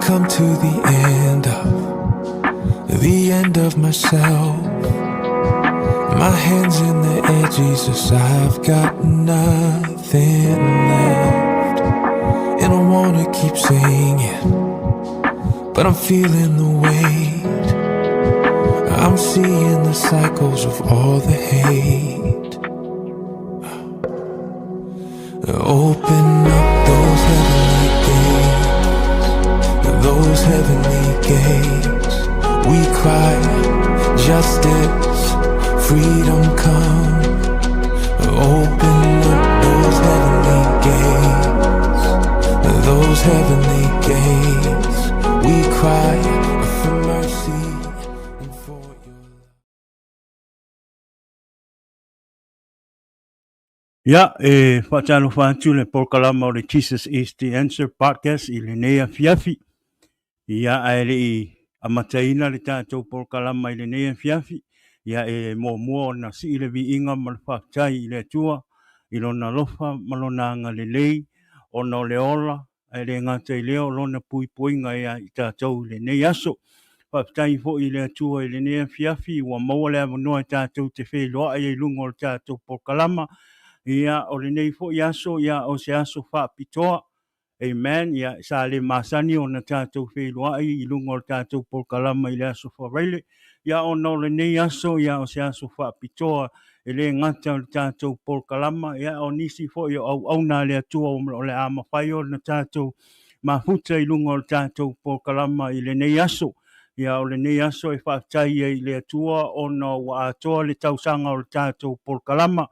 come to the end of the end of myself. My hands in the air, Jesus, I've got nothing left. And I wanna keep singing, but I'm feeling the weight. I'm seeing the cycles of all the hate. Open up those heavenly gates, those heavenly gates. We cry justice, freedom come. Open up those heavenly gates, those heavenly gates. We cry for mercy and for your Ia, e faatalofa atu le polokalama o le Jesus is the Answer podcast i lenei afiafi. Ia, ae le i amataina le tatou polokalama i lenei afiafi, ia e muamua ona sii le viiga ma le faafetai i le Atua i lona alofa ma lona agalelei ona o le ola ae le gata i lea o lona puipuiga ia i tatou i lenei aso. Faafetai foi i le Atua i lenei afiafi ua maua le avanoa e tatou te feiloai ai i luga o le tatou polokalama. Ia, o lenei foi aso, ia, o se aso faapitoa. Amen. Ia, sa le masani ona tatou feiloai i luga o le tatou polokalama i le aso Faraile. Ia, ona o lenei aso, ia, o se aso faapitoa e le gata o le tatou polokalama, ia, o nisi foi o auauna a le Atua o le a mafai ona tatou mafuta i luga o le tatou polokalama i lenei aso. Ia, o lenei aso e faafetai ai i le Atua ona ua atoa le tausaga o le tatou polokalama,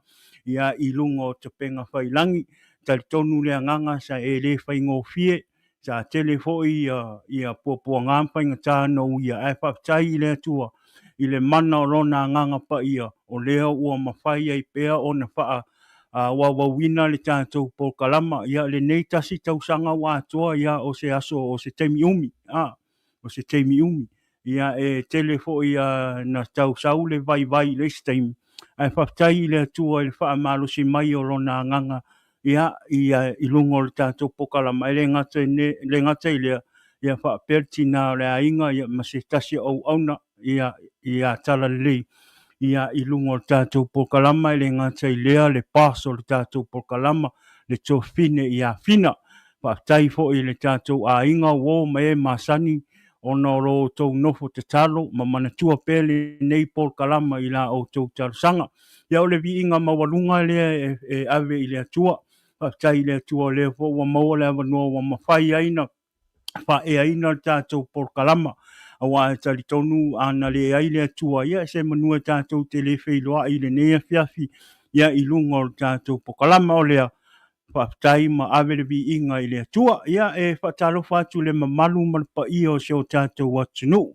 ia, i luga o Tapega Faiilagi. Talitonu le agaga sa e le faigofie, sa tele foi ia puapuaga ma faigata na uia, ae faafetai i le Atua i le mana o lona agaga paia, o lea ua mafai ai pea ona faa auauauina le tatou polokalama. Ia, lenei tasi tausaga ua atoa, ia, o se aso, o se taimi umi, a, o se taimi umi. Ia, e tele foi na tau sau le vaivai i le isi taimi, ae faafetai i le Atua i le faamalosi mai o lona agaga, ia, i luga o le tatou polokalama. E le gata i le gata i lea, ia faapea le tina o le aiga, ia, ma se tasi o auauna, ia, ia Talalelei, ia, i luga o le tatou polokalama. E le gata i lea, le boss o le tatou polokalama, le Tofine ia Fina. Faafetai foi i le tatou aiga uo ma e masani ona o lo outou nofo tatalo ma manatua pea lenei polokalama i la outou talosaga. Ia, o le viiga maualuga lea e ave i le Atua. Faafetai i le Atua o lea foi ua maua le avanoa ua mafai ai na faaeaina le tatou polokalama, aua e talitonu a na leai le Atua, ia se manu e tatou te le feiloai i lenei afiafi, ia, i luga o le tatou polokalama. O lea faafetai ma ave le viiga i le Atua. Ia, e faatalofa atu le mamalu ma le paia o si o tatou atunuu.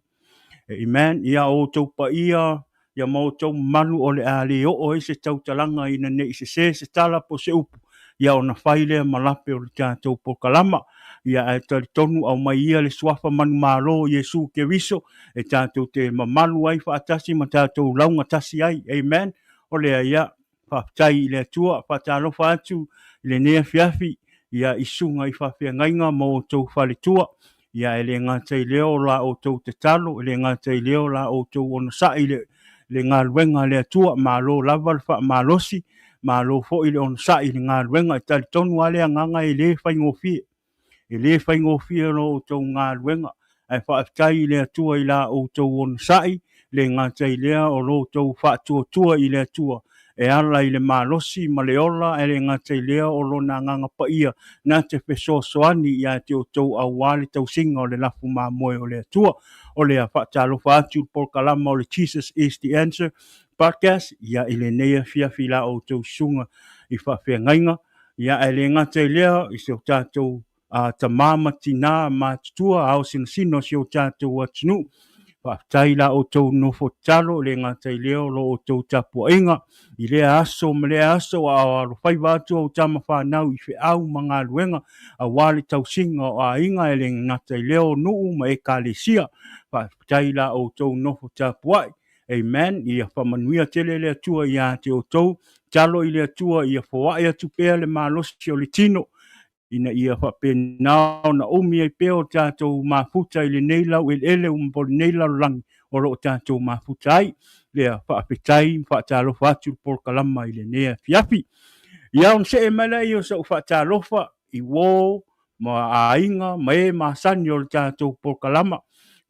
Amen. Ia, o outou paia, ia, ma outou mamalu o le a le oo ai se tautalaga ina ne i sesē se tala po o se upu, ia, ona fai lea ma lape o le tatou polokalama. Ia, ae talitonu aumai ia le suafa manumalo o Iesu Keriso e tatou te mamalu ai faatasi ma tatou laugatasi ai. Amen. O lea, ia, faafetai i le Atua. Faatalofa atu i lenei afiafi, ia, i susuga i faafeagaiga ma outou faletua. Ia, e le gata i lea o la outou tatalo, e le gata i lea o la outou onosai i le galuega a le Atua. Malo lava le faamalosi, malo foi le onosai i le galuega. E talitonu lava le agaga e le faigofie. E le faigofie lo outou galuega, ae faafetai i le Atua i la outou onosai, le gata i lea o lo outou faatuatua i le Atua e ala i le malosi ma le ola, ae le gata i lea o lona agaga paia na te fesoasoani ia te outou aua le tausiga o le lafu mamoe o le Atua. O lea faatalofa atu le polokalama o le Jesus is the Answer podcast, ia, i lenei afiafi i la outou susuga i faafeagaiga. Ia, ae le gata i lea, i si o tatou tamā ma tinā matutua, ao sinosino o si o tatou atunuu. Faafetai la outou nofo tatalo, le gata i lea o lo outou tapuaiga i lea aso ma lea aso, a o alofaiva atu au tama fanau i feau ma galuega aua le tausiga o aiga, e le gata i lea o nuu ma ekalesia. Faafetai la outou nofo tapuai. Amen. Ia faamanuia tele le Atua ia te outou. Talo i le Atua ia foai atu pea le malosi o le tino. ina ia faapena ona umi ai pea o tatou mafuta i lenei laueleele po o lenei lalolagi o lo o tatou mafuta ai. Lea faafetai ma faatalofa atu le polokalama i lenei afiafi. Ia ona see mai lea o sau faatalofa i uo ma aiga ma e masani o le tatou polokalama.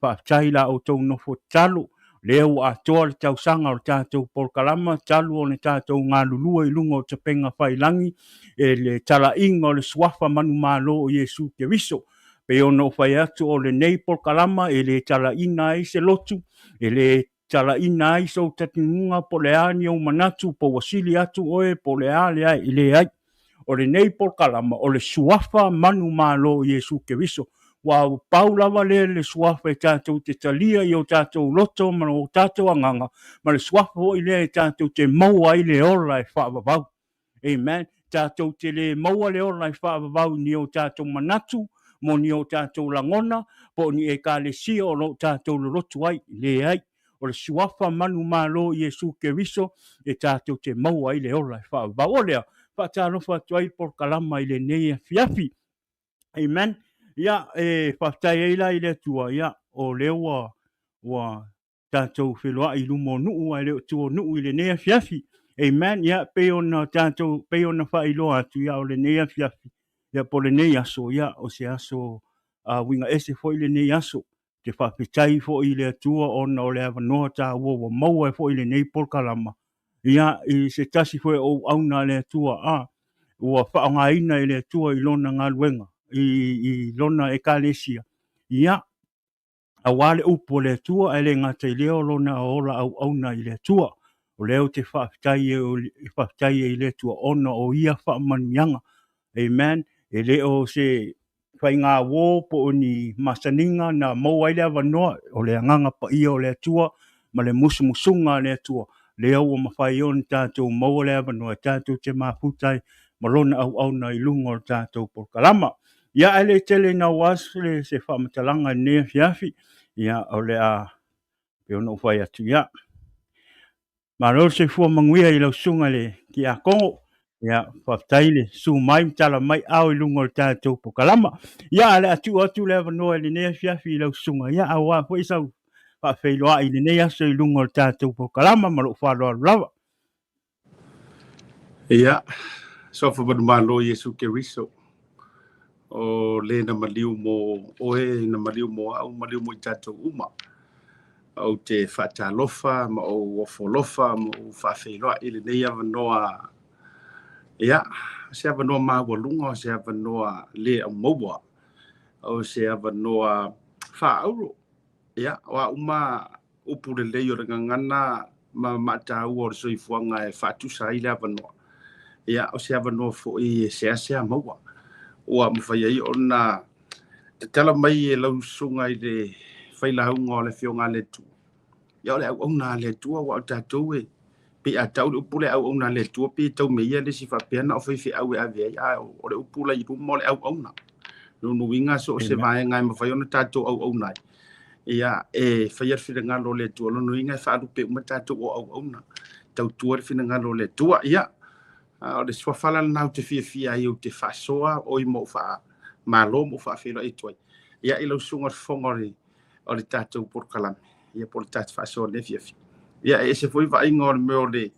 Faafetai la outou nofo tatalo, lea ua atoa le tausaga o le tatou polokalama talu ona tatou galulue i luga o tapega failagi e le talaiga o le suafa manumalo o Iesu Keriso. Pei ona ou fai atu, o lenei polokalama e le talaina ai se lotu, e le talaina ai sou talitonuga po o le a ni ou manatu, po ua sili atu oe po o le a leai. O lenei polokalama o le suafa manumalo o Iesu Keriso. Ua pau lava lea le suafa e tatou te talia i o tatou loto ma o tatou agaga, ma le suafa foi lea e tatou te maua ai le ola e faavavau. Amen. Tatou te le maua le ola e faavavau ni o tatou manatu, mo ni o tatou lagona, po o ni ekalesia o lo o tatou lolotu ai. Leai. O le suafa manumalo o Iesu Keriso e tatou te maua ai le ola e faavavau. O lea, faatalofa atu ai le polokalama i lenei afiafi. Amen. Ia, e faafetai ai la i le Atua, ia, o lea ua tatou feloai i luma o nuu, ae le o tua o nuu i lenei afiafi. Amen. Ia, pei ona tatou, pei ona faailoa atu, ia, o lenei afiafi, ia, po o lenei aso, ia, o se aso uiga ese foi lenei aso. Te faafetai foi i le Atua ona o le avanoa taua ua maua ai foi lenei polokalama. Ia, i se tasi foi o auauna a le Atua, a ua faaaogaina e le Atua i lona galuega, i lona ekalesia. Ia, aua le upu o le Atua, ae le gata i lea o lona ola auauna i le Atua. O lea ou te faafetai ai i le Atua ona o ia faamanuiaga. Amen. E le o se faigauo po o ni masaniga na maua ai le avanoa, o le agaga paia o le Atua ma le musumusuga a le Atua, lea ua mafai ona tatou maua le avanoa e tatou te mafuta ai ma lona auauna i luga o le tatou polokalama. Ia, ae le tele ina ua aso se faamatalaga i lenei afiafi. Ia, o le a pei ona ou fai atu, ia, malo le soifua manuia i lau susuga i le Tiakono. Ia, faafetai le susu mai ma tala mai ao i luga o le tatou polokalama. Ia, ae o le a tuu atu le avanoa i lenei afiafi i lau susuga. Ia, aua foi sau faafeiloai i lenei aso i luga o le tatou polokalama ma lou faaaloalo lava. Ia, suafa manumalo Iesu Keriso, o le na maliu mo oe, na maliu mo au, maliu mo i tatou uma. Ou te faatalofa ma ou ofo alofa ma ou faafeiloai i lenei avanoa. Ia, o se avanoa maualuga, o se avanoa le aumaua, o se avanoa faaauro. Ia, o a uma upu lelei o le gagana ma maataua o le soifuaga e faatusa ai le avanoa. Ia, o se avanoa foi e seasea maua, ua mafai ai ona tatala mai e lau susuga i le failauga o le Afioga a le Atua. Ia, o le auauna a le Atua, ua o tatou e pei a tau le upu le auauna a le Atua, pe tau me ia le isi faapea na o faifeau e ave ai, a o le upu la i luma o le auauna. Lona uiga so o se vaega e mafai ona tatou auauna ai. Ia, e faia le finagalo o le Atua, lona uiga e faalupe uma tatou o auauna, tautua le finagalo o le Atua. Ia, o le suafa la lena ou te fiafia ai, ou te faasoa oi ma ou faamalo ma ou faafeiloai atu ai. Ia, i lau susuga o le fofoga o le tatou polokalame, ia po o le tatou faasoa lenei afiafi. Ia, e ese foi vaaiga o le mea o le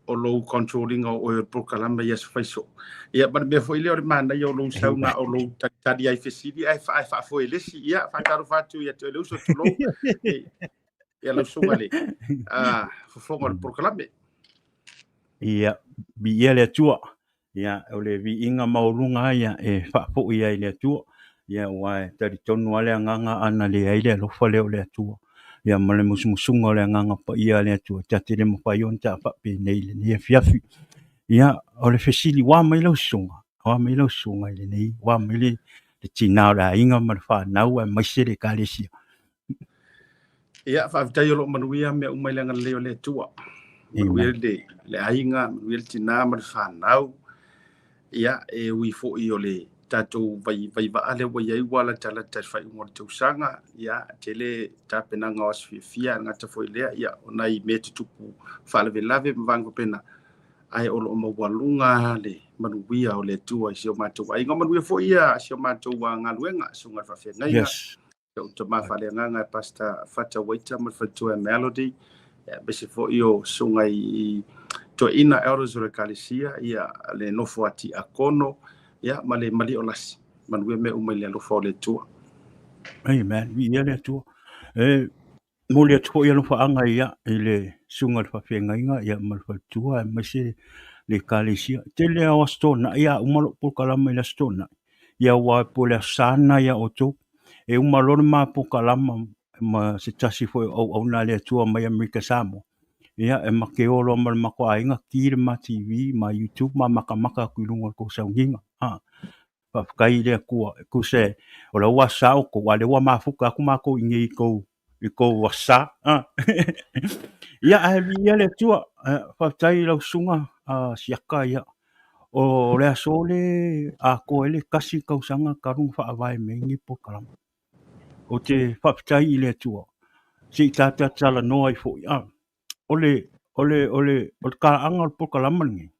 o lou control ina o oe o le polokalame i aso fai soo. Ia, ma le mea foi lea o le manaia o lou sau na o lou talitali ai fesili ae faafoe e le isi. Ia, faatalofa atu ia te oe le uso, tulou. Ia lau susuga le fofoga o le polokalame. Ia, viia le Atua. Ia, o le viiga maualuga ia e faafoi ai i le Atua. Ia, ua e talitonu lava le agaga ana leai le alofa lea o le Atua. Ia, ma le musumusuga o le agaga paia a le Atua, ta te le mafai ona ta faapenei i lenei afiafi. Ia, o le fesili, ua mai lau susuga, ua mai lau susuga i lenei, ua mai le tina o le aiga ma le fanau aemaise le ekalesia. Ia, faafetai o lo o manuia mea uma i le agalelei o le Atua. Manuia le aiga, manuia le tina ma le fanau. Ia, e ui foi o le tatou vaivaa lea ua i ai ua latalata i le faaiuga o le tausaga. Ia, tele tapenaga o aso fiafia, e le gata foi i lea, ia, o nai mea tutupu faalavelave ma vaega faapena. Ae o lo o maualuga le manuia o le Atua i si o matou aiga. Manuia foi ia si o matou galuega, susuga i le faafeagaiga. Yes. Ou tama faaleagaga e Pastor Fata Waita ma le faletua e Melody, aemaise foi o susuga i toeaina elders o le Ekalesia, ia le nofo a tiakono, ia ma le malie o lasi. Manuia mea uma i le alofa o le Atua. Amen. Viia le Atua. E momoli atu foi alofaaga ia i le susuga i le faafeagaiga ia ma le faletua aemaise le Ekalesia. Tele lava o Aso Toonai a uma lou polokalama i le Aso Toonai, ia aua po o le Aso Sa lena ia outou. E uma loa le ma polokalama ma se tasi foi o auauna a le Atua mai Amerika Samoa, ia e ma te o loa ma le matou aiga, ki le ma TV ma YouTube ma matamata atu i luga o le tou sauniga. Faafetai i le Atua, e tusa o la ua sa outou, a o lea ua mafuta atu matou i inei i tou i tou aso sa. Ia, ae viia le Atua, faafetai i lau susuga Siaka, ia. O le aso le atoa ai le 1 tausaga talu ona faavae mai lenei polokalama. Ou te faafetai i le Atua, se i tatou talanoa ai foi. O le o le o le o le talaaga o le polokalama lenei,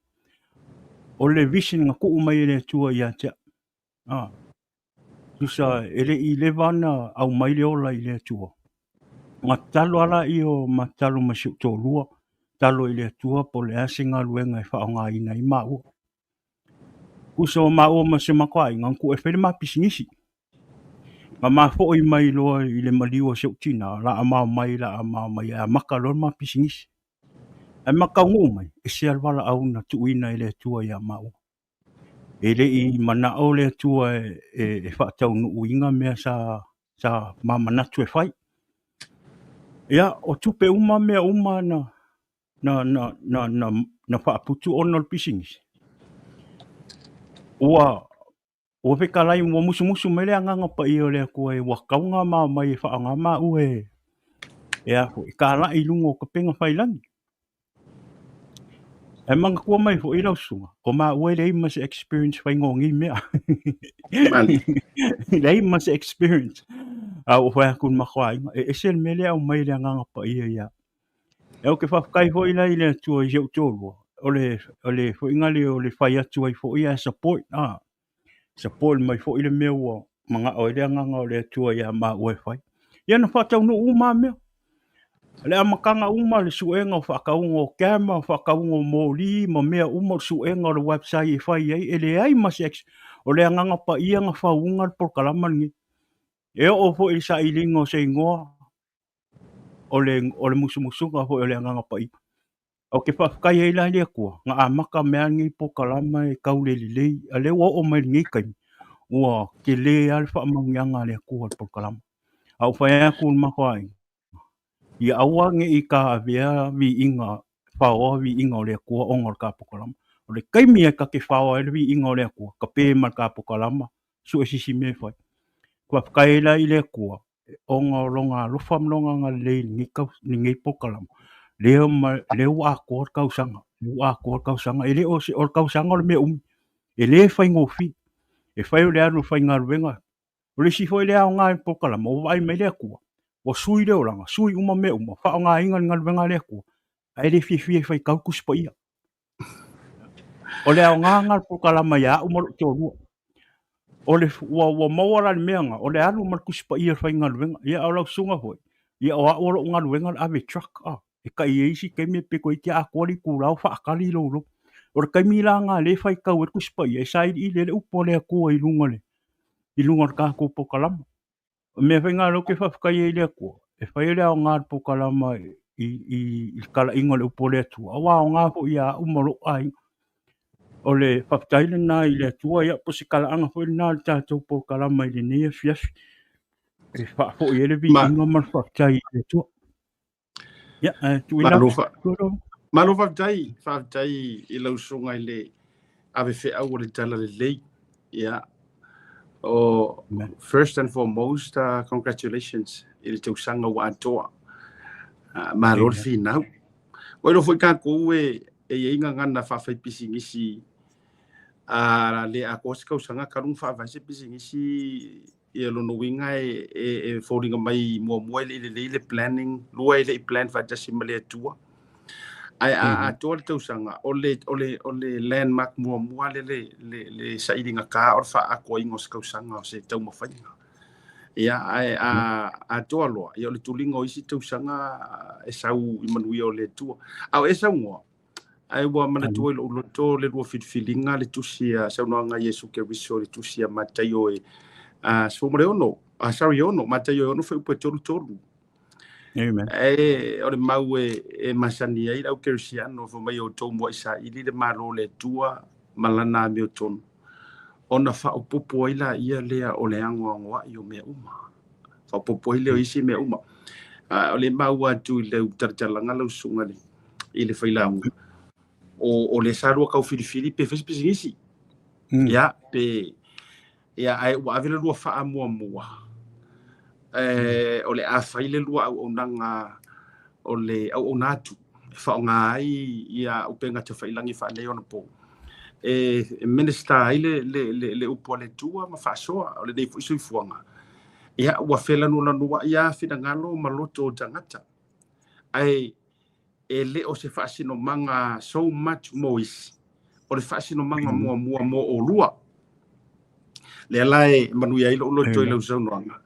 o le vision na tuu mai e le Atua ia te au. Tusa e le i leva ona aumai le ola i le Atua. Na tatalo lava laia o ma tatalo ma si ou toalua, tatalo i le Atua po o le a se galuega e faaaogaina ai maua. Tusa o maua ma si o matou aiga, na tuu e fai le ma pisinisi. Na ma foi mai loa i le maliu o si ou tina, la a mao mai, la a mao mai e amata loa le ma pisinisi. Ae ma taunuu mai, ese lava le valaau na tuuina e le Atua ia maua. E le i manao le Atua e faataunuuina mea sa ma manatu e fai. Ia, o tupe uma mea uma na faaputu ona o le pisinisi. Ua fetalai, ua musumusu mai le Agaga Paia o le Atua e ua tatau ona mao mai e faaaoga maua e a foi, e talai i luga o tapena fai lagi. Ae manatua mai foi lau susuga, o maua e leai ma se experience faiga o nei mea. Leai ma se experience. A ua fai atu i le matou aiga, e ese le mea lea e aumai e le Agaga Paia ia. E ou te faafetai foi la i le Atua i si ou toalua, o le foiga lea o le fai atu ai foi ae support, support mai foi le mea ua manao ai le Agaga o le Atua ia maua e fai. Ia na faataunuu uma lava mea. O le amataga uma, le suega o faatauga o camera, faatauga o moli ma mea uma, o le suega o le website e fai ai, e leai ma se o le Agaga Paia na fauga le polokalama lenei. E oo foi i le sailiga o se igoa, o le musumusuga foi o le Agaga Paia. Ou te faafetai ai la i le Atua, na amata mea lenei polokalama e tau le lelei, a lea ua oo mai i lenei taimi, ua tele lava le faamanuiaga a le Atua i le polokalama. A ou fai atu i le matou aiga, ia aua ne i ta avea viiga, faoa viiga o le Atua ona o le ta polokalama. O le taimi e ta te faoa ai le viiga o le Atua, tape ma le ta polokalama, sue se isi mea e fai. Faafetai ai la i le Atua, ona o lona alofa ma lona agalelei i lenei polokalama, lea ua atoa le tausaga, lea ua atoa le tausaga. E le o se, o le tausaga o le mea umi, e le faigofie. E fai o le alu o le faigaluega. O le isi foi lea aoga i le polokalama, ua vaai mai le Atua, ua sui le olaga, sui uma mea uma, faaaogaina le galuega a le Atua, ae le fiafia e faitau Tusi Paia. O le aoga lena o le polokalama ia au ma lou toalua. O le, ua maua la le mea lena, o le alu ma le Tusi Paia i le faigaluega. Ia, o lau susuga foi, ia o au o lou galuega o le ave truck, e tai i ai isi taimi e pito toeitiiti atoa le itula o faatali lou loli. O le taimi la lena lea e faitau ai le Tusi Paia, e sailiili ai le upu a le Atua i luga o le tatou polokalama. O mea foi na o lea ou te faafetai ai i le Atua, e fai le aoga o le polokalama i le talaiga o le upu a le Atua, a ua aoga foi ia au ma lou aiga. O le faafetai lena i le Atua, ia po o se talaaga foi lena o le tatou polokalama i lenei afiafi, e faafoi ai le viiga ma le faafetai i le Atua. Ia, ae tuuina atu. Malo faafetai, faafetai i lau susuga i le ave feau o le tala lelei. Ia, o first and foremost, congratulations i le tausaga ua atoa. Malo le finau. Ua iloa foi tatou e i ai gagana faafaipisinisi a le atoa se tausaga talu ona faavae se pisinisi. Ia lona uiga e foliga mai muamua e le i lelei le planning, lua e le i plan faatasi ma le Atua. Ae a atoa le tausaga, o le, o le, o le landmark muamua le, le, le, le sailiga kā o le faaatoaina o se tausaga o se taumafaiga. Ia, ae a atoa loa, ia o le tuliga o isi tausaga e sau i manuia o le Atua. A o e saunoa, ae ua manatua i lou loto le lua filifiliga le tusi a saunoaga a Iesu Keriso le tusi a Mataio e 16, sorry, 6, Mataio e 6 fuaiupu e 33. Amen. E, o le mau e, e masani ai le au kerisiano fai mai outou muai saili le Malo o le Atua ma lana amiotonu, ona faaopoopo ai laia lea o le agoagoai o mea uma. Faaopoopo ai lea o isi mea uma. A, o le maua atu i lau talatalaga lau susuga le, i le failauga, o, o le sa lua kau filifili pe fai se pisinisi. Ia, pe, ia, ae ua ave le lua faamuamua, e, o le a fai le lua auaunaga o le auauna atu e faaaoga ai ia upega tafailagi faaneionapo e minister ai le, le, le, le upu a le Atua ma faasoa o lenei foi soifuaga. Ia, ua felanulanuai lava finagalo ma loto o tagata, ae e le o se faasinomaga so much mo isi, o le faasinomaga muamua mo olua. Lea la e manuia ai lou loto i lau saunoaga.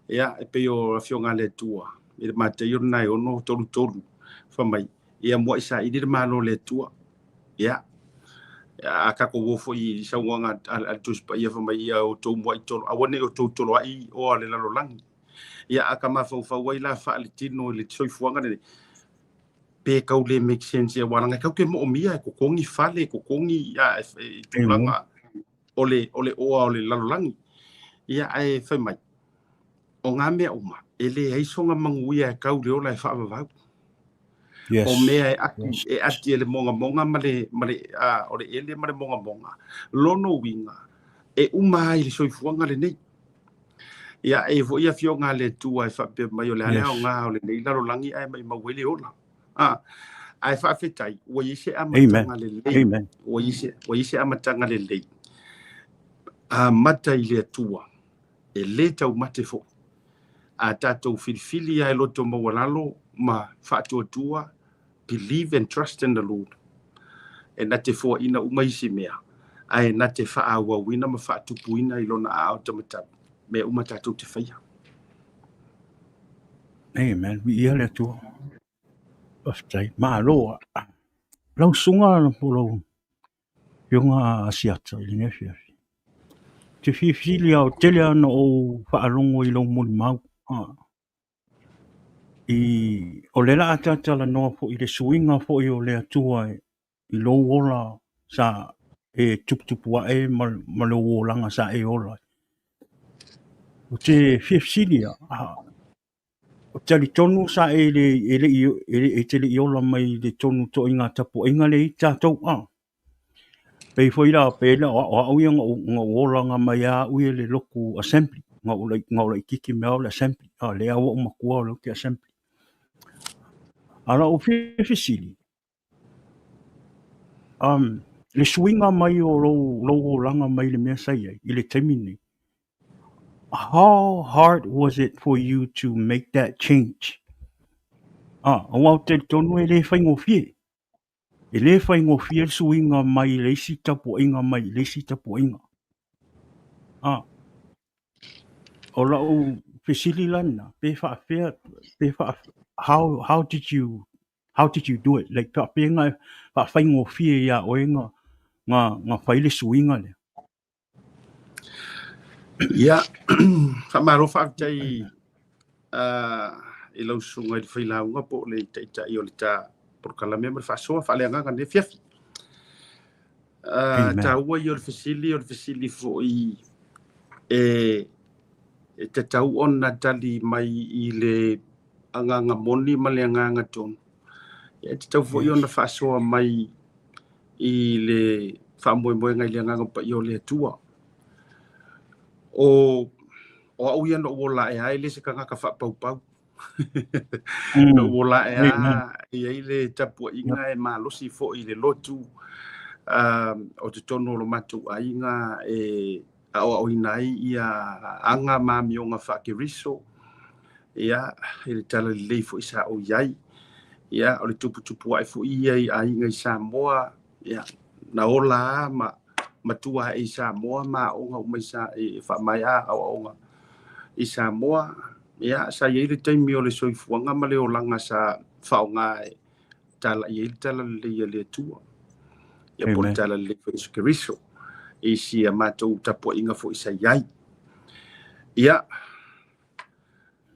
Ia, e pei o Afioga a le Atua, i le Mataio lena e 6, 3, 3, fai mai, ia muai saili le Malo o le Atua. Ia, a tatou o foi i saunoaga a le Tusi Paia fai mai, ia outou muai tolo, aua ne i outou toloai oa le lalolagi. Ia, a ka mafaufau ai la faaletino i le soifuaga lenei, pe kau le make sense ia, aua leaga e kau ke moomia e totogi fale, e totogi ia, e tulaga o le, o le oa o le lalolagi. Ia, ae fai mai, o ngā mea uma, e leai soga manuia e kau le ola e faavavau. Yes. O mea e ati, Yes. e ati e le mogamoga ma le, ma le, a, o le ele ma le mogamoga. Lono uiga, e uma ai le soifuaga lenei. Ia, e foi afioga a le Atua e faapea mai o le a le Yes. aoga o lenei lalolagi ae maimau ai le ola. Ah, ae faafetai, ua i ai se Amen. amataga lelei. Amen. Ua i ai se, ua i ai se amataga lelei. Amata i le Atua, e le taumate foi. A tatou filifili lava e loto maualalo ma faatuatua, believe and trust in the Lord. E na te foaina uma isi mea, ae na te faaauauina ma faatupuina i lona aao tamatau. Mea uma tatou te faia. Amen. Viia le Atua. Faafetai. Malo. Lau susuga po o lau Afioga Asiata i lenei afiafi. Te filifili lava, o tele lava ona ou faalogo i lou molimau. I, o lea o le a ta talanoa foi i le suiga foi o le Atua i lou ola sa e tuputupu ae ma, ma lou olaga sa e ola ai. Ou te fia fesili lava, ou te talitonu sa e le, e le i, e te le i ola mai i le tonu ituaiga tapuaiga lea e i ai tatou. Pei foi la, pei la o au ia na ou olaga mai lava au ia i le lotu assembly, na ou laitiiti mai lava o le assembly, a o lea ua ou matua o lea ou te assembly. A o lau fia fesili, le suiga mai o lou olaga mai le mea sa i ai i le taimi lenei, how hard was it for you to make that change? Aua ou te talitonu e le faigofie. E le faigofie le suiga mai le isi tapuaiga mai i le isi tapuaiga. O lau fesili la lena, pe faapefea, pe faa, how did you, how did you do it? Like faapefea na faafaigofie ia oe na fai le suiga lea? Ia, faamalo faafetai i lau susuga i le failauga po o le taitai o le ta polokalame ma le faasoa faaleagaga lenei afiafi. Amen. Taua ia o le fesili, o le fesili foi e, e tatau ona tali mai i le agaga moni ma le agaga tonu. Ia, e tatau foi Yes. ona faasoa mai i le faamoemoega i le agaga paia o le Atua. O, o au ia na ou ola ae lava, e le se tagata faapaupau. Na ou ola ae lava, e i ai le tapuaiga e malosi foi i le lotu, o totonu o lo matou aiga e aoaoina ai ia aga ma amioga faa-Keriso, ia, i le talalelei foi sa ou i ai. Ia, o le tuputupu ae foi ia i aiga i Samoa, ia, na ola a ma matua ae i Samoa ma aoga uma i sa, e faamaea aoaoga i Samoa. Ia, sa i ai le taimi o le soifuaga ma le olaga sa faaaoga e talai ai le talalelei a le Atua. Ia, po o le Amen. talalelei foi o Iesu Keriso i si a matou tapuaiga foi sa i ai. Ia,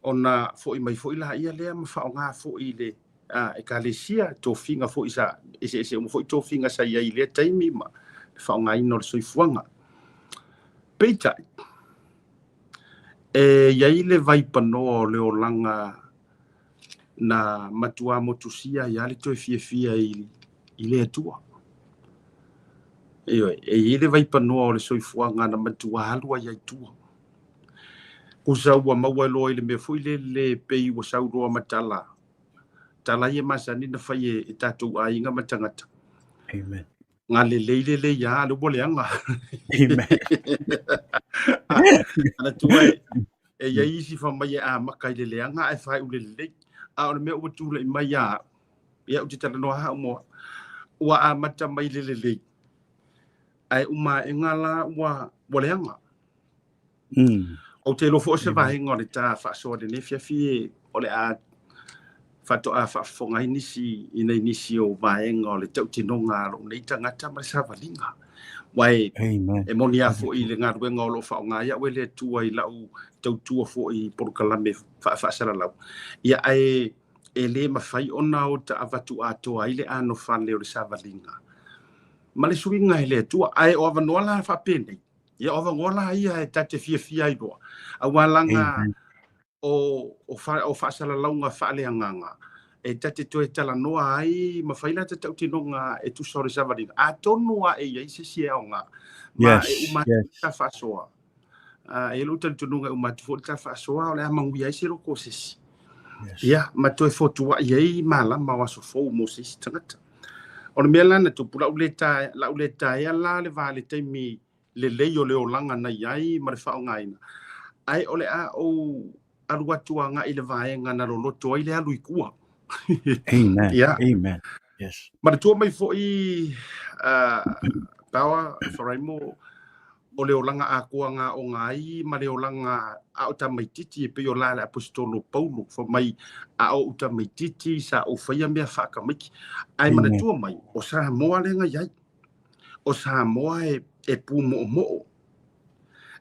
ona foi mai foi laia lea ma faaaoga foi le ekalesia, tofiga foi sa eseese uma foi tofiga sa i ai i lea taimi ma le faaaogaina o le soifuaga. Peitai, e i ai le vaipanoa o le olaga na matua motusia ai lava le toe fiafia i le Atua. Ioe, e i ai le vaipanoa o le soifuaga na matua alu ai ai tua. Kusa ua maua loa i le mea foi lele pei ua sau loa ma tala. Tala ia masani na fai e tatou aiga ma tagata. Amen. Ngā lelei lelei ia le ua leaga. Amen. Ana tua e iai isi fai mai e amata i le leaga ae faaiu i le lelei. A o le mea ua tulai mai ia au, ia ou te talanoa au mo au, ua amata mai le lelei. Ae uma aega la ua leaga. Ou te iloa foi o se vaega o le ta faasoa i lenei afiafi e o le a faatoa faafofoga ai nisi i nai nisi o vaega o le tautinoga a lou nei tagata ma le savaliga. Aua e, Amen. e moni lava foi i le galuega o lo o faaaoga ai au e le Atua i lau tautua foi i polokalame faafaasalalau. Ia ae e le mafai ona o ta avatu atoa ai le anofale o le savaliga ma le suiga e le Atua. Ae o avanoa la faapenei, ia o avanoa la ia e ta te fiafia ai loa. Aua laga Amen. o faasalalauga faaleagaga e ta te toe talanoa ai ma fai la ta tautinoga e tusa o le savaliga. Atonu a e i ai se isi e aoga ma e uma ta faasoa. E lou talitonuga e uma atu foi le ta faasoa o le a manuia ai se loko o se isi. Yes. Ia, ma toe fotuai ai malama o aso fou mo se isi tagata. O le mea la na tupu, lau le taea la le va le taimi lelei o le olaga na i ai ma le faaaogaina. Ae o le a ou alu atu agai i le vaega na loloto ai le alu i tua. Amen. Ia. Amen. Yes. Manatua mai foi Power Faraimo o le olaga atoa ngā o ngā ai ma le olaga a o tamaititi e pei o la le aposetolo Paulo fai mai a o tamaititi sa o faia mea faakamaiki. Ae Amen. manatua mai o Samoa le ngai ai. O Samoa e pūmo'omo'o.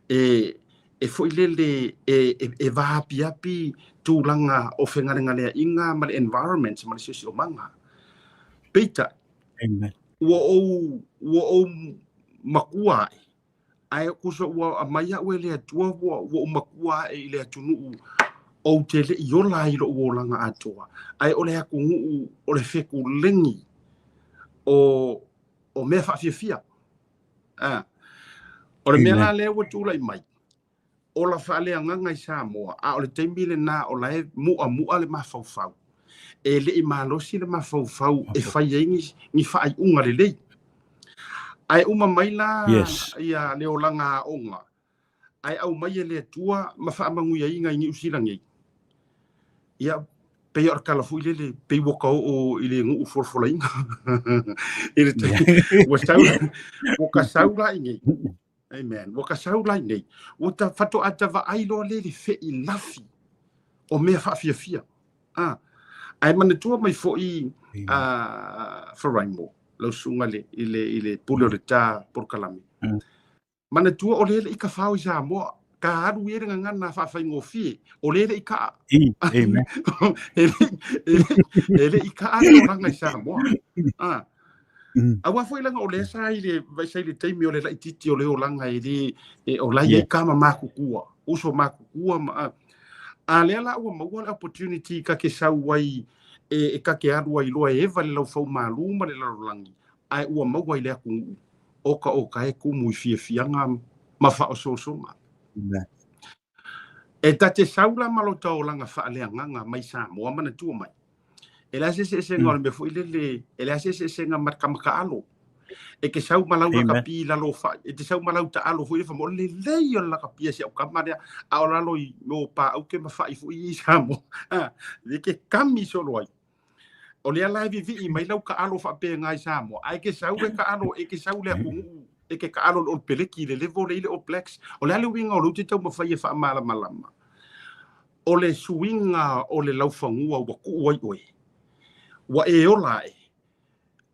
E foi lele e vaapiapi tulaga o fegalegaleaʻiga ma le environment ma le siosiomaga. Peitai, Amen. ua ou makua ae, ae kusa ua aumai au e le Atua ua ou makua ae i le atunuu ou te leʻi ola ai loʻu olaga atoa. Ae o le atunuu o le fekulegi o mea faafiafia. O le mea la Amen. lea ua tulai mai, ola faaleagaga i Samoa, a o le taimi lenā o la e mu'amu'a le mafaufau. E leʻi malosi le mafaufau e fai ai ni faaiuga lelei. Ae uma mai la Yes. ia le olaga aoga, ae aumai e le Atua ma faamanuiaina i Niu Sila nei. Ia, pei o le tala foi lele, pei ua tao'o i le nuu folafolaina. I le ua sau, ua ka sau la i nei. Amen. Ua ka sau la i nei. Ua ta faatoa ta vaai loa le le feʻi lafi o mea faafiafia. Ae manatua mai foi Amen. Faraimo, lau susuga le, i le pule o le ta polokalame. Manatua o le leʻi kafao i Samoa. Ka alu i e le gagana faafaigofie, o le leʻi kaʻa. Amen. E leʻi kaʻa le olaga i Samoa. Aua foi laga o lea sa i le vai sa i le taimi o le laititi o le olaga e le e, o la i ai kama makukua, uso makukua ma a lea la ua maua le opportunity ka ke sau ai e ka ke alu ai loa e eva le laufau malu ma le lalolagi ae ua maua i le atunuu o ka o ka e kumu i fiafiaga ma faaosoosoga. Amen. E ta te sau la ma lo ta olaga faaleagaga mai Samoa manatua mai. E leai se eseesega o le mea foi lele, e leai se eseesega ma ka makaalo. E ke sau ma lau Amen. lakapi i lalo fa, e te sau ma lau taalo foi le fa mo le lelei o le lakapi a si au kama lea, a o lalo i mo pa au ke mawhai foi i Samoa. Le ke kami solo ai. O lea la e vivii mai lau kaalo faapega i Samoa, ae ke sau e kaalo, e ke sau le atunuu, e ke kaalo le All Peleki i le level lea i le All Blacks. O le a le uiga o lea ou te taumafai e faamalamalama? O le suiga o le laufanua ua tuu ai oe, ua e ola ae,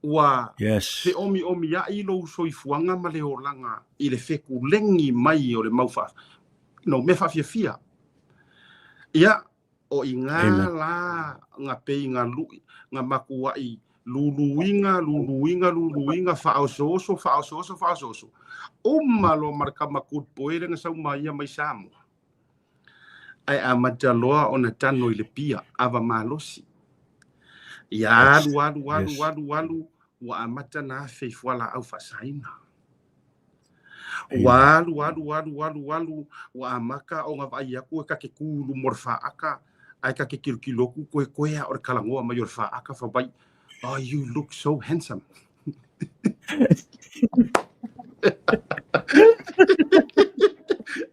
ua Yes. feomiomiai lou soifuaga ma le olaga i le fekulegi mai o le mau faa, no, mea faafiafia. Ia, o iga Amen. la ga pei ga lu'i ga makua'i luluiga luluiga luluiga faaosooso faaosooso faaosooso uma loa ma le kama good boy lea na sau ma ia mai Samoa ae amata loa ona tano i le pia ava malosi ia Yes. alu alu alu Yes. alu alu ua amata na afe i fualaau faasaina Ua alu alu alu alu alu ua amata ona vaai atu e ta te tu i luma o le faata ae ta te tilotilo atu koekoe a o le talanoa mai o le faata fai mai, Oh, you look so handsome.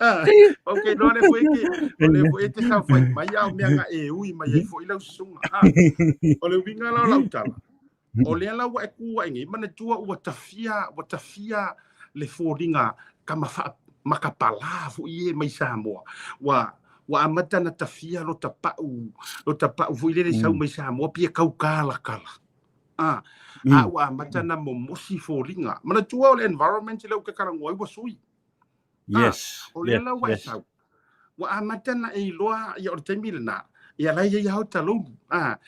Ah, okay, no le foi ke, o le foi te sau fai mai a o mea na e ui mai ai foi lau susuga. Ah, o le uiga la o lau tala, O lea la ua e kū aʻe nei, manatua ua tafia, ua tafia le foliga kama faa makapalā foi e mai Samoa. Ua, ua amata na tafia lo tapa'u, lo tapa'u foi lele sau mai Samoa pia kau kalakala. A, a ua amata na momosi foliga. Manatua o le environment lea ou te talanoa ai ua sui. Yes. O lea Yes. la ua e Yes. sau. Ua amata na e iloa ia o le taimi lena. Ia la ia ia o taloulu. Ah,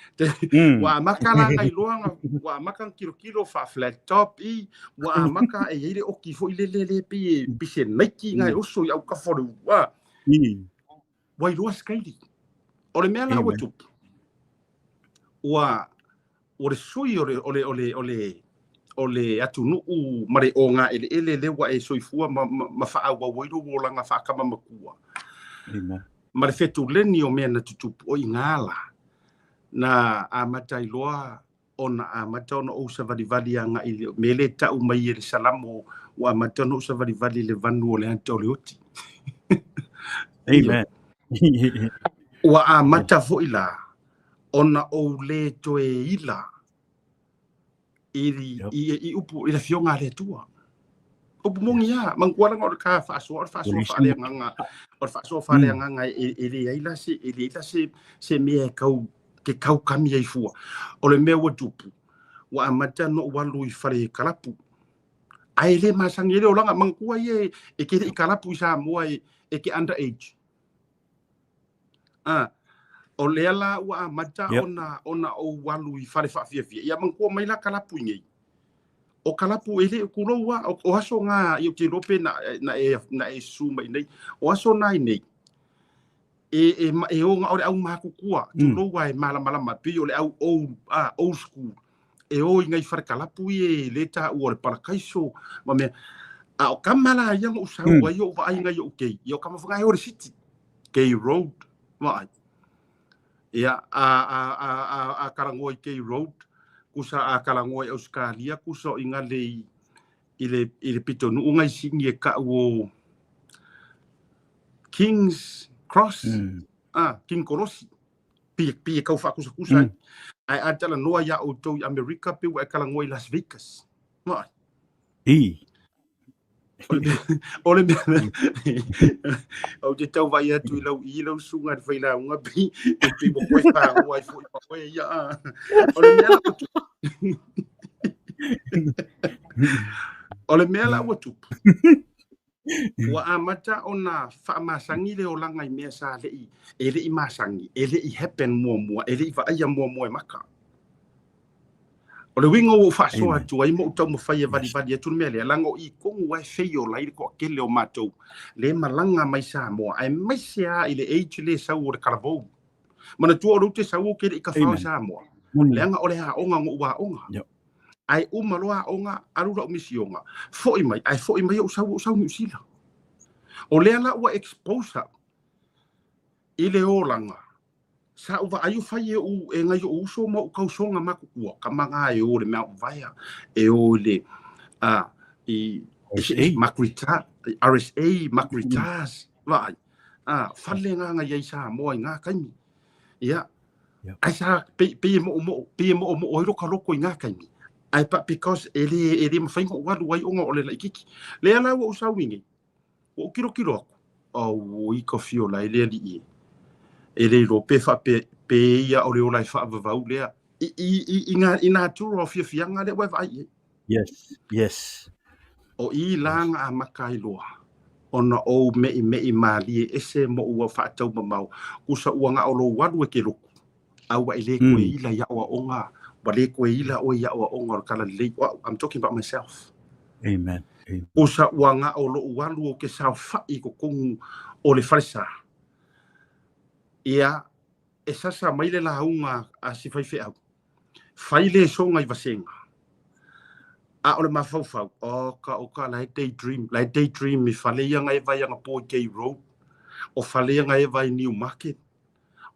ua amata la na iloa na, ua amata na kilokilo fa flat top i, ua amata e iai le oki foi le le le pi e pi se Nike ngai oso i au kafa o le ua. Ua iloa skaili. O le mea la ua Amen. tupu. Ua o le sui o le o le o le o le o le atunuu ma le ogaeleele lea ua e soifua ma, ma, ma faaauau ai lou olaga faakama makua. Amen. Ma le fetuleni o mea na tutupu o iga la, na amata ai loa ona amata ona ou savalivali agai i le mea lea e tau mai e le Salamo, ua amata ona ou savalivali i le vanu o le ata o le oti. Amen. Ua amata foi la ona ou le toe ila i, Yep. i, i upu i le afioga a le Atua. Upu moni Yes. lava, manatua laga o le ka faasoa, o le faasoa Release. faaleagaga, o le faasoa faaleagaga e, e leai la se, e leai la se, se mea e kau, ke kaukami ai fua. O le mea ua tupu, ua amata ona ou alu i fale kalapu. Ae e le masani ai le olaga, manatua ia e, e te le i kalapu i Samoa e, e te under age. Ah, o lea la ua amata Yep. ona ona ou alu i fale faafiafia. Ia manatua mai la kalapu i nei. O kalapu e le kulou a o, o aso ngā i o te iloa pe na, na e na e susu mai nei. O aso nā i nei. E, e, e o nga o le au mākukua, tulou a e malamalama, pei o le au old, ah, old school. E o i ngai fale kalapu i e le taua o le parakaiso, ma mea. A o kama la ia na ou sau ai ou vaai ngai ou kei. Ia o kama whangai o le city. K Road, vaai. Ia, a, a, a, a, a karangoa i K Road, kusa a karangoa i Australia, kusa o inga le i, i le, i le pitonu'u ngai singi e ka'u o King's Cross, ah, King Kolosi. Pi, pi e kau whaakusakusa ai. Ae a talanoa iā outou i Amerika pe ua e talanoa i Las Vegas. Vaai. I. O le mea, ou te tau vaai atu i lau i lau susuga i le failauga pei pei ua koe fagoa ai foi ma oe ia. O le mea la ua tupu. O le mea la ua tupu. Ua amata ona faamasani le olaga i mea sa le'i e le'i masani, e le'i happen muamua, e le'i vaaia muamua e maka. O le uiga ua ou faasoa Amen. atu ai ma ou taumafai e Yes. valivali atu le mea lea, leaga o i tonu lava e feiola ai le toatele o matou le malaga mai Samoa, aemaise lava i le age lea e sau o le talavou. Manatua o lea ou te sau ou te le i tafao i Amen. Samoa, Moni. leaga o le aoga na ou aoga. Yep. Ae uma loa aoga, alu lau misioga, foi mai, ae foi mai ou sau, ou sau Niu Sila. O lea la ua expose au i le olaga sa ou vaai o fai e ou e ngai o'u uso ma o'u tausoga matutua, kama ga e o i le Mount Vaea, e o i le a i RSA. Makuita, RSA, Makuitas, vaai. A, fale ga ngai ai Samoa i ngā kaimi. Ia, Ai sa pe mo mo pe mo mo oi loka loko i ngā kaimi. Ai pa because e le mawhai ngo walu ai onga o le laikiki. Le ala ua usau ingi. Ua kilo kilo aku. Au i ka fiola e le ali i. E le ro pe fa pe pe ia o le ola i wha vavau lea. I ngā i nā tūro o fiafianga le ua vai e. O i langa a makai loa. Ona o me i me i malie ese mo ua whaatau mamau. Kusa ua ngā olo walu e ke luku. A ua i le koe ila ia oa onga. Ua le koe ila o ia oa onga o kala lei. Well, I'm talking about myself. Amen. Amen. Kusa ua ngā olo walu o ke sao whai ko kongu o le wharesa. Ia, e sasa mai le launga a si whai wheau. Whai le songa i vasenga. A o le mafaufau, o ka o ka lai daydream, lai daydream i whale ia ngai vai anga po i Road, o whale ia ngai vai New Market,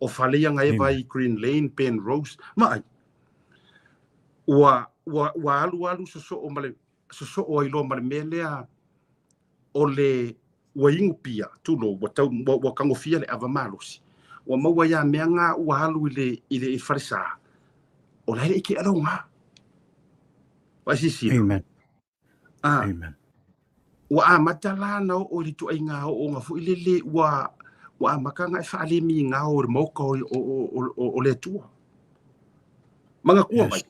o whale ia ngai vai Green Lane, Pen Rose, ma ai. Ua alu alu soso o male, soso o ai loa male mea lea o le ua ingu pia, tulo, ua, tau, ua kangofia le ava malosi. Ua maua ia mea ngā ua alu i le wharesa. O lai le ike alo ngā. Wa sisi. Amen. Ah, Amen. Ua a mata la na o le tu ai ngā o ngā fu i le ua a maka ngā e whaale mi ngā o le mauka o le tua. Manga kua mai.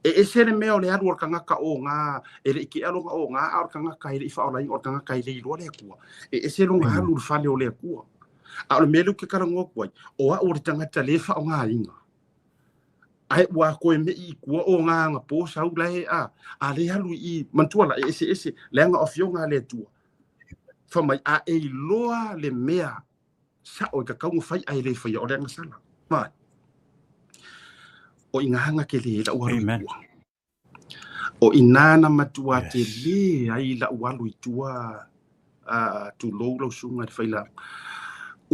E ese le mea o le alu o le kangaka o ngā, e le ike alo o ngā a o le kangaka i le iwha o lai o le kangaka i le iloa le akua. E ese lo ngā alu le whale o le akua. A o le mea leu ke karangoa kuai, o a o le tangata le wha o ngā inga. Ai ua koe me i kua o ngā nga po sau lai a le alu i mantua la e ese ese le anga o fionga le tua. Fa mai a e iloa le mea sa o ka kaunga whai ai le whai o le anga sala. Mai. O i ngā ke le la ua Amen. Kua. O i nāna matua te le ai la ualu i tua a tu lou lau sunga le whaila.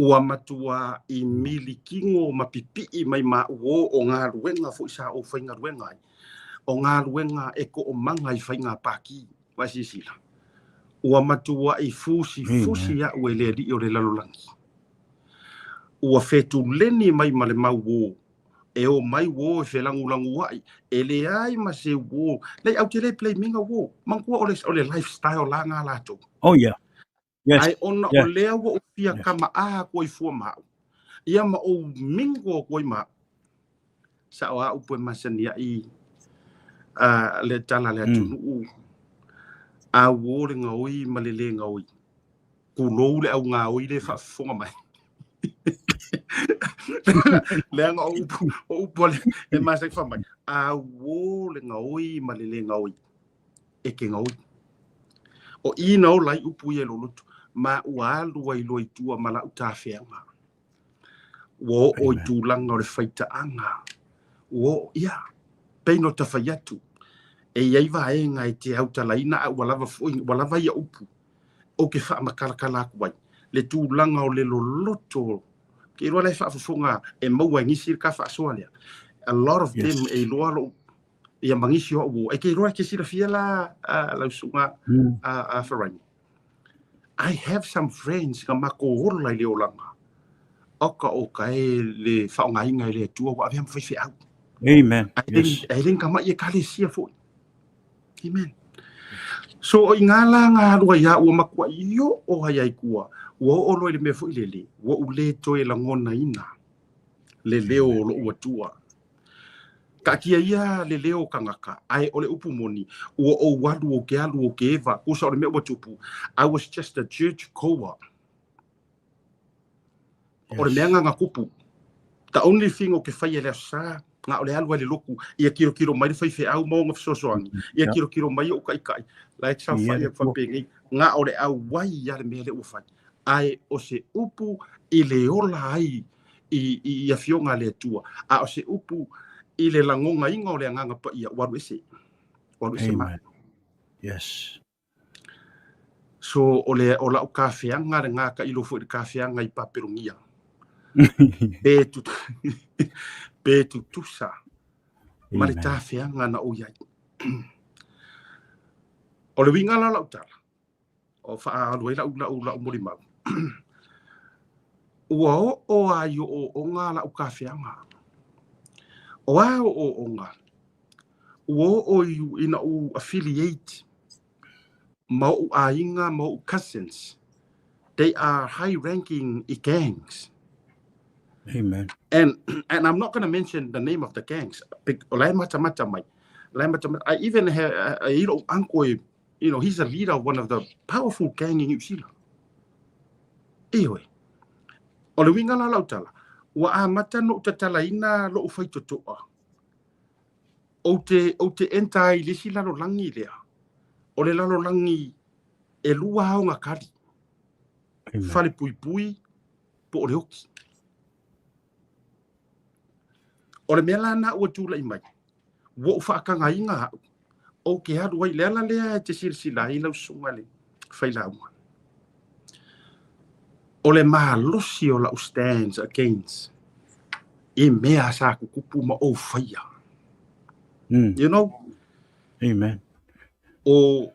Ua matua i mili kingo ma pipi mai ma uo o ngā luenga fo isa o whai ngā luenga ai. O ngā luenga e ko o manga i whai ngā pāki. Wa sisila. Ua matua i fusi fusi a ue le li o le lalolangi. Ua whetuleni mai ma le mau o. E o mai wo e whelangulangu ai. E le ai ma se wo. Lei au te le play minga wo. Mangkua o le lifestyle la ngā lātou. Oh yeah. Yes. Ai ona o lea ua o fia kama a koe fua mau. Ia ma o mingo koe ma. Sa o a upu e masani ai a le tala le atunuu. A wo le ngaoi ma le le ngaoi. Kulou le au ngaoi le whaafonga mai. Le anga o upu le e masai wha mai. A wo le ngaoi ma le le ngaoi. E ke ngaoi. O i na o lai upu i e lolotu. Ma ua alu ai loa i tua ma lau tāwheanga. Ua o i tūlanga o le whaitaanga. Ua o, ia, peino ta whai atu. E iai vaenga e te autalaina a ua lava, foi, ua lava ia upu. O ke wha makalakala aku ai. Le tūlanga o le loloto. Ke iloa lai whaafofonga e maua e ngisi ka whaasoa lea. A lot of them e iloa lo ia mangisi o ua. E ke iloa ke sila fia la lausunga a Ferrani. I have some friends nga mako ola i le olanga. Oka o ka e le whaongainga i le atua wa avea mwhai wheau. Amen. Ai ai len ka mai e kale sia foi. Amen. So i ngā la ngā alua ia ua makua i o o hai ai kua. Ua o lo i le mea foi lele. Ua u le toe langona ina. Le leo o lo ua tua. Ka kia ia le leo kangaka. Ai o le upu moni. Ua o walu o ke alu o ke eva. Kusa o le mea ua tupu. I was just a church goer. O le mea ngā kupu. The only thing o ke whai e lea sa, ngā o le alu ai le loku, ia kiro kiro mai le whai wheau mō ngā whisosoangi, ia kiro kiro mai o kai kai, like sa whai e whapengi, ngā o le au wai ia le mea le ua whai. Ai o se upu i le ola ai i afioga le Atua. A o se upu i le lagoga iga o le agaga paia ua alu ese. Ua alu ese ma. Amen. Yes. So o le o lau kafeaga le gakailo foi le kafeaga i Papelogia. Pe tutusa ma le Amen. Tafeaga na ou iai. O le uiga la lau tala. O faaalu ai lau molimau. Ua oo ai o o ngā lau kafeaga. O a o'o'oga, ua o'o ina ou affiliate ma o'u aiga ma o'u cousins, they are high ranking i gangs. Amen. And and I'm not going to mention the name of the gangs. O la e matamata mai. La e matamata. I even have a little uncle, he's a leader of one of the powerful gang in New Zealand. Ioe. O le uiga la o lau tala, ua amata ona ou tatalaina lo'u faitoto'a, ou te, ou te enter ai i le isi lalolagi lea, o le lalolagi e lua aoga kali, Amen. falepuipui po o le oki. O le mea la lena ua tula'i mai, ua ou fa'atagaina a'u, ou te alu ai i le ala lea e te silasila ai lau susuga i le failauga. O le malosi o la'u stands against i mea sa tutupu ma ou faia. You know? Amen. O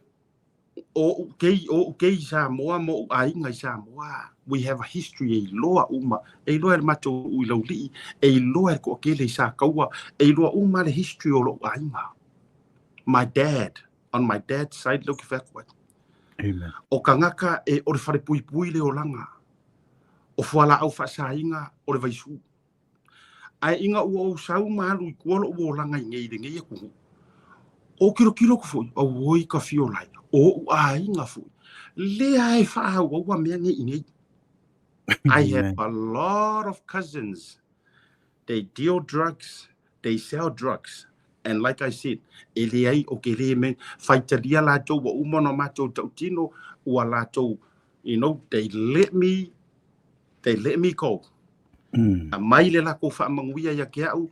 O o'u kei, o o'u kei i Samoa ma o'u aiga i Samoa, we have a history e iloa uma, e iloa e le matou nuu i Laulii, e iloa e le toatele i Sataua, e iloa uma le history o lo'u aiga. My dad, on my dad's side lea ou te fai atu ai. Amen. O tagata e o le falepuipui le olaga, o fualaau faasaina o le vaisu. Ae ina ua ou sau ma alu i tua lo'u olaga i nei i lenei atunuu, o tilotilo atu foi, auoi ka fio lai, o o'u aiga foi, lea e faaauaua mea nei i nei. I have Amen. a lot of cousins, they deal drugs, they sell drugs, and like I said, e leai, o ke le me, faitalia latou ua uma ona matou tautino, ua latou, they let me, they let me go. Aumai le latou faamanuia ia te a'u,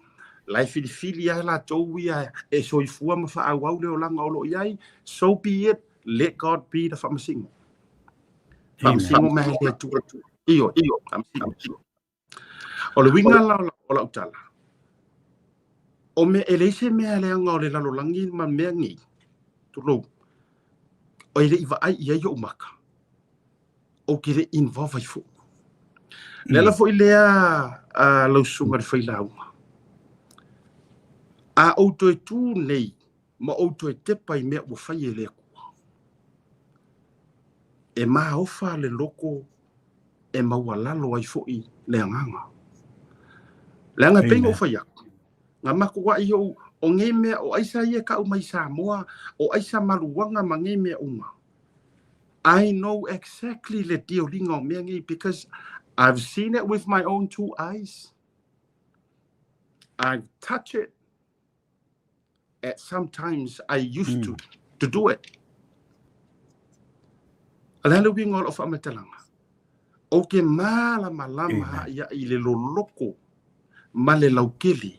la e filifili lava latou ia e soifua ma faaauau le olaga o lo o i ai, so be it, let God be the faamasino. Faamasino mea e le Atua. Ioe, faamasino. O le uiga la o lau tala, o mea, e leai se mea leaga o le lalolagi ma mea nei, tulou, e le i vaai i ai o'u maka, ou te le involve ai foi. Le ala foi lea a lau susuga i le failauga, a ou toe tu nei ma ou toe tepa i mea ua fai e le Atua, e maofa le loko e maualalo ai foi le agaga. Leaga e pei ona ou fai atu, na matuai ou, o nei mea, o aisa ia e tau mai Samoa, o aisa maluaga ma nei mea uma, I know exactly le dealiga o mea nei because I've seen it with my own two eyes. I've touched it. At sometimes I used to do it. O le a le uiga o lau faamatalaga? Ou te malamalama a'ia'i i le loloko ma le lautele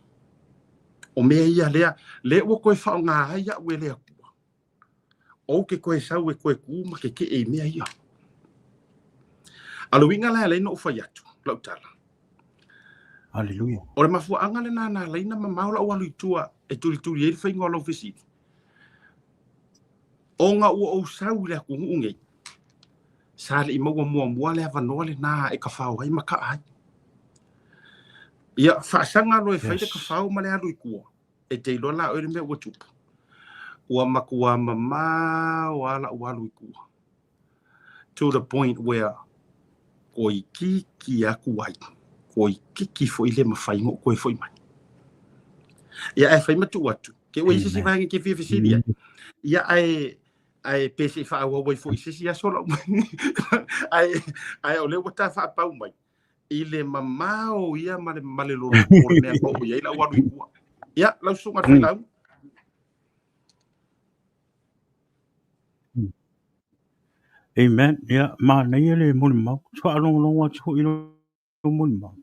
o mea ia lea, lea ua toe faaaoga ai a'u e le Atua. Ou te toe sau e toe tu ma keke'e i mea ia. A o le uiga la e ala ai ona ou fai atu lau tala. Hallelujah. O le mafuaaga lenā na ala ai ona mamao la'u alu i tua e tulituli ai le faiga o lau fesili, ona ua ou sau i le atunuu nei, sa le i maua muamua le avanoa lenā e tafao ai ma kaa ai. Ia, faasaga loa e fai le tafao ma le alu i tua, E te iloa la oe le mea ua tupu. Ua matua mamao lava la'u alu i tua. To the point where toeitiiti atu ai, toeitiiti foi le mafai ona ou toe foi mai. Ia ae fai ma tuu atu, te i ua i ai se isi vaega e te fia fesili ai. Ia ae ae pe se i faaauau ai foi i se isi aso la'u ae ae o lea ua ta faapau mai. i le mamao ia ma le ma le loloto o le mea na oo i ai lau alu i tua. Ia, lau susuga i le failauga. Amen. Ia, manaia le molimau. Faalogologo atu foi i lou molimau.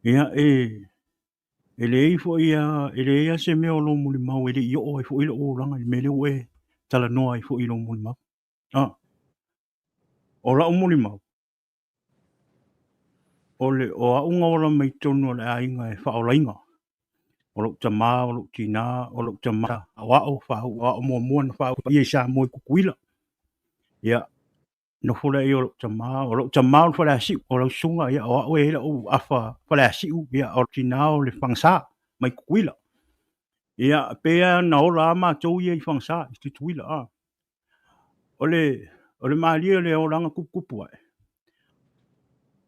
Ia, e, e leai foi a, e leai lava se mea o lou molimau e le i oo ai foi lou olaga i le mea lea ua e talanoa ai foi i lou molimau. Ah. O la'u molimau, o le o a'u na ola mai totonu o le aiga e faaolaina, o lo'u tamā, o lo'u tinā, o lo'u tamā aoao, o a'u muamua na faauu i Samoa i Tutuila. Ia, Nofo lea o lou tamā, o lou tamā o le Faleasiu, o lau susuga, ia, o au e i ai lau afa Faleasiu, ia, o le tinā o le Fagasā, mai Tutuila. Ia, pei lava na ola lava matou ia i Fagasā, i Tutuila, a. O le, o le malie o le olaga tuputupu ae,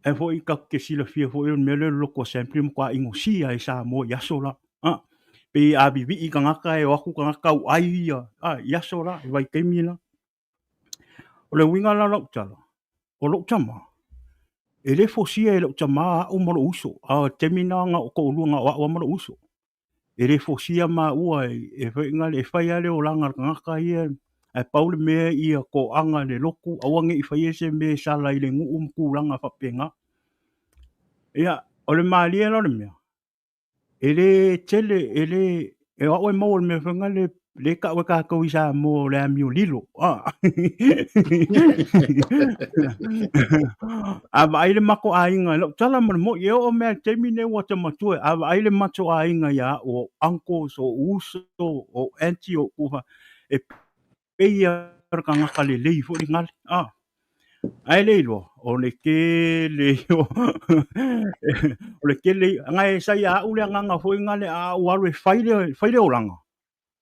ae foi tatou te silafia foi o le mea lea o le loto assembly e matua inosia ai Samoa i aso la. A, pei a vivii tagata e o atu tagata tauai ia, a, i aso la, i vaitaimi la. O le uiga la o lau tala, o lou tama, e le fosia e lou tama au ma lou uso, a o le taimi lena na o toalua na o au lava ma lou uso. E le fosia maua e fai e fai lava le olaga a le tagata ia, ae pau le mea ia toaga le lotu, aua ne i faia se mea e sala i le nuu ma tulaga faapena. Ia, o le malie la o le mea, E le tele, e le, e o au e maua i le mea foi lena le, le tau e tatou i Samoa o le amio lilo. Ah. A vaai le matou aiga, lau tala ma le moi, e oo mai lava i le taimi lenei ua ta matua, a vaai le matou aiga ia au, o uncles, o uso, o aunty, o kufa, e pei o le tagata lelei foi le gale. Ah. Ae le iloa, o le tele o o le tele ngai sa ia au le agaga foi ngale a au alu e fai le fai le olaga.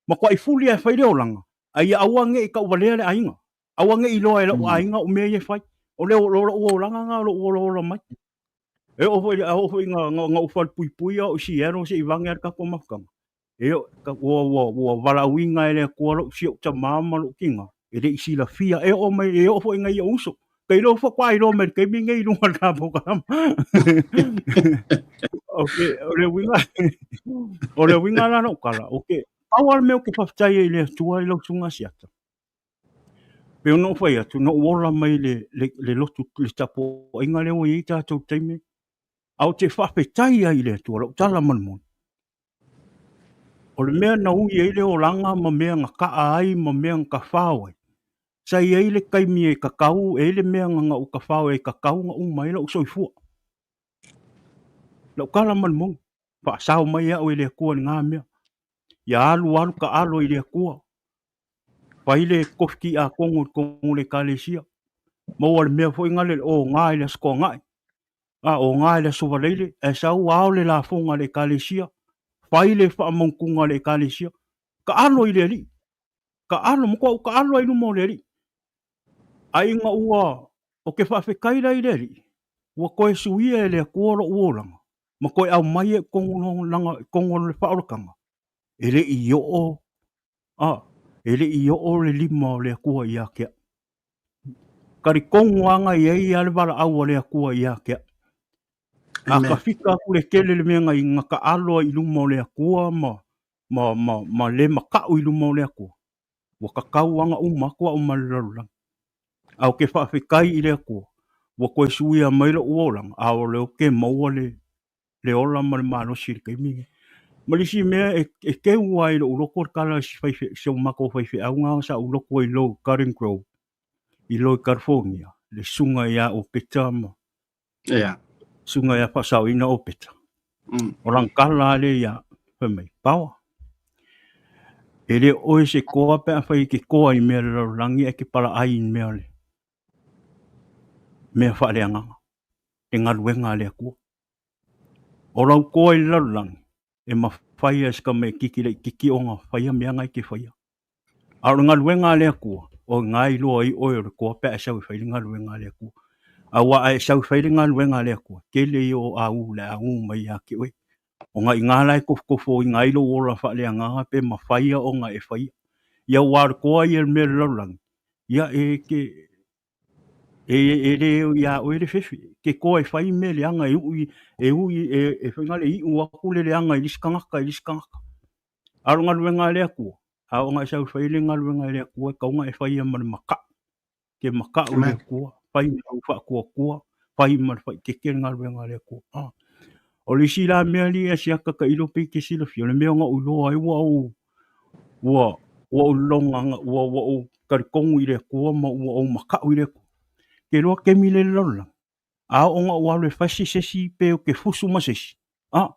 Matuai fuli e fai le olaga. A ia aua ne i tauvalea le aiga. Aua ne i iloa e lou aiga o mea ia e fai. O le o lou olaga na o lou olaola mai. E oo foi a oo foi na na ou falepuipui au i Seattle se i vane ai le tatou mafutaga. E ua, ua, ua valaauina e le Atua lou si ou tamā ma lou tina, e le i silafia. E oo mai, e oo foi nai ou uso. Ka iloa faatoa iloa mai i le taimi lenei i luga o le ta polokalama. Okay, o le uiga, o le uiga la lou tala, okay, pau lava le mea ou te faafetai ai i le Atua i lau susuga Asiata, pei ona ou fai atu, na ou ola mai le, le, le lotu, le tapuaiga lea ua i ai tatou i le taimi, a ou te faafetai ai i le Atua, lau tala ma le moni, O le mea na ui ai le olaga ma mea na kaa ai ma mea na tafao ai, sa i ai le taimi e kakau, e i ai le mea na ou tafao ai e kakau na uma ai lou soifua. Lau tala ma le moni, faasao mai au e le Atua i lena mea. Ia alu alu taalo i le Atua, fai le tofi tiakono i totonu o le Ekalesia, maua le mea foi lena le oga i le Aso Toonai. A o gā i le Aso Faraile, ae sau ao le lafoga a le Ekalesia, fai le faamautuga a le Ekalesia, taalo i le Alii, taalo, matua ou taalo ai i luma o le Alii. A ina ua, ou te faafetai la i le Alii, ua toe suia e le Atua lou olaga, ma toe aumai ai i totonu o le faaolataga, e le i oo, a, e le i oo le lima o le Atua ia te au. Talitonu lava na i ai le valaau a le Atua ia te au. A ka fika atu le tele le mea na i na taalo ai i luma o le Atua ma, ma, ma, ma le makaʻu i luma o le Atua, ua tatau lava na uma atu au ma le lalolagi. A ou te faafetai i le Atua, ua toe suia mai lou olaga, a o lea ou te maua le, le ola ma le malosi i le taimi lenei. Ma le isi mea e, e keu lava i lou loto le tala a si faife, si o matou faifeau sa ou loto ai i lou Garden Grove, i lou California, le susuga ia Opeta ma Yeah. susuga ia Faasaoina Opeta. O lana tala lava lea ia, fai mai, Paoa, e le o oe se toa pe afai e te toa i mea o le lalolagi ae te palaai i mea o le mea faaleagaga, le galuega a le Atua. O lau toa i le lalolagi, e mafai lava e se tamaititi laitiiti ona faia mea na e te faia. A o le galuega a le Atua, o i ina e iloa ai oe o le toa pe a e sau e fai le galuega a le Atua. Aua a e sau e fai le galuega a le Atua, tele ia o au o le a ū mai ia te oe. Ona i ina la e tofotofoina ai lou ola faaleagaga pe mafai ona e faia. Ia aua o le toa ia i le mea o le lalolagi, ia e te E le iā oe le fefe, ke toa e fai mea leaga e ui, e ui, e fai ngale iu atu le leaga i le isi tagata, i le isi tagata. A o le galuega a le Atua, a oo ina e sau e fai le galuega a le Atua, e tatau ona e faia ma le makaʻu. Ke makaʻu i le Atua, fai ma lou faatuatua, fai ma le faaeteete le galuega a le Atua. A. O le isi la mea alii e asiata tailo pe i te silafia, o le mea na ou iloa ai ua ou ua ua ou loga ua ua ou talitonu i le Atua ma ua ou makaʻu i le Atua. Ke iloa kemi le lalolagi, a oo ina ou alu e fasi se isi pe ou te fusu ma se isi, a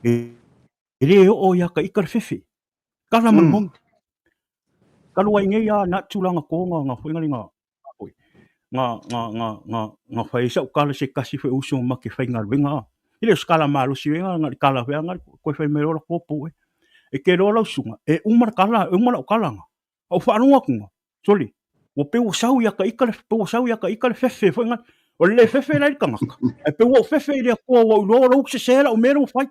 e le oo ia ka ika le fefe. Kala ma le moni. Talu ai nei a na tulaga toga nga foi nga foi nga nga nga nga nga fai sa ukala se kasi foi uso ma ke fai galuega. E le o se kala malosi e nga le kala fea nga koe fai mai loa la kopo e. E ke loa lau susuga, e uma le kala, e uma lau kalaga. A ou faalogo atu, sole, ua pei ua sau ia ka ika le, pei ua sau ia ka ika le fefe foi nga, o le le fefe la i le tagata. Ae pei ua ou fefe i le Atua ua ou iloa ua sese lau mea lea ua fai.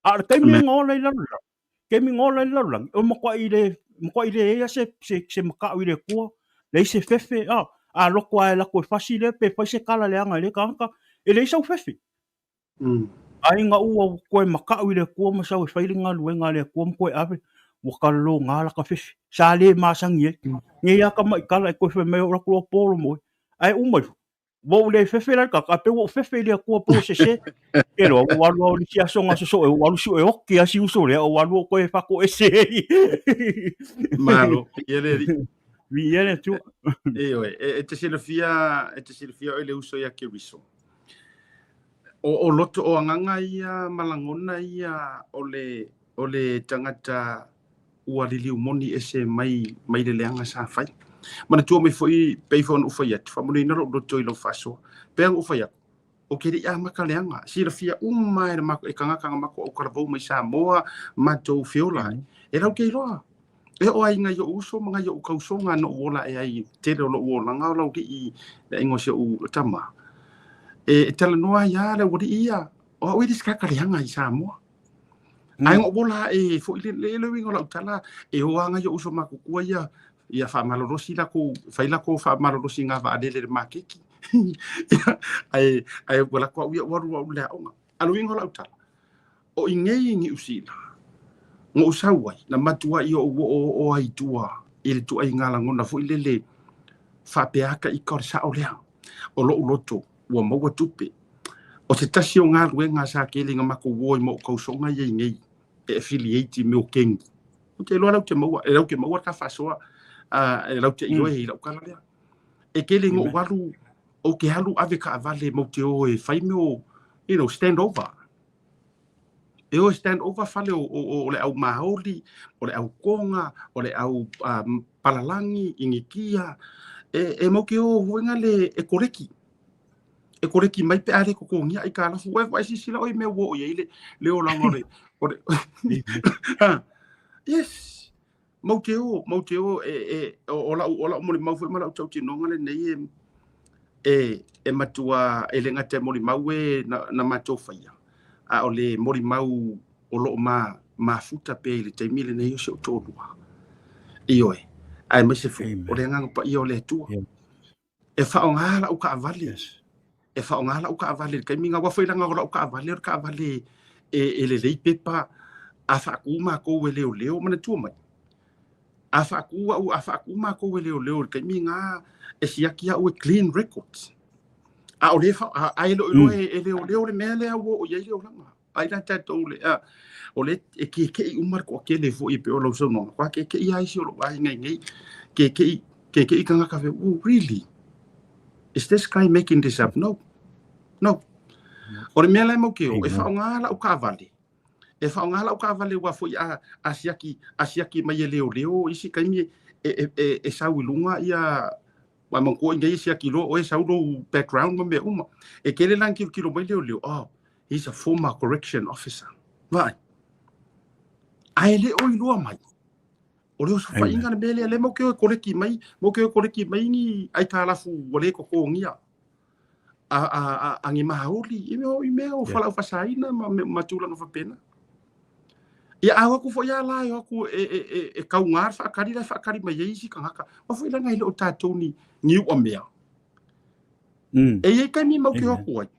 A o le taimi na ola i lalolagi, taimi na ola i le lalolagi, o matuai le, matuai leai lava se, se, se matau i le Atua, leai se fefe, a, a loto lava e latou e fasi lea pe fai se tala leaga i lea tagata, e leai sau fefe. Ai ina ua toe matau i le Atua ma sau e fai le galuega a le Atua ma toe ave, ua talaloga lata fefe. Sa le masani ai. Nei lava tamai tala e toe fai mai, o latou loa polo moe. Ae uma ifo, Ua ou le fefe la i le tagata, ae pei ua ou fefe i le Atua po o sese. Ke loa, ua alu au i le isi aso na sosoe, ua alu sue oki a si uso lea, ua alu ou toe faatoese ai. Malo, ia le alii. Viia le Atua. Ioe, e te silafia, e te silafia oe le uso ia Keriso. O loto o agaga ia ma lagona ia o le, o le tagata ua liliu moni ese mai, mai le leaga sa fai. Manatua mai foi, pei foi ona ou fai atu, faamanuiaina lou loto i lau faasoa. Pei ona ou fai atu, ou te le i amata leaga, silafia uma e le e tagata na matou autalavou mai Samoa, matou feola ai. E lau te iloa, e oo ai i nai ou uso ma nai ou tausoga na ou ola ae ai i le tele o lou olaga o lau alii le aiga o si ou tama. E talanoa ai lava le aualii ia, o au e le se tagata leaga i Samoa. Ae na ou ola ae foi le, le, le uiga o lau tala, e o lava nai ou uso matutua ia, ia faamalolosi latou, fai latou faamalolosiga vaalele i le maketi. Ae, ae ua lako au ia ua alu au i le aoga. A o le uiga o lau tala, o i nei i Niu Sila, na ou sau ai, na matuai ou oooo ai i tua i le ituaiga lagona foi lele faapea aka ika o le sao lea. O lou loto, ua maua tupe. O se tasi o galuega sa tele ina matou o ai ma ou tausoga ia i nei e affiliate i mea o kengi. Ou te iloa lau te maua, e lau te maua ta faasoa, e lau te ioe i lau tala lea. E tele ina ou alu, ou te alu ave taavale matou te o e fai mea o, you know, stand over. E o e stand over fale o, o, o le au Māori, o le au Tonga, o le au Palalagi, Initia, e matou te o foi nale e koleki. E koleki mai pe a le totogia aitalafu. Ua e silasila oe i mea ua oo i ai le, le olaga o le, o le yes. Matou te o, matou te o e, e, o, o lau, o lau molimau foi ma lau tautinoga lenei e, e, e matua, e le gata e molimau e na, na matou faia, a o le molimau o loo ma, mafuta pea i le taimi lenei o si ou toalua. Ioe, aemaise foi, o le Agaga Paia o le Atua. Yeah. E faaaoga lau taavale. Yes. E faaaoga lau taavale i le taimi na aua foi leaga o lau taavale o le taavale e, e lelei pepa a faatu matou e leoleo manatua mai. A faatu au a faatu matou e leoleo i le taimi na e siaki au e clean records. A o le fa a e le o iloa e leoleo le mea lea ua oo i ai le olaga. Ai la tatou le a o le e kekeʻi uma le toatele foi e pei o lau saunoaga. Kua kekeʻi lava isi o lou aiga i nei. Kekeʻi, kekeʻi tagata fai, oh really? Is this guy making this up? No. No. O le mea la e mau ke o, e faaaoga lau taavale. E faaaoga lau taavale aua foi a, a siaki, a siaki mai e leoleo isi taimi e, e, e, e sau i luga ia Ua manatua i nei e siaki loa oe sau lou background ma mea uma. E tele la na tilotilo mai leoleo, oh, he's a former correction officer. Vaai. Ae le o iloa mai. O le osofaiga le mea lea, le mau ke o e koleki mai, mau ke o e koleki mai ni aitalafu ua le totogia. A, a, a, a ni maoli, i mea, i mea o falau fasaina ma, ma tulaga faapena. Ia a o atu foi lava la e o atu e, e, e, e kauga le faatali la e faatali mai ai isi tagata. Aua foi leaga e le o tatou ni, ni uamea. E i ai taimi matou te o atu ai,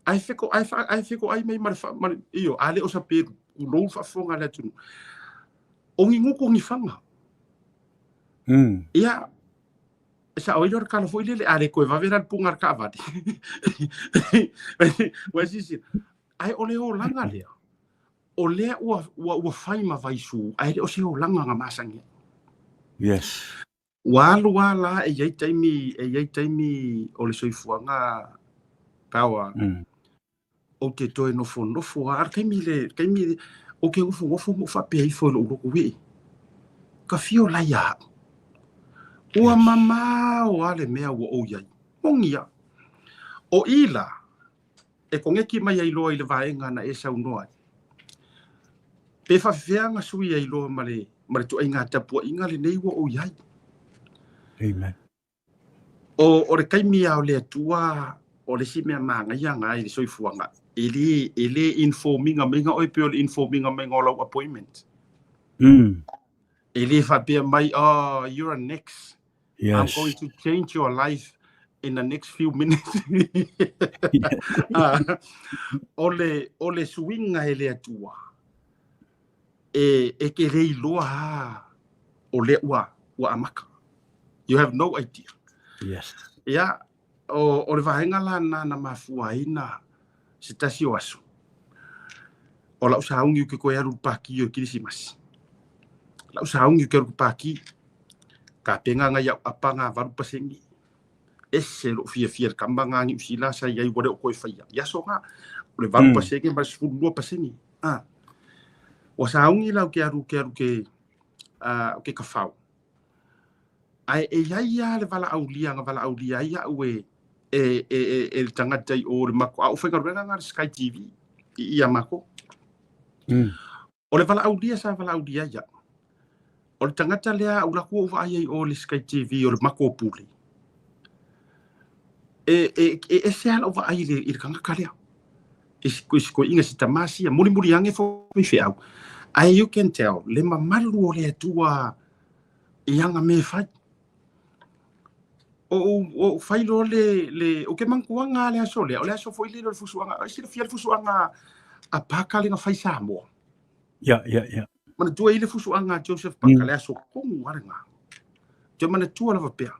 ae feko, ae, fa, ae fekoai mai ma le, fa, ma le, io, a le o sapelu, tulou le faafofoga a le atunuu. O ni gutu o ni faga. Ia, e sao ai lea o le tala foi lele, a le toe vave la le puga a le taavale. Ua e silasila, ae o le olaga lea, o lea ua, ua, ua fai ma vaisu, ae le o se olaga na masani ai. Yes. Ua alu lava la e i ai taimi, e i ai taimi o le soifuaga power. Ou te toe nofonofo lava, a o le taimi le, taimi ou te nofonofo ma ou faapea ifo i lou loto, ee, ka fia o la ia au. Ua mamao lava le mea ua ou i ai. Moni lava. O i la, e koneki mai ai loa i le vaega na e saunoa ai. Pe faafefea na sui ai loa ma le ma le ituaiga tapuaiga lenei ua ou i ai. Amen. O le taimi lava o le Atua o le isi mea manaia lena i le soifuaga, e le inform ina maiga oe pei o le inform ina maiga o lau appointment. E le faapea mai, "Oh, you're next. I'm going to change your life in the next few minutes." Ah, o le suiga e le Atua, e te le iloa lava o lea ua amata. You have no idea. Ia, o le vaega la lena na mafua ai na se tasi o aso. O lau sauni ou te toe alu i le paki o le Kerisimasi. Lau sauni ou te alu i le paki, tapena nai au apa na 8%. Ese lou fiafia i le kama na Niu Sila sa i ai ua le o toe faia. I aso na, o le 8% ma le 12%. Ah. Ua sauni la ou te alu ke alu ke ke kafau. Ae e i ai lava le valaaulia na valaaulia ai au e le tagata i o le mako. A o faigaluega na le Sky TV i ia mako. O le valaaulia sa valaaulia ai au. O le tagata lea au laku ou vaai ai o le Sky TV o le mako pule. E ese lava lau vaai i le tagata lea. E si koeina si tama sia. Mulimuli ane foi feau. Ae you can tell, le mamalu o le Atua i ana mea e fai. O fai loa le o ke manatua le aso lea, o le aso foi lele o le fusuaga, e silafia le fusuaga a Paka le na fai Samoa. Ia. Manatua i le fusuaga a Joseph Paka, le aso tonu lava lena. Te manatua lava pea.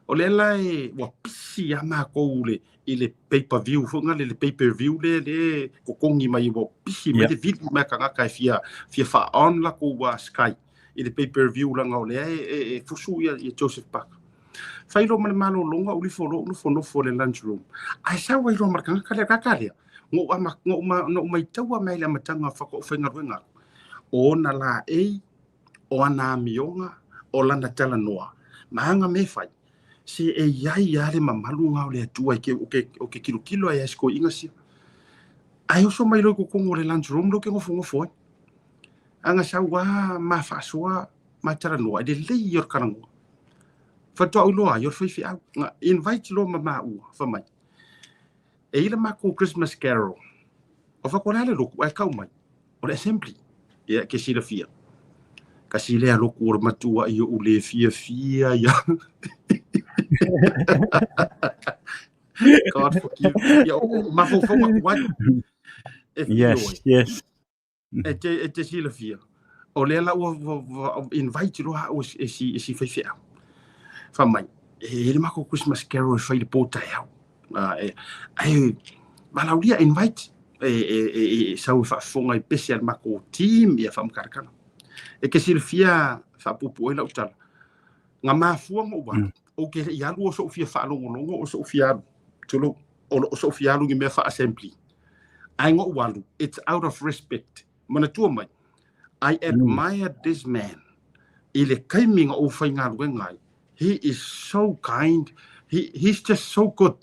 O lea la e ua pisi lava matou i le pay per view foi na le pay per view le totogi mai ua pisi mai le vili mai tagata e fia faa-on latou Sky i le pay per view laga o lea e fusu ia Joseph Parker. Fai loa ma le malologa ou lifo loa ou nofonofo i le lunch room. Ae sau ai loa ma le tagata lea, tagata lea. Na ou maitaua mai le amataga faatoa ou faigaluega aku. O ona laei, o ana amioga, o lana talanoa. Ma aga mea e fai. Se e i ai lava le mamalu na o le Atua o ke kilokilo ai a se koeina sia. Ae oso mai loa i totonu o le lunch room lea ou te nofonofo ai. Aga sau lava ma faasoa ma talanoa, e lelei ia o le talanoa. Faatoa ou iloa ai o le faifeau. Na invite loa ma maua, fai mai. E i le matou Christmas Carol. O faatoa le a le lotu, ae kau mai. O le assembly. Ia, ke silafia. Kasi lea lotu o le matua i ou le fiafia ia. God forgive. Ia, o mafaufau atu ai. E fio ai. E te silafia. O lea la ua invite loa au e si faifeau. Fai mai, e le matou Christmas Carol e fai le po taeao. Ae valaaulia invite e sau e faafofoga i pese a le matou team ia faamakarakara. E te silafia faapuupuu ai lau tala. Na mafua ona ou alu, ou te le i alu o so'u fia faalogologo o so'u fia alu. Tulou, o so'u fia alu i mea faa-assembly. Ae na ou alu, it's out of respect. Manatua mai, I admire this man. I le taimi na ou faigaluega ai, he is so kind. He's just so good.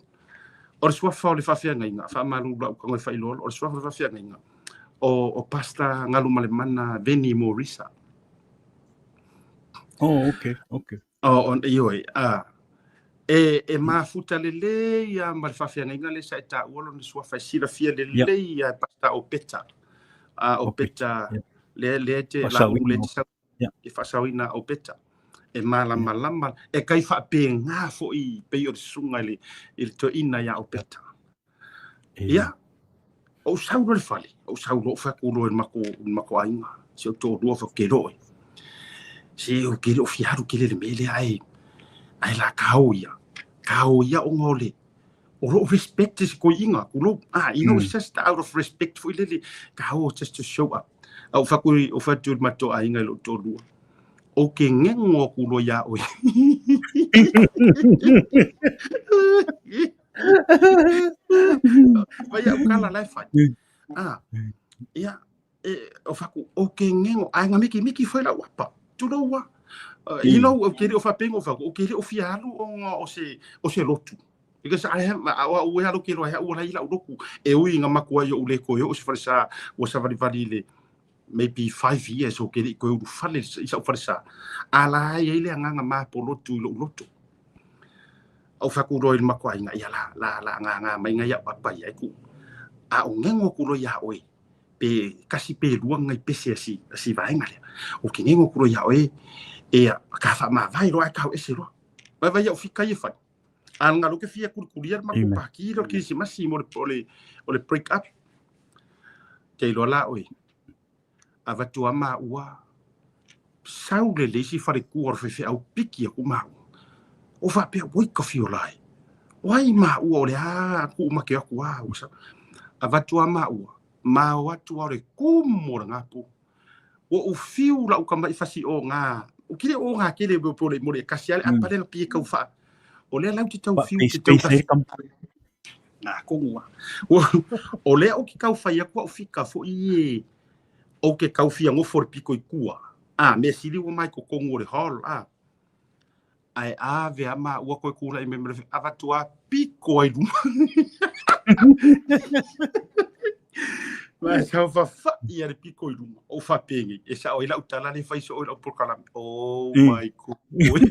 O le suafa o le faafeagaiga, faamalulu lau tago e faailoa, o le suafa o le faafeagaiga, o Pastor Galumalemana Veni Morisa. Oh, okay. O ioe, e mafuta lelei ia ma le faafeagaiga lea sa e taua lona suafa e silafia lelei ia e Pastor Opeta. O Peta, lea te lau le te sau e faasaoina o Peta. E malamalama, e kai faapega foi pei o le susuga i le toeaina ia Opeta. Ia, ou sau loa le fale, ou sau loa ou fai atu loa i le matou aiga, si ou toalua fai atu ke loe. Se ou te le o fia alu tele i le mea lea ae la kao ia. Kao ia ona o le o lou respect i se koeina, tulou. Ah, it's just out of respect foi lele, kao just to show up. A ou fai atu ou fai atu i le matou aiga i lou toalua. Ou te gego atu loa iā oe. Vai au kala la e fai. Ah, ia, e, o fai atu, ou te gego, ae na mikimiki foi lau apa. Tulou a. You know, ou te le o faapea o fau, ou te le o fia alu ona o se lotu. Because I have, a ua alu ke loa ua lai lau lotu. E ui nga maku ai o ule koe o se falesa, ua savalivali le maybe 5 years o ke le koe ulu fale i sau falesa. A la ai ai le anganga ma po lotu i lou lotu. Au whaku i le maku ai nga ia la, la, la, nga, nga, mai nga ia papa ia ku. A o ngengo ku lo ia oe pe kasi pe lua ngai pese asi asi vaenga lea. O ke ngengo ku lo ia oe e ka wha ma vai roa ka ese roa. Vai vai au fika ia whai. A nga lo ke fia kulikulia ma ku paki lo Krisimasi mo le o le break up. Te iloa la oe. A vatua ma ua sau le le isi whare kua o le au piki aku mau. O whapea, woi ka fio lai. Wai ma ua o le a ku ma ke aku a ua sa. A vatua ma ua. Ma o atu o le kumu o le ngapu. Ua u fiu la uka mai fasi o ngā. O kile o ngā kele o pole mo le kasi ale apa le pie kau wha. O le lau te tau fiu te tau kasi. Nā, kongua. O lea o ki kau whai aku au fika fo i e o ke kau fia ngofo le piko i kua. A, me sili ua mai ko kongu o le hall, a. Ai a ve ama ua koe kula i me mere avatua piko ai luma. Ma sa fa fa ia le piko i luma. O fa pengi. E sa o ila utala le fai so o ila porkalame. Oh my god.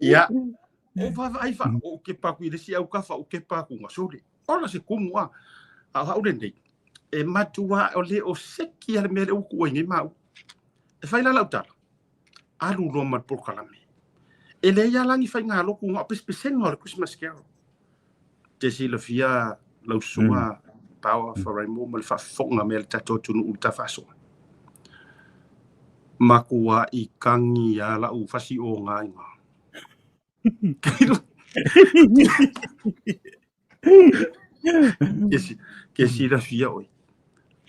Ia. O fa ai fa o ke pa ku i le si au ka fa o ke pa ku nga sole. Ola se kumu a. A ha ure nei. E matua o le o seki a le mea le uku ai nei mau. E whai la lau tala. Alu loa ma le polokalame. E le ia langi whai ngā loku ngā pespesenga o le Christmas Carol. Te silafia lau susuga Power Faraimo ma le faafofoga mai a le tatou atunuu i le tafaasoa. Makua i kagi a lau fasi o ngā inga. Ke silafia oi.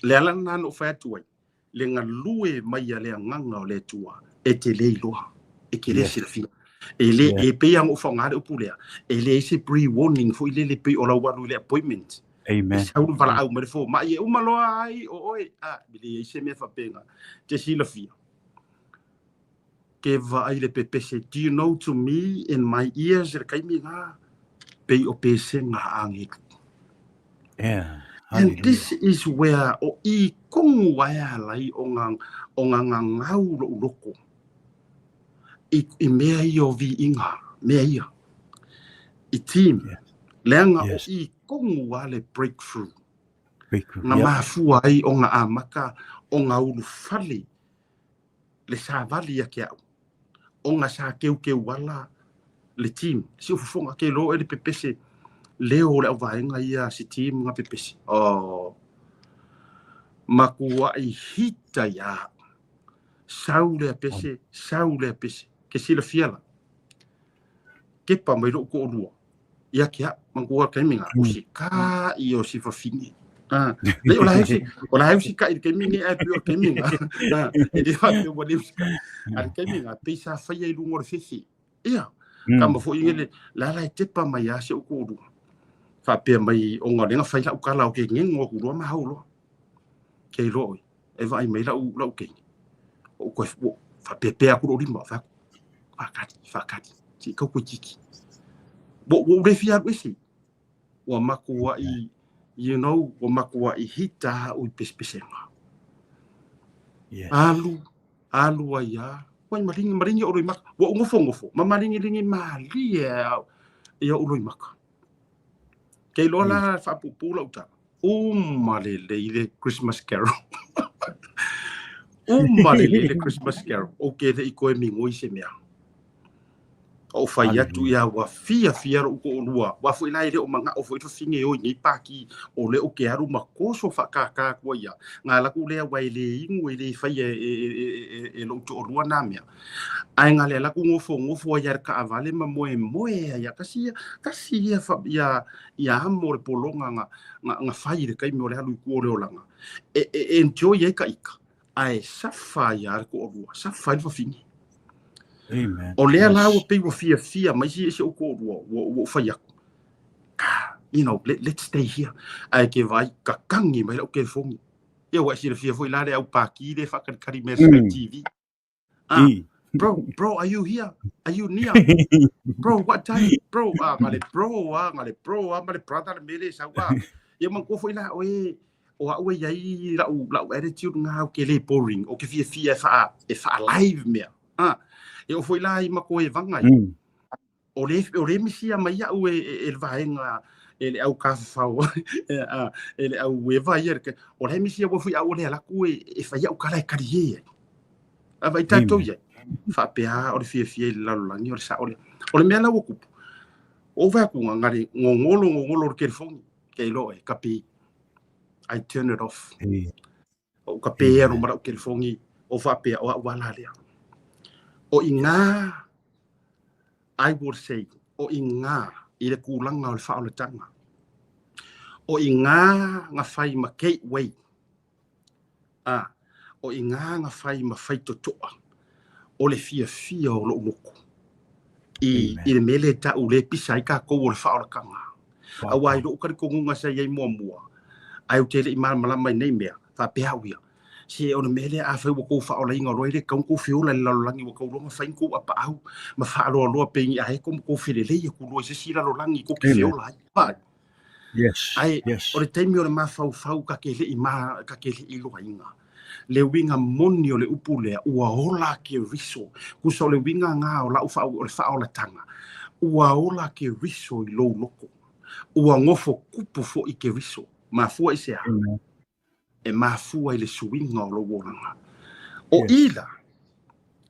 Le ala na no whai atu ai. Le galue mai a le agaga o le Atua e te le iloa, e ke le silafia. E le e pei lava ona ou faaaoga le upu lea, e leai se pre-warning foi lele pei o lau alu i le appointment. Amen. E sau le valaau mai le fomai e uma loa ai o oe, a, e leai se mea faapena. Te silafia. Ke vaai le pepese, do you know to me in my ears le taimi lena, pei o pesega a agelu. Yeah. And this is where o i kongu ai alai o ngā, o ngā ngangau lou loko. I mea ia o viiga, mea ia. I team. Yeah. Leaga Yes. o i kongu a le breakthrough. Breakthrough. Nga mafua ai o ngā amaka o ngā ulufale le savali ia ke au. O ngā sa keukeu ala le team. Si o fofoga ke lo e le pepese leo o le au vaenga ia si team ngā pepese. Oh. Makua i hita ia. Sau le pese, sau le pese. Ke silafia la. Kepa mai lou toalua. Ia ke au, mangua taimi lena, o se ka i o se fafine. Ah, le o la heusi, o la heusi ka i le taimi nei ae pei o le taimi lena. Ah, e le faapea ua le usi ka. A le taimi lena, pei sa faia i luga o le fefe. Ia, kama foi ngele, la la e tepa mai a si ou toalua. Faapea mai, ona o lea na fai lau tala o ke ngego aku loa ma hau loa. Ke iloa oi, e vaai mai lau, lau keiki. O koe, o, faapea aku lou lima, fai atu, whakari, whakari, si kau koe tiki. Ua ua le fia alu ese. Ua makuaʻi, you know, ua makuaʻi hita au i pesepesenga. Yes. Alu, alu ai a, ua i maringi, maringi o maka. Ua ou nofonofo, ma malingilingi mālie au, ia ou loimaka. Ke iloa la faapuupuu lau tala. Uma lelei le Christmas Carol. Uma lelei le Christmas Carol. O ke le i koe migoi se mea. O fai atu ia ua fiafia lou toalua. Ua foi la e le o manao foi fafine e o i nei paki o le o ke alu ma koso faakākā atu ai ia. Nga alu atu lea ua e le inu e le faia e lou toalua nā mea. Ae nga le alu atu nofonofo ai ia le taavale ma moemoe ai ia. Kasi ia, kasi ia, ia, ia amo le pologa nga, nga, nga fai i le taimi o le alu i tua o le olaga. E, e enjoy ai ka ika, ae safa ai lava le toalua, safa ai le fafine. Amen. O lea la ua pei ua fiafia mai si si ou toalua, ua ou fai atu. Ah, you know, let's stay here. Ae ke vaai, kakagi mai lau telefoni. Ia ua e silafia foi la le au paki le faakalikali mea sa TV. Ah, bro, bro, are you here? Are you near? Bro, what time? Bro, ah, ma le bro, ah, ma le bro, ah, ma le brother le mele sau, ah. Ia manatua foi la oe, o au e iai lau, lau attitude ngā ke le boring, o ke fiafia e wha, e wha alive mea. Ah, e o foi la i mako e vangai. O le, o le misia mai au e, e, e le vaega e le au kafafao e, a, e le au eva ia o le misia ua fui au le alaku e, e whai au kala e kari e a vai tātou ia whaapea o le fiafia i le lalolagi o le sa o le o le mea lau kupu o vai ku ngare ngongolo ngongolo le kelefongi ke ilo e kapi I turn it off o ka pē alo ma lau kelefongi o whaapea o au ala lea o i ngā I will say o i ngā i le kūlanga o le whaolatanga o i ngā ngā whai ma gateway a o i ngā ngā whai ma whai totoa o le fiafia o lou loku i, i le mele ta u le pisa i ka kou o le whaolakanga. Aua i lou talitonuga sa i ai muamua, ae ou te le i malamalama i nei mea, faapea au ia, Se o le mea lea afai ua kou faaolaina loa e le tatau ona kou feola i le lalolagi ua tau loa ona fai ni kou apaau ma faaloaloa pei ni aeko ma kou felelei atu loa i se isi lalolagi kou te feola ai. Vai. Yes. Ae yes. o le taimi o le mafaufau ka ke le'i ma ka ke le'i loaina. Le uiga moni o le upu lea, ua ola Keriso. Kusa o le uiga ngā o lau wha, o le whaolatanga. Ua ola Keriso i lou loko. Ua ngofo kupu fo i Keriso. Mafua i se a. Amen. E mafua i le suiga o lou olaga. O Yes. ila,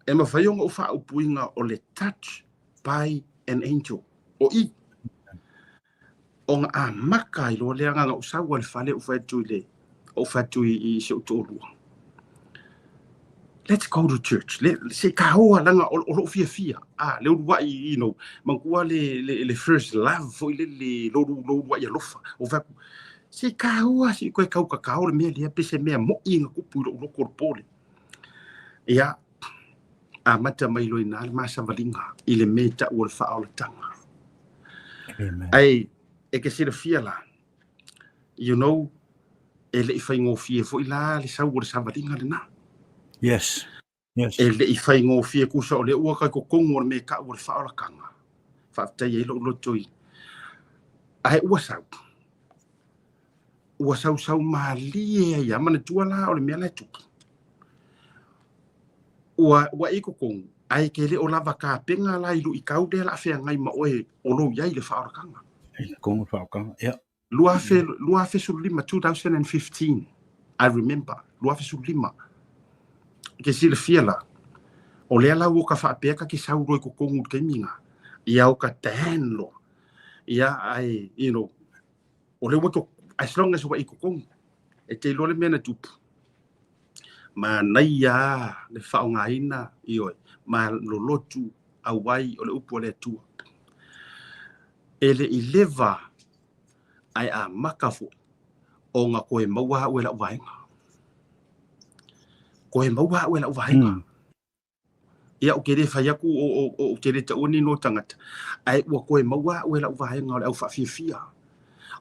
e mafai ona ou faaupuina o le touch by an angel. O i, ona amata ai loa le agaga ou sau ai le fale ou fai atu i le ou fai atu i, i si ou toalua. Let's go to church. Le, se ka hoa langa o, o lou fiafia. Ah, le uluai, you know, manatua le, le, le first love foi le, le lou, lou uluai alofa. O fai atu, se ka hoa se i koe kau kakao le mea lea pe se mea mo'i na kupu i lou loko o le pole. Ia, amata mai loa i ina le ma savaliga i le mea ta'u o le faaolataga. Amen. Ae e ke silafia la, you know, e le'i faigofie foi la le sau o le savaliga lenā. Yes. Yes. E le'i faigofie kusa o lea ua kai totonu o le mea ta'u o le faaolataga. Faafetai ai lo'u loto i ae ua sau. Ua sausau malie ai a manatua la o le mea la e tupu. Ua, ua e i totonu, ae ke le o lava tapena la i luitau lea o le a feagai ma oe o lou i ai le faaolataga. I totonu o le faaolataga, ia. 2015, 2015, I remember, 2015. Ke silafia la, o lea la ua ka faapea ka ke sau loa i totonu i le taimi lena. Ia o ka tan loa. Ia, ae, you know, o lea ua to, as long as ua i totonu, e te iloa le mea na tupu. Manaia le faaaogaina, ioe, ma lolotu auai o le upu a le Atua. E le i leva ae amata foi ona toe maua au e lau vaega. Toe maua au e lau vaega. Ia, ou te le fai atu ou te le taua ni igoa tagata, ae ua toe maua au e lau vaega o le au faafiafia,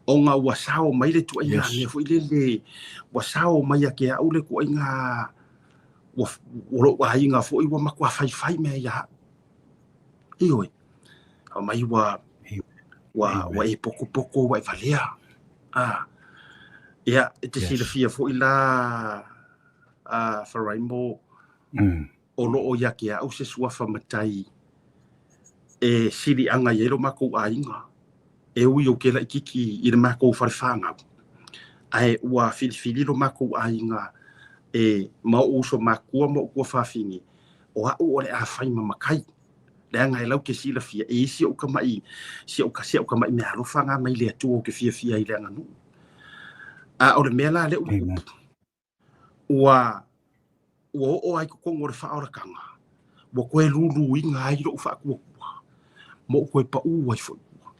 ona ua sao mai le tuaiga Yes. mea foi lele, ua sao mai ia te au le tuaiga, ua, o lou aiga foi ua matua faifai mea ia au. Ioe, aumai ua, ua, ua e pokopoko, ua e valea. Ah, ia, e te Yes. silafia foi la, a Faraimo, o lo o ia te au se suafa matai e siliaga i ai lo makou aiga, e ui o ke laititi i le makou fale fanau, ae ua filifili lo makou aiga e ma o'u uso makua ma o'u tuafafine, o a'u o le a fai ma matai, leaga e lau te silafia e isi o'u tama'i, si o'u si a'u tama'i meaalofa na mai le Atua ou te fiafia ai i le aganuu. A o le mea la lea ua Amen. tupu, ua ua oo ai i totonu o le faaolataga, ua toe luluina ai lo'u faatuatua, ma ou toe pa'u ai foi i tua.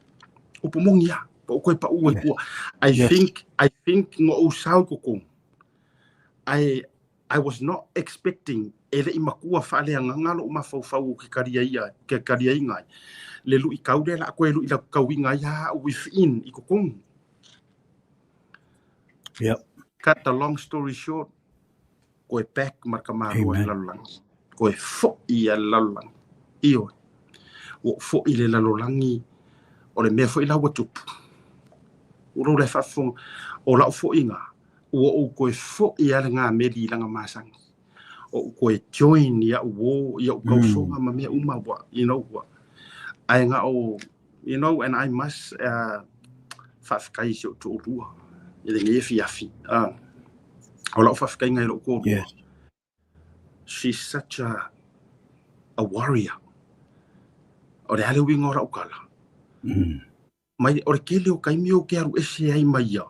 Upu moni lava, ma ou toe pa'u ai i tua. I Yes. think, I think na ou sau i totonu, I, I was not expecting e le'i matua faaleagaga lo'u mafaufau o ke kalia ia, ke kaliaina ai, le lu'itau lea o le a toe lu'itauina ai lava au within i totonu. Yep. Cut the long story short, koe back ma le tamāloa i le lalolagi. Koe fo'i a le lalolagi. Ioe. Ua ou fo'i i le lalolagi, o le mea foi la ua tupu. Ua lou le faafofoga, o la'u fo'iga, ua ou toe fo'i a le gameli i laga masani. O ou toe join i a'u uō, i a'u tausoga ma mea uma ua, you know, ua, ae na o, you know, and I must faafetai i si ou toalua i lenei afiafi. O lau faafetaiga i lou toalua. She's such a warrior. O le a le uiga o lau tala? Mai, o le tele o taimi ou te alu ese ai ma ia,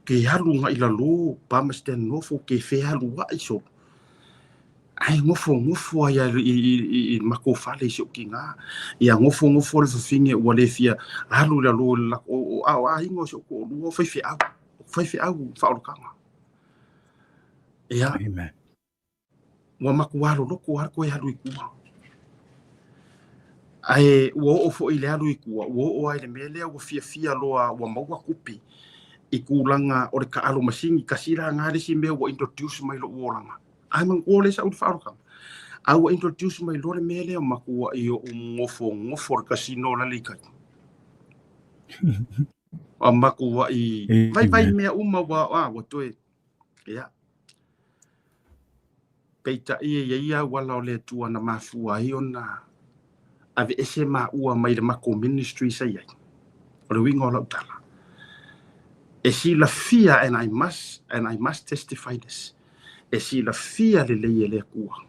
ke alu agai i lalo, Palmerston North, ou ke fealuai solo. Ae nofonofo ai i le matou fale i si ou tina. Ia nofonofo le fafine ua le fia alu i lalo i le latou, a o aiga o si ou toalua o faifeau, o faifeau faaolataga. Ia. Amen. Ua matua loloto lava le toe alu i tua. Ae ua oo foi i le alu i tua, ua oo lava i le mea lea ua fiafia loa ua maua tupe i tulaga o le taalo masini. Tasi la lena le isi mea ua introduce mai i lou olaga. Ae manatua lea sa ou i le faaolataga. A ua introduce mai loa le mea lea, matuai ou nofonofo i le casino lale i tai. Ua matuai vaivai mea uma ua toe, ia. Peitai e i ai auala o le Atua na mafua ai ona aveese maua mai le matou ministry sa i ai. O le uiga o lau tala, e silafia, and I must testify this, e silafia lelei e le Atua,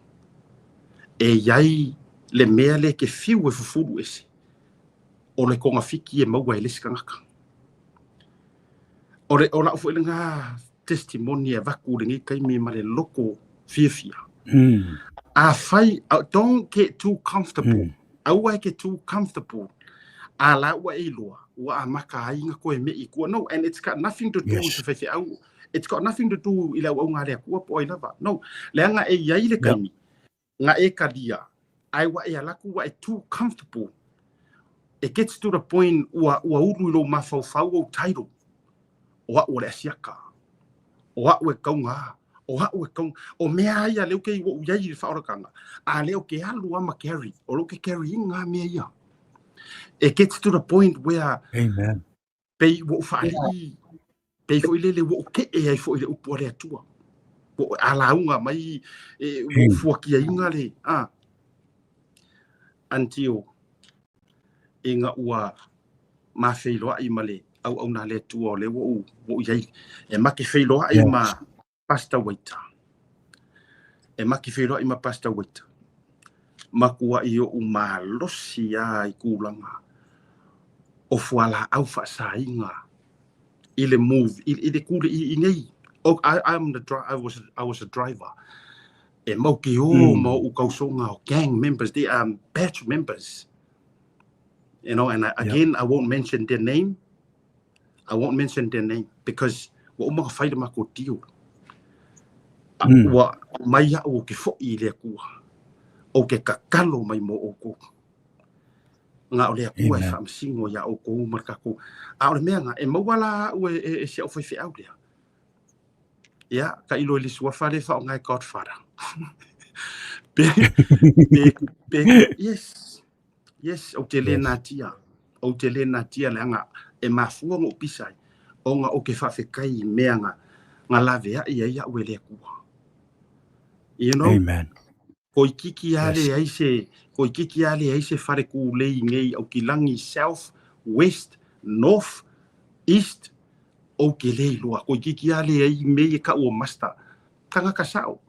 e i ai le mea lea e te fiu e fufulu ese, o le togafiti e maua e le isi tagata. O le, o lau foi lena testimony e avatu i lenei taimi ma le loto fiafia. Afai, don't get too comfortable. Aua e ke too comfortable. A la ua e iloa, ua amata ai na toe me'i i tua. No, and it's got nothing to do with faifeau. It's got nothing to do i le auauga a le Atua po o ai lava. No, leaga e i ai le taimi, na e talia, ae ua e alu atu ua e too comfortable. It gets to the point ua ulu i lou mafaufau ou title. O a'u o le asiata. O a'u e tauga. O a'u e tauga. O mea ia lea ou te ua ou i ai i le faaolataga, a lea ou te alu lava ma carry. O lou te carry ina mea ia. It gets to the point where Amen. pei ua ou faalii, pei foi lele ua ou ke'e ai foi i le upu a le Atua. Ua ou alauga mai, e, ua ou fuatiaina le, a, until ina ua mafeiloai ma le auauna a le Atua o lea ua ou i ai. E ma te feiloai ma Pastor Waiter. E ma te feiloai ma Pastor Waiter. Matuai ou malosi lava i tulaga o fualaau faasaina i le move, i le kule i nei. Oh, I was a driver. E mau ke o ma ou tausoga o gang members, they are batch members. And I, again, I won't mention their name. I won't mention their name because ua uma ona fai le matou deal. Ua mai a'u ou te fo'i i le Atua. Ou te tatalo mai mo outou. Na o le Atua e faamasino iā outou ma le tatou. A o le mea na, e maua la a'u e si au faifeau lea. Ia, tailo i le suafa lea e faaaoga e Godfather. Pe, yes, ou te le natia. Ou te le natia leaga e mafua ona ou pisa ai, ona ou te faafetai i mea na laveai ai a'u e le Atua. You know? Amen. Toeitiiti lava leai se, toeitiiti lava leai se fale tulei nei Aukilagi, South, West, North, East, ou te le iloa. Toeitiiti lava leai mea ia e tau o master. Tagata sao.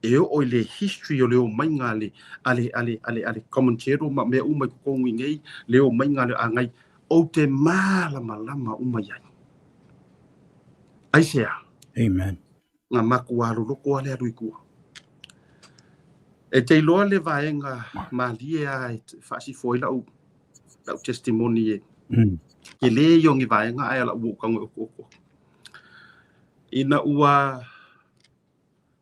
E oo i le history o le omaiga a le, a le, a le, a le, a le Comanchero ma mea uma i totonu i nei, le omaiga a le agai, ou te malamalama uma i ai. Aisea? Amen. Na matua loloto lava le alu i tua. E te iloa le vaega malie lava e faasifo ai lau testimony e ke le ia o ni vaega ae o lau ua ou tago e okooko.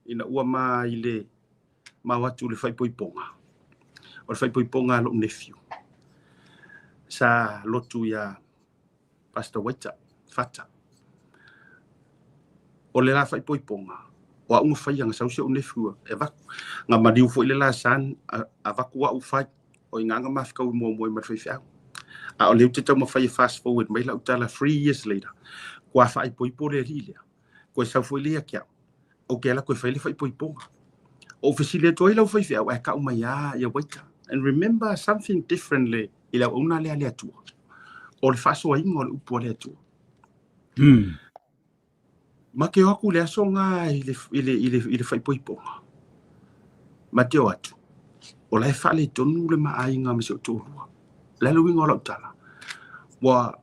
Ina ua ma i le ma o atu i le faaipoipoga, o le faaipoipoga a lou nephew, sa lotu iā Pastor Waita Fata. O le la faaipoipoga, o a'u na faia na sau si o'u nephew e avatu. Na maliu foi le la son avatu a'u fai, o i ina na mafekaui muamua ai ma le faifeau. A o lea ou te taumafai e fast forward mai lau tala 3 years later, ua faaipoipo le alii lea. Koe sau foi lea ia te a'u, ou te ala toe fai le faaipoipoga. O ou fesili atu ai lau faifeau ae ta'u mai lava ia waita. And remember something different le i le auauna lea a le Atua. O le faasoaina o le upu a le Atua. Ma te o atu i le aso lena i le faaipoipoga. Ma te o atu, o la e faaletonu le maaiga ma si ou toalua. O le a le uiga o lau tala? Ua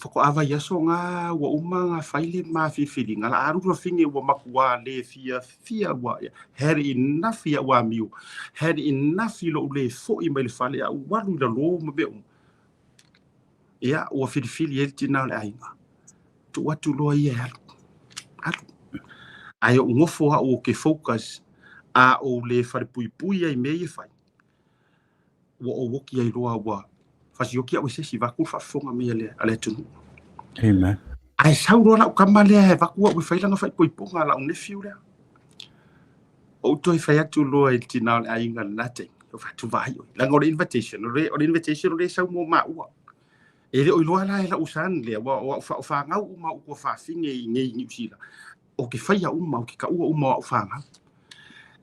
faatoa vaiaso lena ua uma ona fai le ma filifiliga. La alu lafine ua matua le fiafia ua had enough ia amiu. Had enough i lou le fo'i mai le fale a ua alu i lalo ma mea uma. Ia, ua filifili ai le tina o le aiga. Tuu atu loa ia e alu. Alu. Ae ou nofo a'u ou te focus a ou le falepuipui ai i mea ia e fai. Ua ou oki ai loa ua fasioki a'u e se isi vaeatu le faafofoga mai a le atunuu. Amen. Ae sau loa la'u tama lea e avatu a'u e fai lana faaipoipoga la'u nephew lea. Ou toe fai atu loa i le tina o le aiga lena taimi. O fai atu vaai oi. Leaga o le invitation, o le invitation o le sau mo maua. E le o iloa la e la'u son lea, ua o a'u fanau uma a'u tuafafine i nei i Niu Sila. O ke faia uma, o ke ka'ua uma o a'u fanau.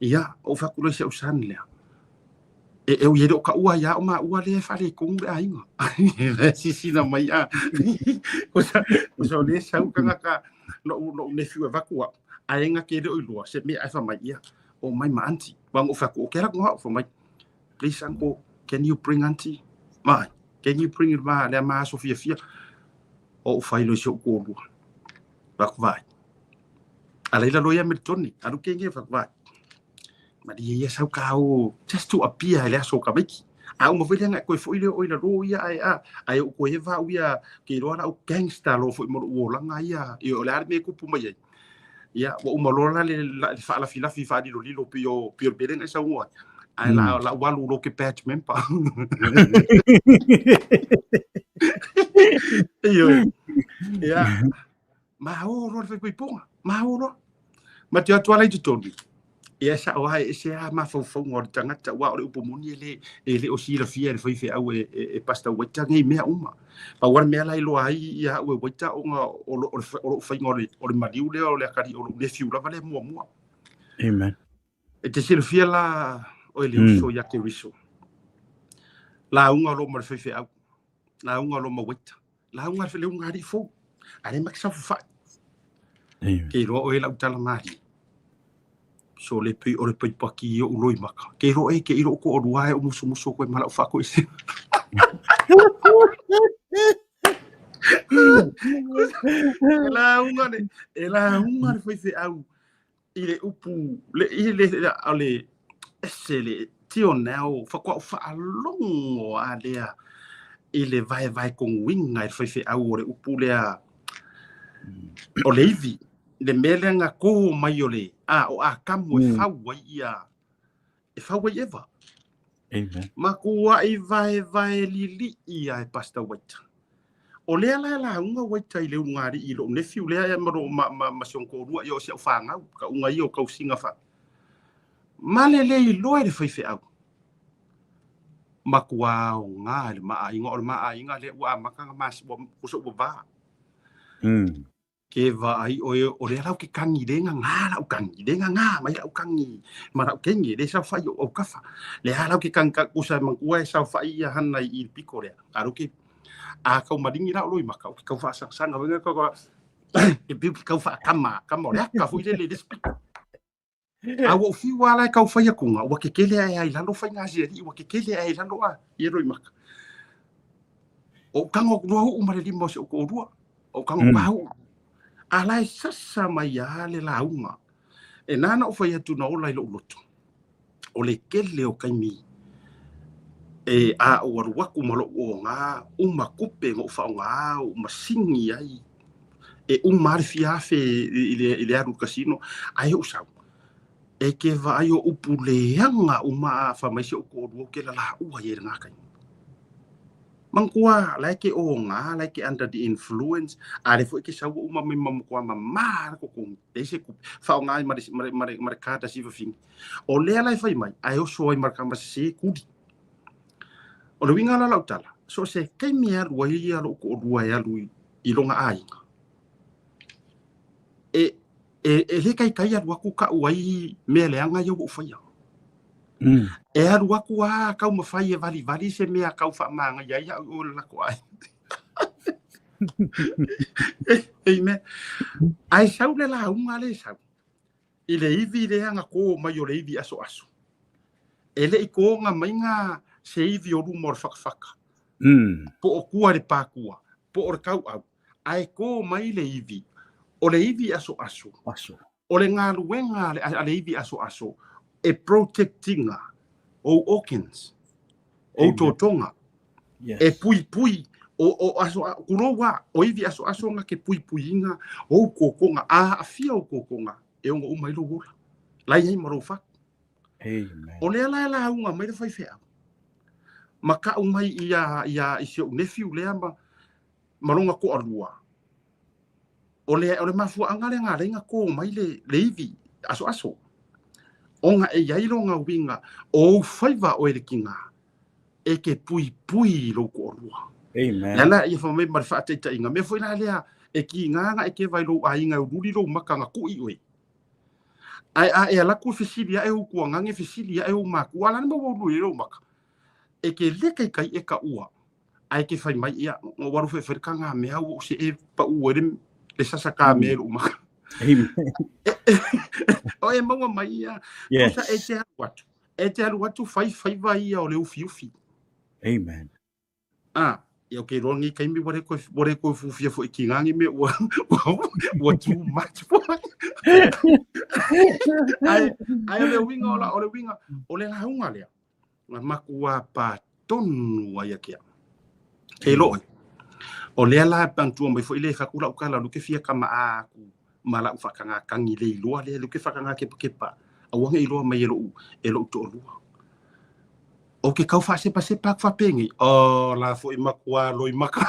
Ia, ou fai atu loa i si a'u son lea. E ui e le o ka'ua ia o maua lea e faaletonu le aiga. Sisina mai a. Kusa o le sau tagata lo'u nephew e avatu a'u. Ae na te le o iloa se mea ae fai mai ia. O mai ma auntie. Wa ou fai atu, o ke ala a'u fai mai. Please, uncle, can you bring auntie? Mai, can you bring ma lea ma aso fiafia? O ou fai loa i si o'u toalua. Fai vai. A laila loa ia me le toni. Alu ke nge fai vai. Malie ia sau ka o just to appear i le aso o tamaiti. A uma foi lea na e toe foi lea o i lalo ia ae a ae ou toe eva au ia ke iloa la au gangster loa foi ma lou olaga ia i o le a le mea e tupu mai ai. Ia ua uma loa la le faalafilafi faalilolilo pei o le mea lea na e saunoa ai. Ae la ua alu loa ke badge member. Ioe. Ia. Malo loa le faaipoipoga. Malo loa. Ma te atu ala i totonu. Ia sa'o lava e ese lava mafaufauga o le tagata aua o le upu moni e le o silafia e le faifeau e Pastor Waita nei mea uma. Pau lava le mea la e iloa ai ia a'u e Waita ona o lo'u faiga o le maliu lea o le atalii o lo'u nephew lava lea muamua. Amen. E te silafia la oe le uso ia Keriso. Lauga loa ma le faifeau. Lauga loa ma Waita. Lauga le ulugalii fou. A le make saofafai. Amen. Ke iloa oe lau tala malie. So le pei o le paipaki i o'u loimaka. Ke iloa e ke ilo ko o lua e o musumusu koe ma lau faakoese. E lauga le faifeau i le upu le i le o le ese le till now faatoa ou faalogo a lea i le vaevae tonuina i le faifeau o le upu lea o le ivi le mea lea na kō mai o le a o Atamu e fau ai ia e fau ai Eva. Amen. Matua'i vaevae lili'i a e Pastor Waita. O lea la e lauga Waita i le ulugalii i lo'u nephew lea ma, ma, ma, ma si ona toalua ia o si a'u fanau ka'uga ia o tausiga fa. Ma le le iloa e le faifeau. Matuā aogā i le maaiga o le maaiga lea ua amata na mas ua kusa ua va. Ke vaai oe o lea lau ke kagi le gagā la'u kagi le gagā mai la'u kagi ma la'u kenge le saofa'i o aukafā lea lau ke kagi kusa e matua e saofa'i ia hana i le piko lea alu ke a kau maligi la o loimaka o ke kau faasagasāga faiga ka e piu ke kau faakama kama o le aka foi lele le piko a ua ou fiu lava la e kau fai akuga ua kekele ae ai lalo faiga asiali'i ua kekele ae ai lalo a ia loimaka o ou tago atu loa u'u ma le lima o si ou toalua o ou tago atu a la e sasa mai lava le lauga e nā na ou fai atu na ola i lo'u loto o le tele o taimi e a ou alu atu ma lo'u ogā uma tupe na ou faaogā ou masini ai e uma lava le fia afe i le alu i le casino ae ou sau e ke vaai o upu leaga uma a fai mai si ou toalua ou te lalaua ai i lena taimi. Manatua la e ke oga, la e ke under the influence, a lea foi e ke sau ua uma mai ma matua mamā le totogi, leai se tupe, faaaoga ai ma le, ma le, ma le, ma le card a si fafine. O lea la e fai mai, ae oso ai ma le tama sesē kuli. O le uiga la o lau tala, so o se taimi e alu ai ia lou toalua e alu i, i lona aiga, e, e, e le taitai alu atu tau ai mea leaga ia ua ou faia. E alu atu a taumafai e valivali se mea tau faamagaia ai au i o i le latou aiga. Amen. Ae sau le lauga lea e sau i le ivi lea na kō mai o le ivi asoaso. E le i kōga mai ga se ivi o luma o le fatafata, po o tua i le pākua, po o le tauau, ae kō mai le ivi, o le ivi asoaso. Aso. O le galuega a le ivi asoaso e protect ina ou organs, ou totoga, e puipui o aso kulou a, o ivi asoaso na ke puipuiina ou totoga, a aafia ou totoga e ono uma ai lou ola, la i ai ma lou fatu. Amen. O lea la e lauga mai le faifeau ma ka'u mai ia ia i si o'u nephew lea ma ma lona toalua. O le, o le mafuaaga lea na ala ai ona kō mai le, le ivi asoaso, ona e i ai lona uiga, o ou faiva oe le tiga, e ke puipui i lou toalua. Amen. Le ala ia fai mai ma le faataitaiga, mea foi la lea e kiga na e keva i lou aiga e uliuli lou maka na kuʻi oe. Ae a e alu atu e fesili aʻe ou tuagage, fesili aʻe ou makua, a o le a le mea ua uliuli ai lou maka? E ke le taitai e kaʻua, ae ke fai mai, ia, na ou alu foi e fai le taga mea ua ou see paʻu ai le, le sasa ka mea i loʻu maka. Amen. O e maua mai ia, Yes. tusa e te alu atu. E te alu atu fai faiva ia o le ufiufi. Amen. Ah, ia okay, loa lenei taimi ua le toe, ua le toe fufia foi ki ngā mea ua, ua, ua too much. Ae, ae o le uiga o la, o le uiga, o le lauga lea, na makuā pā tonu ai a ke au. Kei loe. O lea la e manatua mai foi le fatu lau tala lu ke fia kamaʻā aku ma lau faakagakagi le iloa lea lu ke faakagakepakepa aua ne i iloa mai e loʻu e loʻu toalua. O ke kau faasepasepa aku faapenei, o la foi makuā loimaka.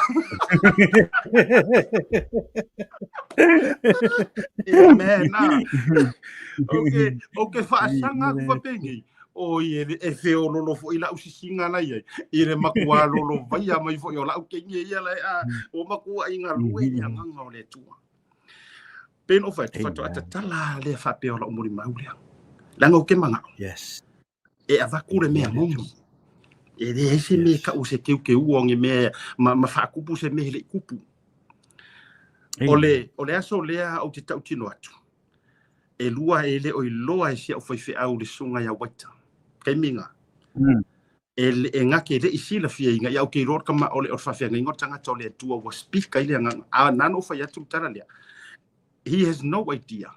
Amen. O ke, o ke faasaga aku faapenei, oi e, e feololo foi la'u sisiga la i ai i le makuā lolovaia mai foi o la'u keiki e ia la e a ua makuaʻi galue le agaga o le Atua. Pei ona ou fai atu, faatoa tatala lea faapea o la'u molimau lea. Leaga ou te mana'o. Yes. E avatu le mea moni. E leai se mea e ka'u se keukeua o ni mea ma, ma faakupu se mea e leʻi kupu. O le, o le aso lea ou te tautino atu. E lua e le o iloa e si a'u faifeau le susuga ia Waita. Taimi na. E, e gake leʻi silafiaina ia ou te iloa o le tama o le, o le faafeagaiga o le tagata o le Atua ua speak ai le agaga. A na ona ou fai atu le tala lea. He has no idea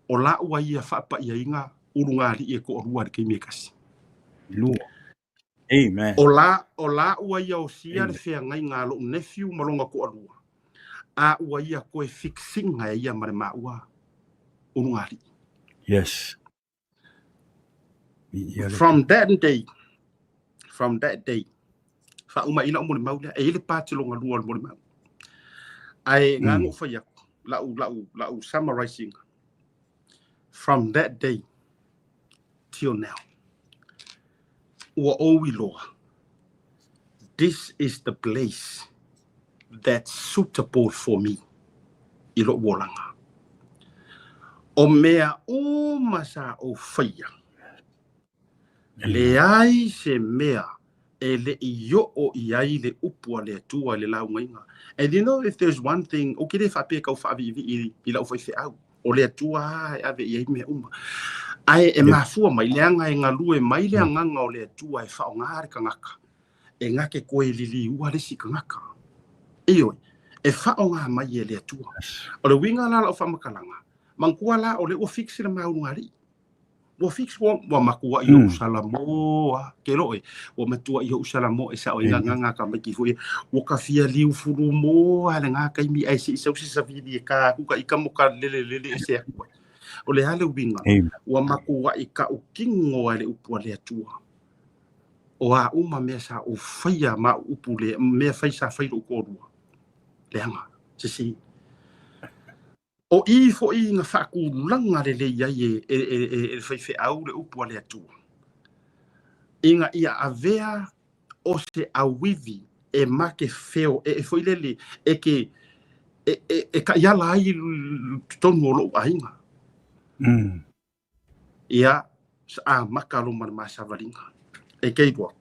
o la'u ai ia faapaiaina ulugalii e toalua i le taimi e tasi. Lua. Amen. O la, o la'u ai ia osia le feagaiga a lo'u nephew ma lona toalua, a ua ia toe fix ina e ia ma le maua ulugalii. Yes. From that day, from that day, faauma ai la'u molimau lea, e i ai le pati lona lua o le molimau. Ae na ona ou fai atu, la'u, la'u, la'u summarizing. From that day till now, ua ou iloa, this is the place that's suitable for me i loʻu olaga. O mea uma sa ou faia, leai se mea e leʻi oo i ai le upu a le Atua i le laugaiga. And you know, if there's one thing, ou te le faapea e tau faaviivii i lau faifeau, o le Atua lava e ave i ai mea uma. Ae e mafua mai, leaga e galue mai le agaga o le Atua e faaaoga le tagata, e gake koe liliua le isi tagata. Ioe, e faaaoga mai e le Atua. O le uiga la o lau faamatalaga, manatua la o lea ua fix le ma ulugalii. Ua fix ua, ua matua i ou salamo a ke loe. Ua matua i ou salamo e sao i nga nga ka maiki foi. Ua ka fia liu fulu mo a le nga kaimi ai se isau se savili e ka ku ka ika mo ka lele lele e se aku ai. O le a le uiga, ua matua i ka u kingo ai le upu a le Atua. O a uma mea sa ou faia ma au upu le mea fai sa fai lou toalua, leaga, sese. O i foi na faatulaga lelei ai e, e, e, e, e le faifeau le upu a le Atua, ina ia avea o se auivi e ma ke feo, e, e foi lele, e ke, e, e, e ta'iala ai totonu o lo'u aiga. Ia, sa amata lo ma le ma savaliga. E ke iloa,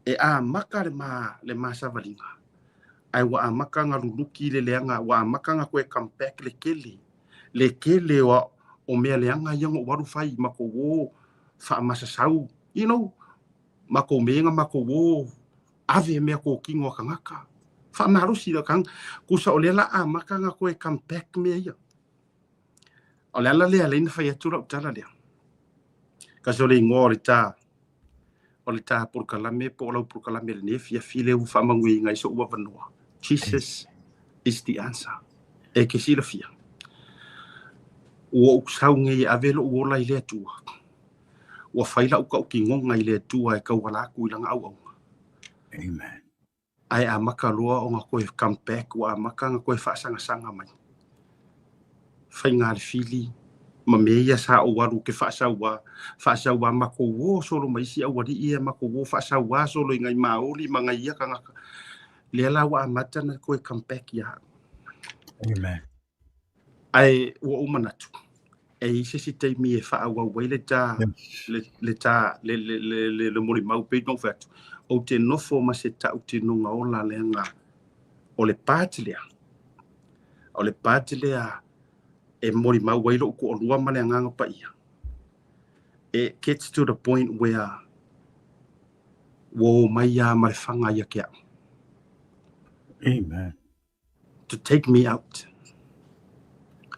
e amata le ma, le ma savaliga, ae ua amata ona luluki le leaga, ua amata ona toe come back le tele, le tele o, o mea leaga ia na ou alu fai, matou o faamasasau, you know, matou mea na matou o ave mea totino a tagata. Faamalosi le tagata. Tusa o lea la amata ona toe come back mea ia. O le ala lea lea na fai atu lau tala lea. Kasi o le igoa o le ta o le ta polokalame po o lau polokalame lenei afiafi lea ua faamanuiaina ai so'u avanoa. Jesus is the answer. E ke silafia. Ua ou sau nei e ave lo'u ola i le Atua. Ua fai la'u ta'utinoga i le Atua e tauala atu i lana auauna. Amen. Ae amata loa ona toe come back, ua amata ona toe faasagasaga mai. Faiga le fili, ma mea ia sa ou alu ou te faasauā, faasauā matou o solo ma isi aualii ia matou o faasauā solo i nai maoli ma nai ia tagata. Lea la ua amata ona toe come back ia au. Amen. Ae ua ou manatu, e i ai se isi taimi e faaauau ai le ta, le, le ta, le, le, le, le, le molimau pei ona ou fai atu, ou te nofo ma se tautinoga ola leaga o le part lea, o le part lea e molimau ai lou toalua ma le Agaga Paia. It gets to the point where ua omai lava ma le faga ia te au. Amen. To take me out.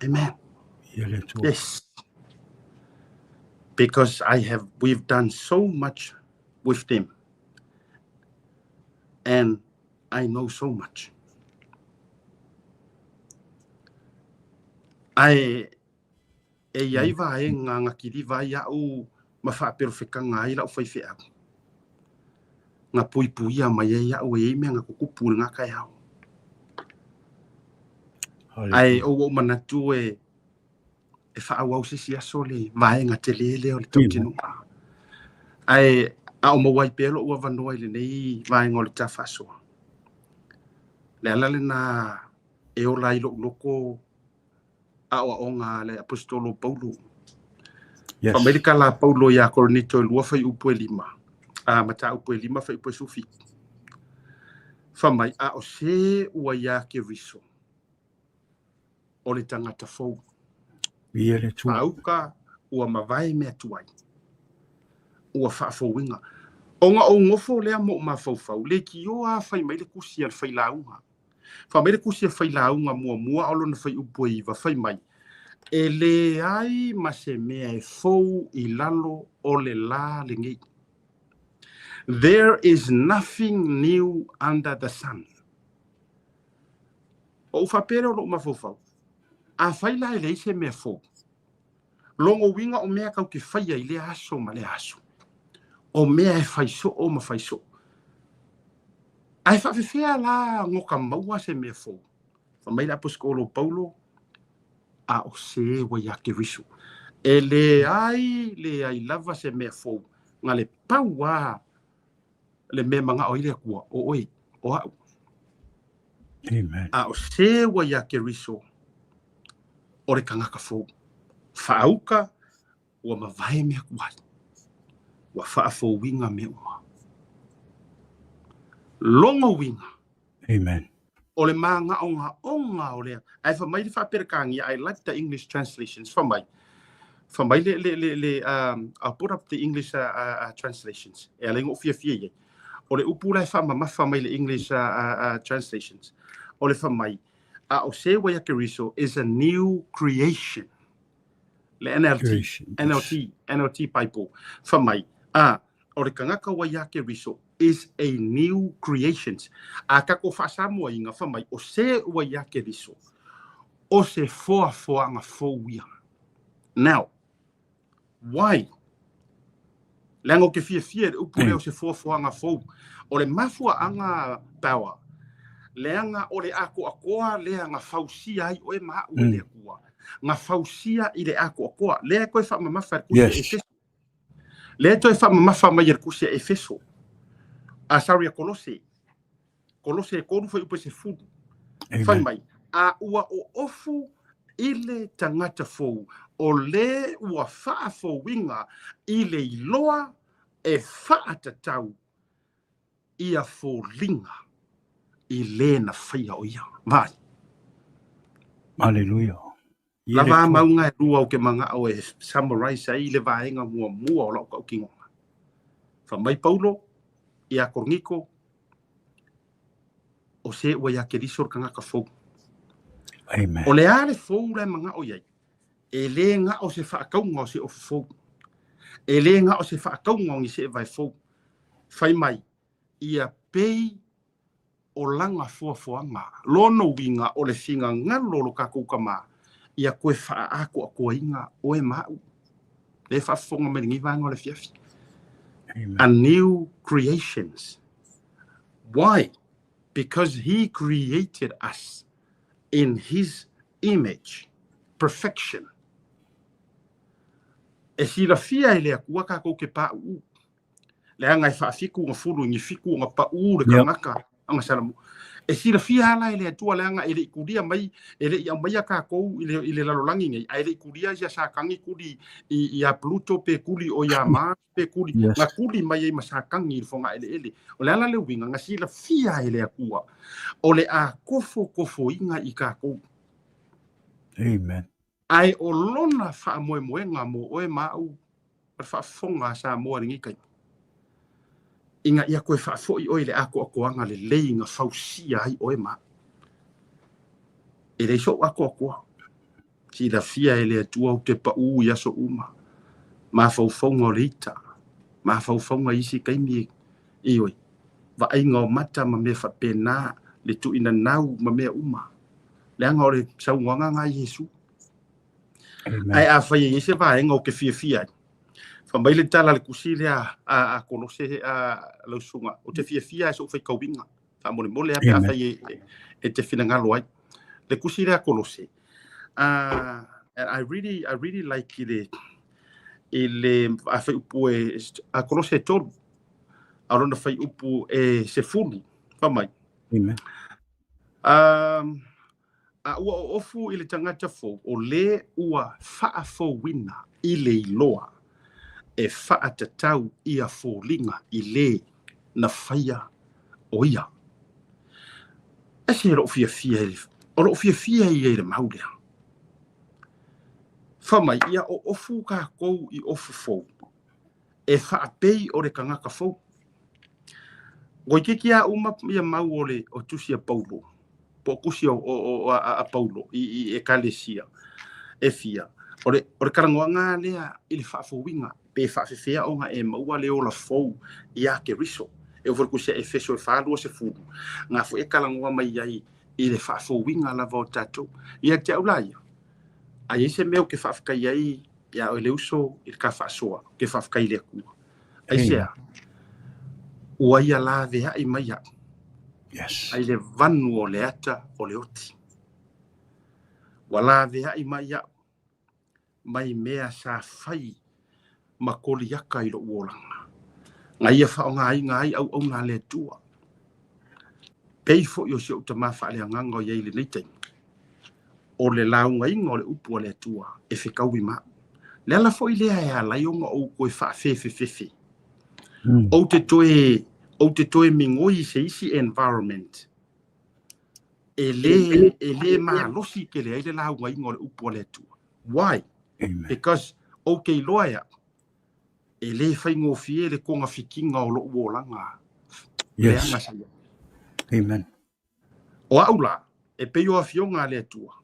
Amen. Yes. Because I have, we've done so much with them. And I know so much. Ae e i ai vaega na kiliva ai a'u ma faaperofekaga ai la'u faifeau, na puipuia mai ai a'u e i ai mea na tutupu i lena taeao. Ae o ua ou manatu e e faaauau se isi aso le vaega tele lea o le tautinoga. Ae a o maua ai pea lo'u avanoa i lenei vaega o le ta faasoa, le ala lena e ola ai lo'u loto aoaoga a le Aposetolo Paulo. Yes. Fai mai le tala a Paulo iā Korinito e lua fuaiupu e lima, a mataupu e lima fuaiupu e 17. Fai mai, a o se ua iā Keriso, o le tagata fou. Ia le Atua. Faauka ua mavae mea tuai. Ua faafouina. Ona ou nofo lea ma ou mafaufau, leitioa a fai mai le tusi a le Failauga. Fai mai le tusi a Failauga muamua a o lona fuaiupu e iva, fai mai, E leai ma se mea e fou i lalo o le lā lenei. There is nothing new under the sun. Ou faapea lea o lou mafaufau, afai la e leai se mea fou, lona uiga o mea tatou te faia i lea aso ma lea aso, o mea e fai soo ma fai soo. Ae faafefea la ona maua se mea fou? Fai mai le Aposetolo o Paulo, a o se ua iā Keriso. E leai, leai lava se mea fou, na le pau lava le mea e manao ai le Atua, o oe, o a'u. Amen. A o se ua iā Keriso, o le tagata fou. Faauka, ua mavae mea tuai. Ua faafouina mea uma. Lona uiga. Amen. O le māgaogaoga o le, ae fai mai le faaperekania, I like the English translations, fai mai, fai mai le, le, le, le I'll put up the English translations, e ala ai ona ou fiafia i ai. O le upu la e faamamafa mai le English translations, o le fai mai, a o se ua ia Keriso is a new creation. Le NLT, Creation, yes. NLT, NLT Bible, fai mai, a, o le tagata ua iā Keriso is a new creations. A tatou faasamoaina, fai mai, o se ua iā Keriso, o se foafoaga fou ia. Now, why? Leaga ou te fiafia i le upu lea o se foafoaga fou. O le mafuaaga Power, leaga o le atoatoa lea na fausia ai oe ma a'u e le Atua, na fausia i le atoatoa. Lea e toe faamamafa e le Tusi a Efeso. Lea e toe faamamafa mai e le Tusi a Efeso. Ah, sorry, a Kolose. Kolose e 3 fuaiupu e 10. Fai mai, a ua oofu i le tagata fou, o le ua faafouina i le iloa e faatatau ia foliga i le na faia o ia. Vaai. Aleluia. Lava a mauga e lua ou te mana'o e summarize ai le vaega muamua o la'u ta'utinoga. Fai mai Paulo iā Korinito, O se ua iā Keriso le tagata fou. Amen. O le a le fou la e mana'o i ai? E lē ga'o se fa'atauga o se ofu fou. E lē ga'o se fa'atauga o ni se'evae fou. Fai mai, ia pei o lana foafoaga, lona uiga o le finagalo o lo tatou Tama, ia toe faaatoatoaina oe ma a'u. Lea e faafofoga mai lenei vaega o le afiafi. A new creations. Why? Because he created us in his image, perfection. E silafia e le Atua tatou te paʻuʻu. Leaga e faafitu ona fulu i ni fitu ona paʻu le kanaka aga salamu. E silafia lava la e le Atua leaga e le i tulia mai, e le i aumaia tatou i le, i le lalolagi nei, ae le i tulia ia Satani tuli i, iā Pluto pe tuli o iā Mars pe tuli, Yes. na tuli mai ai ma Satani i le fogaeleele. O le a la le uiga, na silafia e le Atua o le a kofokofoina i tatou. Amen. Ae o lona faamoemoega mo oe ma a'u ma le faafofoga a Samoa i lenei taimi, ina ia toe faafo'i oe i le atoatoaga lelei na fausia ai oe ma a'u. E leai so'u atoatoa. Silafia e le Atua ou te pa'ū i aso uma, mafaufauga o le ita, mafaufauga i isi taimi, ioe, vaaiga o mata ma mea faapena, le tuuinanau ma mea uma. Leaga o le saunoaga lena a Iesu. Ae afai e i ai se vaega ou te fiafia ai, fai mai le tala a le tusi lea a Kolose a lau susuga, ou te fiafia i so'u faitauina, faamolemole lava pe afai e te finagalo ai. Le tusi lea a Kolose, and I really like i le a fuaiupu e, a Kolose e 3, a o lona fuaiupu e 10, fai mai. Amen. A ua oofu i le tagata fou, o le ua faafouina i le iloa e faatatau ia foliga i le na faia o ia. Ese lo'u fiafia i, o lo'u fiafia ia i le mau lea. Fai mai, ia oofu tatou i ofu fou, e faapei o le tagata fou. Toeitiiti lava uma ia mau o le o tusi a Paulo, po o tusi o, o, o, a, a Paulo i, i ekalesia e fia. O le, o le talanoaga lea i le faafouina, pe faafefea ona e maua le ola fou iā Keriso. E oo foi i le tusi a Efeso e 4:20, na foi e talanoa mai ai i le faafouina lava o tatou. Ia te au la ia, a i ai se mea ou te faafetai ai iā oe le uso i le ta faasoa, ou te faafetai i le Atua. Aisea? Ua ia laveai mai a'u. Yes. Ai le vanu o le ata o le oti. Ua laveai mai a'u mai mea sa fai ma koliaka i lo'u olaga. Na ia faaaogaina ai auauna a le Atua. Pei foi o si o'u tamā faaleagaga o i ai i lenei taimi. O le laugaina o le upu a le Atua e fetaui ma a'u. Le ala foi lea e ala ai ona ou toe faafefefefe. Ou te toe, ou te toe migoi i se isi environment e lē, e lē malosi tele ai le laugaina o le upu a le Atua. Why? Amen. Because ou te iloa e a'u, e lē faigofie le togafitiga o lo'u olaga Yes. leaga sa i ai. Amen. O a'u la, e pei o afioga a le Atua,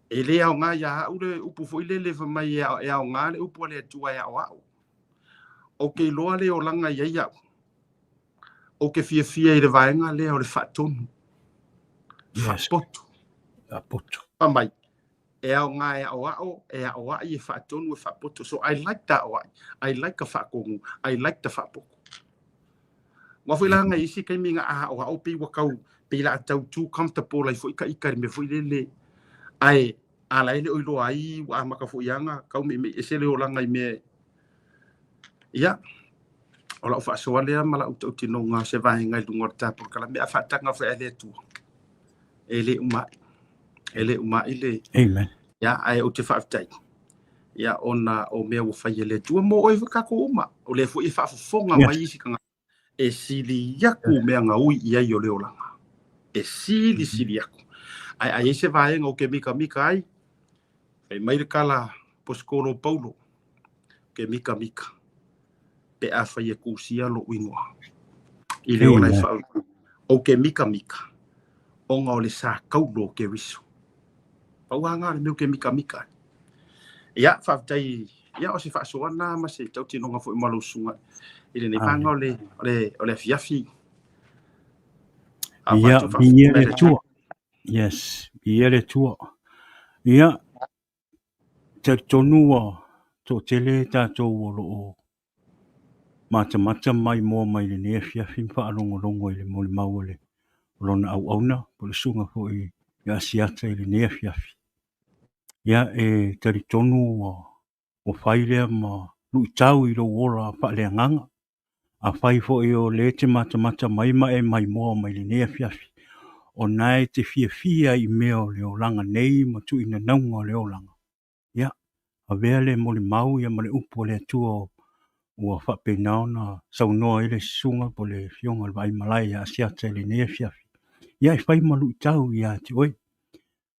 e lē aogā iā a'u le upu foi lele fai mai e aogā le upu a le Atua e a'oa'o. Ou te iloa le olaga i ai a'u, ou te fiafia i le vaega lea o le faatonu, Yes. faapoto. Faapoto. Fai mai, E aoga e aʻoaʻo, e aʻoaʻi, e faatonu, e faapoto. So I like the aʻoaʻi, I like ka faatonu, I like the faapoto. Aua foi la i isi taimi nga a aʻoaʻo pei ua kau, pei la tau too comfortable ai foi ka ika i le mea foi lele. Ae a la e le o iloa ai ua amata foi aga kau meʻemeʻi ese le olaga i mea ia o la'u faasoa lea ma la'u tautinoga o se vaega i luga o le ta polokalame a faataga foi ae le Atua e le uma'i e le uma'i le Amen. Ia ae ou te faafetai ia ona o mea ua fai e le Atua mo oe foi tatou uma o lea foi e faafofoga mai isi tagata e sili aku mea na ui i ai o le olaga e sili sili aku ae a i ai se vaega ou te mikamika ai fai mai le tala aposetolo o Paulo ou te mikamika pe afai e kusia lo'u igoa i le ola e Amen. faa ou te mikamika ona o le sa taulo o Keriso pau lava le mea ou te mikamika ai. Ia faafetai ia o se faasoa lena ma se tautinoga foi ma lou susuga i lenei Amen. vaega o le o le o le afiafi. A Ia, faatu viia faafetai le le Atua. Yes, viia le Atua. Ia, talitonu ua toatele tatou o lo o matamata maimoa mai lenei afiafi ma faalogologo i le molimau o le o lona auauna po o le susuga foi ia Asiata i lenei afiafi. Ia, e talitonu ua ua fai lea ma luitau i lou ola faaleagaga. Afai foi o lea e te matamata mai ma e maimoa mai lenei afiafi, o na e te fiafia i mea o le olaga nei ma tuuinanauga o le olaga, ia, avea le molimau ia ma le upu a le Atua ua faapena ona saunoa ai le susuga po o le afioga i le Vaaimalae ia Asiata i lenei afiafi. Ia, e fai ma luitau ia te oe.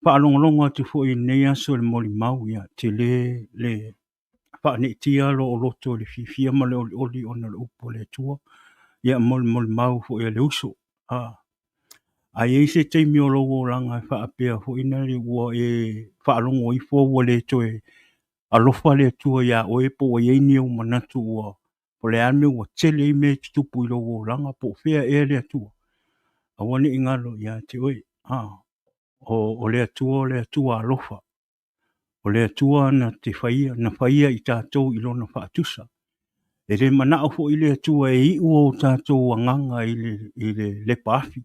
Faalogologo atu foi i lenei aso i le molimau, ia, tele le faaneetia lou loto i le fiafia ma le olioli ona o le upu a le Atua, ia mo le molimau foi a le uso. A a i ai se taimi o lou olaga e faapea foi na ua e faalogo ifo ua le toe alofa le Atua iā oe po ua i ai ni ou manatu ua po o le a le mea ua tele ai mea e tutupu i lou olaga po o fea ea le Atua, aua ne i galo ia te oe. A o le Atua o le Atua alofa. O le Atua na te faia, na faia i tatou i lona faatusa. E le manao foi le Atua e iu o tatou agaga i le lepa afi.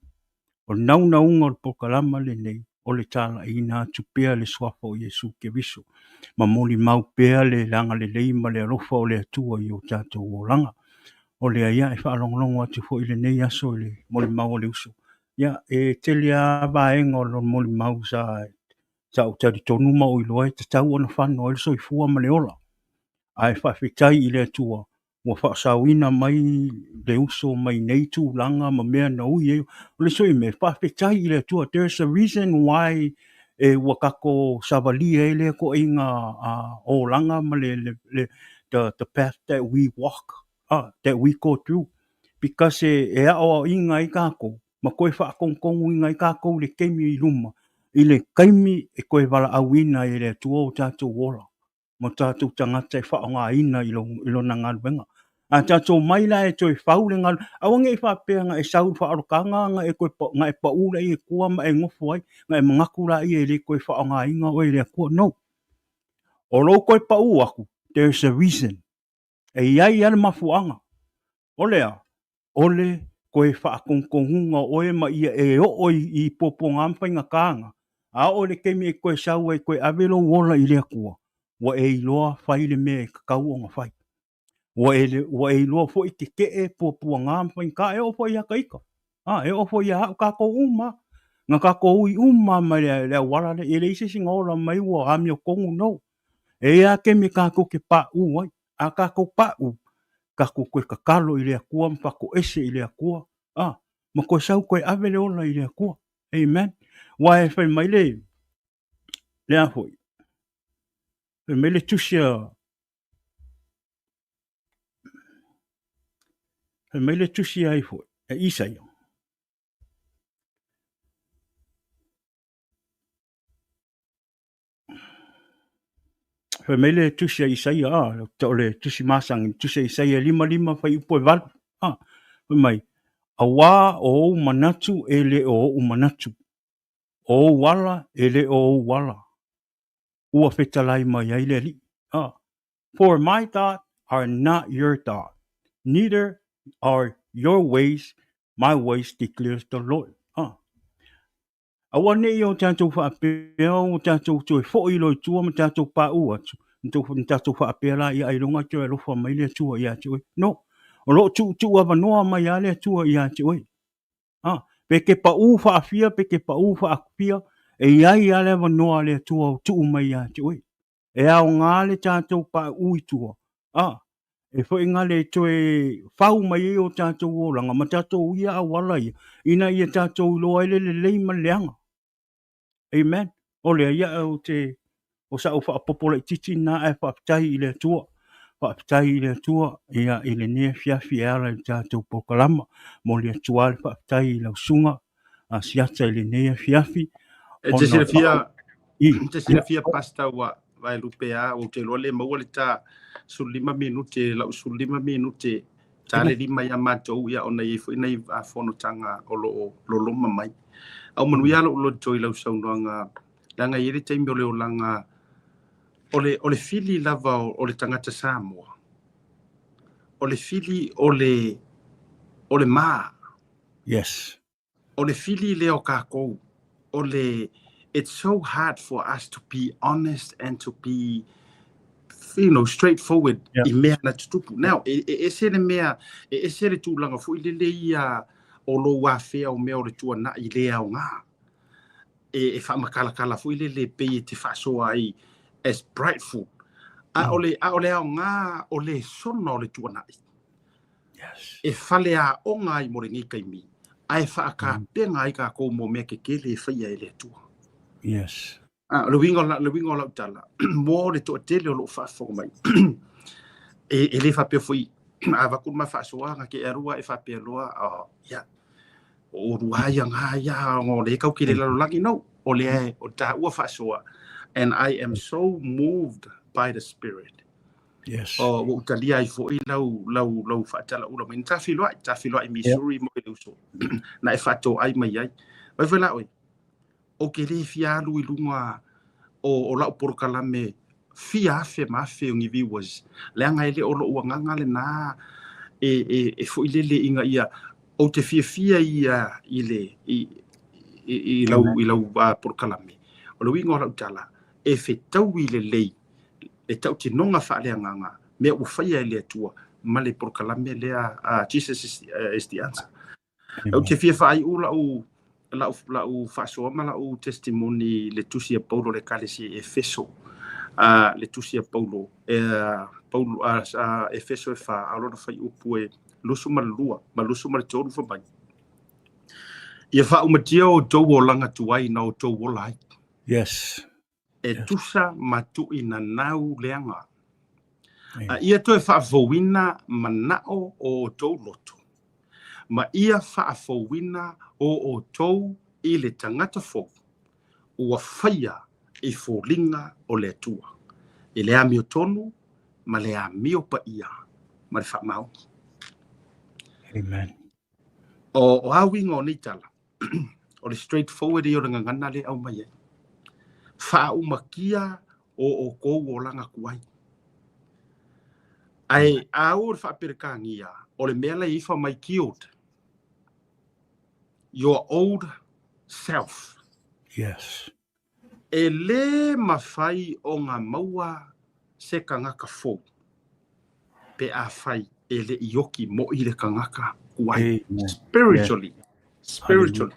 O le naunauga o le polokalama lenei, o le talaiina atu pea le suafa o Iesu Keriso, ma molimau pea le agalelei ma le alofa o le Atua i o tatou olaga. O lea ia e faalogologo atu foi i lenei aso i le molimau a le uso. Ia, e tele lava vaega o le molimau sa sa ou talitonu ma ou iloa e tatau ona fano ai le soifua ma le ola. Ae faafetai i le Atua ua faasaoina mai le uso mai nei tulaga ma mea na ui ai. O le isi foi mea, faafetai i le Atua. There is a reason why e ua tatou savalia ai lea ituaiga olaga ma le, le, le the path that we walk, that we go through. Because e, e aoaoina ai tatou ma toe faatonutonuina ai tatou i le taimi i luma, i le taimi e toe valaauina ai e le Atua o tatou ola ma tatou tagata e faaaogaina i lona galuega. A tatou omai la e toe fau le galuega, aua ne i faapea na e sau i le faaolataga na e toe na e pau laia i tua ma e nofo ai, na e manatu laia e le toe faaaogaina oe e le Atua. No. O lou toe pau atu, there is a reason. E i ai lava le mafuaaga. O le a? O le toe faatonutonuga o oe ma ia e oo i puapuaga ma faigata, a oo i le taimi e toe sau ai e toe ave lou ola i le Atua, ua e iloa fai le mea e tatau ona fai. Ua e, ua e iloa foi tetee puapuaga ma faigata, e oo foi ia ita. A, e oo foi ia au tatou uma. Na tatou ui uma mai le auala lea. E leai se isi na ola mai ua amiotonu, no. E i ai lava taimi tatou te paʻu ai. A tatou paʻu, tatou toe tatalo i le Atua ma faatoese i le Atua, a, ma toe sau toe ave le ola i le Atua. Amen. Aua e fai mai le, le a foi, fai mai le tusi a, fai mai le tusi ai foi, a Isaia. Fai mai le tusi a Isaia, a, o le tusi masani, tusi a Isaia 55 fuaiupu e 8, a, fai mai, Auā o ou manatu e le o oʻu manatu, o ou ala e le o ou ala. ua fetalai mai ai le Alii. Ah. For my thought are not your thought, neither are your ways my ways, declares the Lord. Ah. Aua ne i o tātou whaapea, o tātou toe foi loa i tua ma tātou pāū atu, na tātou whaapea la ia ailoga toe alofa mai le Atua ia te oe. No, o loo tuu tuu avanoa mai a le Atua ia te oe. Ah, pe ke paū whaafia, pe ke paū whaafia, e iai a le avanoa a le Atua o tuu mai ia te oe. E aoga le tātou pāū i tua, ā, e whaingale e toe whau mai ai o tātou olaga ma tātou ia auala ia, ina ia tātou iloa ai le lelei ma le leaga. Amen. O lea ia o te o sa'u faapopo laitiiti lena ae faafetai i le Atua. Faafetai i le Atua ia i lenei afiafi e ala i le tatou polokalama. Momoli atu lava le faafetai i lau susuga a Siata i lenei afiafi. E te silafia, e te silafia Pastor ua vaelupe a, ou te iloa le maua le ta 15 minute, lau 15 minute, ta le lima ia matou ia ona i ai foi nai fonotaga o lo o loloma mai. Au manuia lou loto i lau saunoaga, leaga e i ai le taimi o le olaga, o le fili lava o le tagata Samoa, o le fili o le ma. Yes. O le fili lea o kākou, o le, it's so hard for us to be honest and to be, you know, straightforward i mea na tutupu. Now, e ese le mea, e ese le tulaga foi lele ia o lou afea o mea o le tuanai le aoga. E faamakalakala foi lele pei e te faasoa ai as prideful. A o le aoga o le sona o le tuanai. Yes. E faleaoga ai mo lenei taimi, ae faakapega ai kākou mo mea kekele e faia e le Atua. Yes. Ah, le uiga o le uiga o lau tala, mo le toatele o loo faafofoga mai. E le faapea foi, a avatu le ma faasoaga ke arua e faapea loa, oh, ia, o lua ia ngā ia, o le kau ki le lalolagi, no, o le o tāua faasoa. And I am so moved by the Spirit. Yes. O, ua ou talia ai foi lau, lau, lau faatalaula mai. Na tafiloai, tafiloai Missouri mo i le uso. Na e faatoai mai ai. Vai foi la oe, ou te le fia alu i luga o lau polokalame fia afe ma afe o ni viewers. Leaga e le o lou agaga lena e foi lele ina ia, ou te fiafia ia i le, i lau polokalame. O le uiga o lau tala, e fetaui lelei le tautinoga faaleagaga mea ua faia e le Atua ma le polokalame lea Jesus is the answer. Ou te fia faaiu lau lau lau faasoa ma lau testimony le tusi a Paulo le Ekalesia i Efeso. Le tusi a Paulo Paulo Efeso e 4 a o lona fuaiupu e 22 ma 23 fai mai. Ia faaumatia o outou olaga tuai na outou ola ai. Yes. E tusa ma tuuinanau leaga. A ia toe faafouina manao o outou loto, ma ia faafouina o outou i le tagata fou, ua faia i foliga o le Atua, i le amiotonu ma le amio paia ma le faamaoni. Amen. O a uiga o nei tala, o le straightforward ia o le gagana lea e aumai ai. Faaumakia o outou olaga tuai. Ae a o le faaperekania, o le mea la e i ai fai mai killed your old self. Yes. E le mafai ona maua se tagata fou pe afai e le i oki moi le tagata tuai. Amen. Spiritually. Yeah. Spiritually.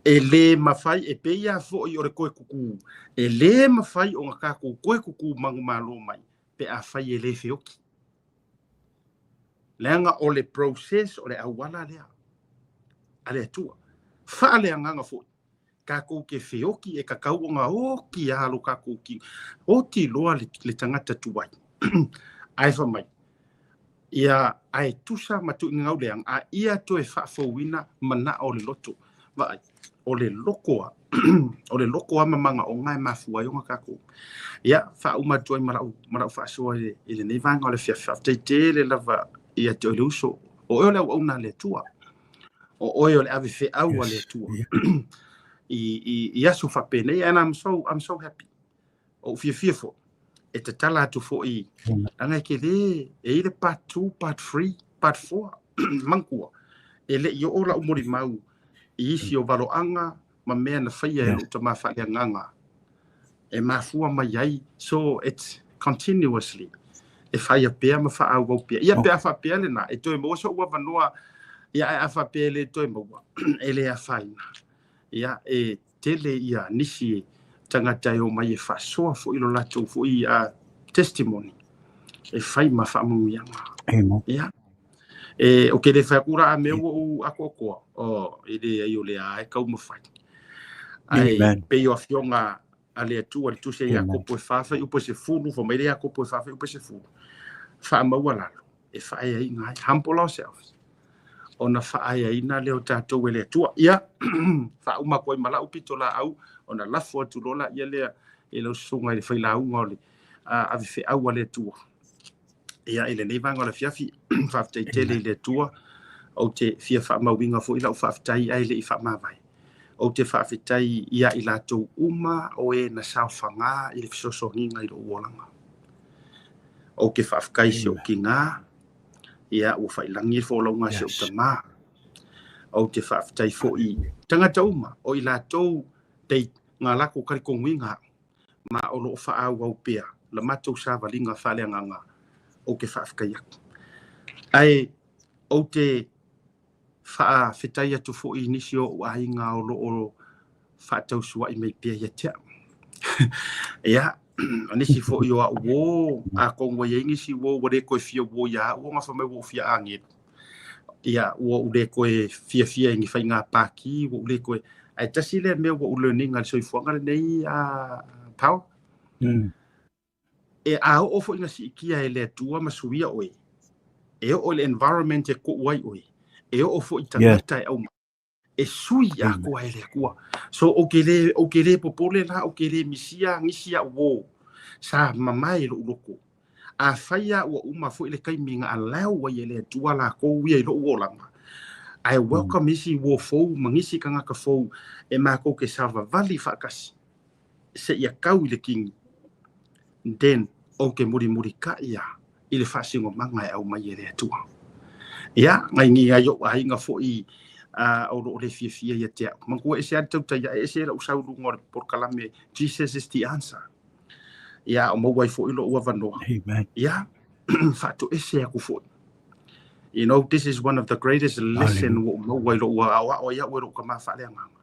E le mafai e pei lava foi o le toe kukū. E le mafai ona tatou toe kukū manumalo mai pe afai e le feoki. Leaga o le process o le auala lea a le Atua. Faaleagaga foi. Tatou te feoki e tatau ona oti lava lo tatou tino. Oti loa le tagata tuai. Ae fai mai, ia ae tusa ma tuuina leaga, a ia toe faafouina manao o le loto. Vaai, o le loko a, o le loko a ma manaoga e mafua ai ona tatou. Ia, faauma atu ai ma lau faasoa i lenei vaega o le afiafi. Faafetai tele lava ia te oe le uso. O oe o le auauna a le Atua. O oe o le ave feau a le Atua. I aso faapenei, and I'm so happy. O ou fiafia foʻi e tatala atu foʻi laga e telē e i le part 2, part 3, part 4. Manatua e leʻi oo laʻu molimau i isi o valoaga ma mea na faia e loʻu tamā faaleagaga e mafua mai ai. So it's continuously e faia pea ma faaauau pea. Ia pe a faapea lenā e toe maua soʻu avanoa, ia ae a faapea e lē toe maua, e lē afaina. Ia e tele ia nisi tagata e omai e faasoa foʻi lo latou foʻi testimony e fai ma faamanuiaga. Ia e o ke le fai atu la a mea ua ou atoatoa o e leai o lea e taumafai. Ae pei o afioga a le Atua le Tusi a Iakopo e 4 fuaiupu e 10, fai mai le Iakopo e 4 fuaiupu e 10, faamaualalo e faaeaina ai, humble ourselves, ona faaeaina lea o tatou e le Atua. Ia, faauma atu ai ma lau pitolaau, ona lafo atu loa laia lea i lau susuga i le failauga o le avefeau a le Atua. Ia, i lenei vaega o le afiafi, faafetai tele i le Atua, ou te fia faamauina foi lau faafetai ae le i faamavae. Ou te faafetai ia i latou uma o e na saofagā i le fesoasoaniga i lou olaga. Ou te faafetai i si ou tinā, ia ua failagi le folauga a si ou tamā. Ou te faafetai foi i tagata uma o i latou te ngā latou talitonuiga a'u ma o loo faaauau pea la matou savaliga faaleagaga, ou te faafetai atu. Ae ou te faafetai atu foi i nisi o ou aiga o loo faatausuai mai pea ia te au. Ia, o nisi foi o au uō, atonu ua i ai nisi uō ua le toe fia uō iā au ona fai mai ua ou fia agelu. Ia, ua ou le toe fiafia i ni faiga pākī, ua ou le toe. Ae tasi lea mea ua ou learn ina i le soifuaga lenei a Power. E a oo foi ina siitia e le Atua ma suia oe, e oo i le environment e tuu ai oe, e oo foi i tagata e aumai, e sui atoa e le Atua. So ou te le, ou te le popole la, ou te le misia nisi au uō sa mamae i lou loto. Afai lava ua uma foi le taimi na allow ai e le Atua latou ia i lou olaga, I welcome isi uō fou ma nisi tagata fou e matou te savavali faatasi seia tau i le kini, then ou te mulimulitai lava i le faasinomaga e aumai e le Atua. Ia, nai ni ai ou aiga foi o loo le fiafia ia te au. Manatua ese lava le tautai ae ese lau sau i luga o le polokalame Jesus is the Answer. Ia, o maua ai foi lou avanoa. Ia, faatoese atu foi. You know, this is one of the greatest lesson ua ou maua i lou aoao ai au e lou tama faaleagaga.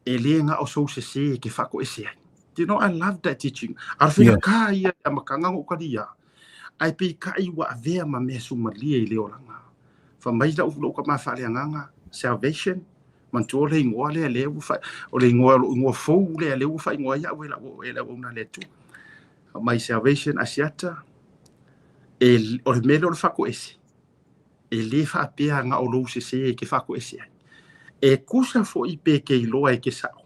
E lē na o sou sesē e ke faatoese ai. Do you know, I love that teaching. A o le faigata ia i le amataga ona ou talia, ae peitai ua avea ma mea sumalie i le olaga. Fai mai lau lou tama faaleagaga, salvation, manatua o le igoa lea lea ua fai, o le igoa, lou igoa fou lea lea ua faaigoa ai au e lau e le auauna a le Atua. Fai mai salvation Asiata, e, o le mea lea o le faatoese, e lē faapea na o lou sesē e ke faatoese ai. E tusa foi pe ke iloa e ke saʻo,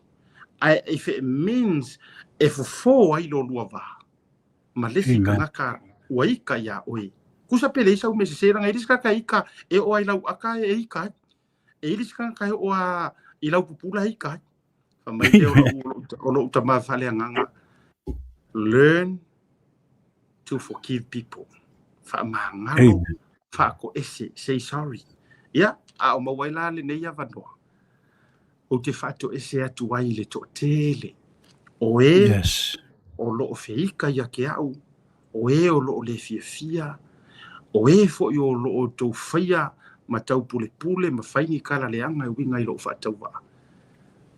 ae if it means e fofō ai lo lua va ma le isi tagata ua ika iā oe, tusa pe leai sau mea sesē leaga e le isi tagata e ika e oo lava i lau aka e ika ai. E i le isi tagata e oo lava i lau pupula e ika ai. Fai mai lea o lou, o lou tama faaleagaga, learn to forgive people. Faamagalo, faatoese, say sorry. Ia, a o maua ai la lenei avanoa, ou te faatoese atu ai i le toatele o e o loo feika ia te au, o e o loo le fiafia, o e foi o loo outou faia ma taupulepule ma fai ni tala leaga e uiga i lou faatauvaa.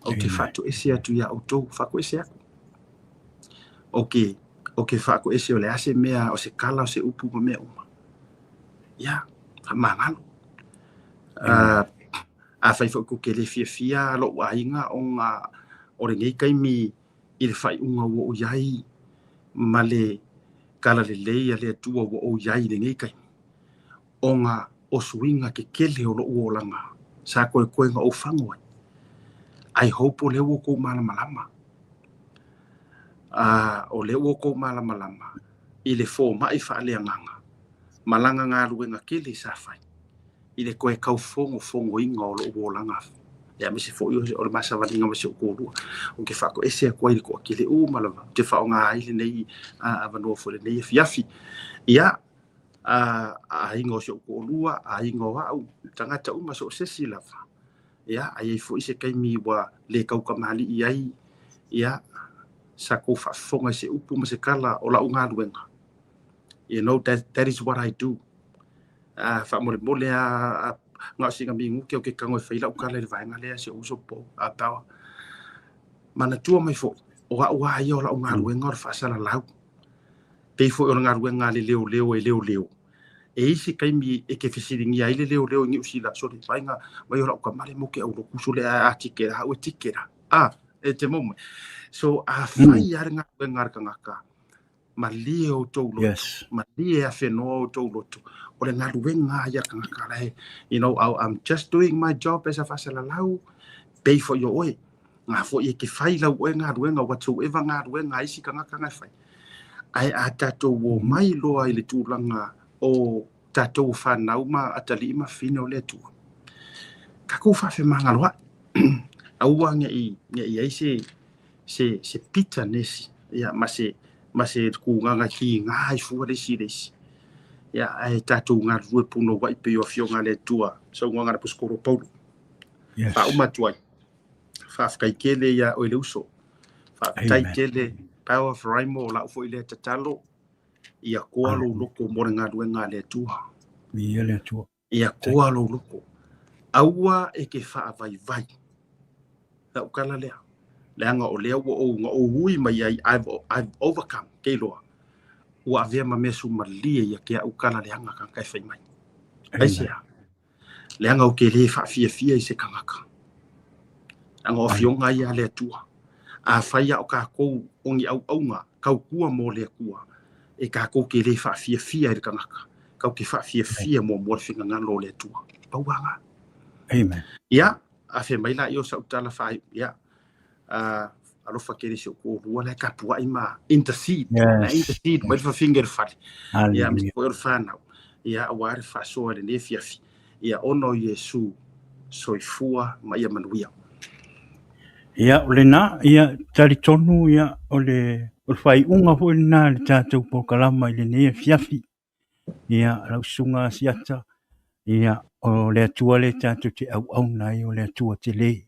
Ou te faatoese atu iā outou, faatoese atu. Ou te, ou te faatoese o le a se mea, o se tala, o se upu ma mea uma. Ia, faamagalo. Afai foi tou te le fiafia lou aiga ona o lenei taimi i le faaiuga ua ou i ai ma le talalelei a le Atua ua ou i ai i lenei taimi, ona o suiga tetele o lou olaga sa koekoe na ou fago ai. I hope o lea ua outou malamalama. O lea ua outou malamalama i le fomai faaleagaga ma lana galuega tele sa fai i le toe taufogofogoina o lou olaga Ia aemaise foi o le ma savaliga ma si ou toalua. Ou te faatoese atu ai i le toatele uma lava ou te faaaoga ai lenei avanoa foi i lenei afiafi. Ia, aiga o si ou toalua, aiga o au, tagata uma so o se isi lava. Ia, a i ai foi se taimi ua le tautamalii ai, ia, sa tou faafofoga i se upu ma se tala o lau galuega. You know, that is what I do. Faamolemole lava, na o sina minute ou te tago e fai lau tala i le vaega lea, si ou uso po a Power. Manatua mai foi, o au lava ia o lau galuega o le faasalalau. Pei foi o le galuega a le leoleo e leoleo. E i ai se taimi e te fesiligia ai le leoleo i Niu Sila, sole, vaaiga mai o lau tama lea mo ke aulotu, sole, a tike la, au e tike la. A, e te maua mai. So, afai lava le galuega a le tagata, malie outou loto, malie afenoa outou loto, o le galuega lava ia a le tagata la e, you know, I'm just doing my job as a faasalalau, pei foi o oe, ngā foi e te fai lau oe galuega, whatsoever galuega a isi tagata na e fai. Ae a tatou omai loa i le tulaga o tatou o fanau ma atalii ma fafine o le Atua, tatou faafemagaloa'i, aua ne i i ai se se se bitterness ia ma se ma se tulaga kiga ai fua le isi i le isi. Ia ae tatou galulue punouai pei o afioga a le Atua, saunoaga a le Aposetolo Paulo. Faauma atu ai, faafetai tele iā oe le uso. Faafetai tele Power Faraimo o lau foi lea tatalo ia toa lou loto mo le galuega a le Atua. Viia le Atua. Ia toa lou loto. Aua e te faavaivai. Lau tala lea. Leaga o lea ua ou na ou ui mai ai, I've overcome, ke iloa. Ua avea ma mea sumalie ia te au tala leaga tagata e fai mai. Aisea? Leaga ou te le faafiafia i se tagata. Leaga o afioga ia a le Atua. Afai lava o tatou o ni auauna tautua mo le Atua, e tatou te le faafiafia i le tagata, tatou te faafiafia muamua le finagalo o le Atua. Pau lava lena. Amen. Ia, afe mai laia o sau tala faaiu. Ia, alofa tele i si ou toalua la e tapuai ma intercede. Na intercede mai le fafine i le fale. Ia, aemaise foi o le fanau. Ia, aua le faasoa i lenei afiafi. Ia, ona o Iesu, soifua ma ia manuia. Ia, o lena, ia, talitonu, ia, o le, o le faaiuga foi lena i le tatou polokalama i lenei afiafi. Ia, lau susuga Asiata, ia, o le Atua lea tatou te auauna ai, o le Atua tele,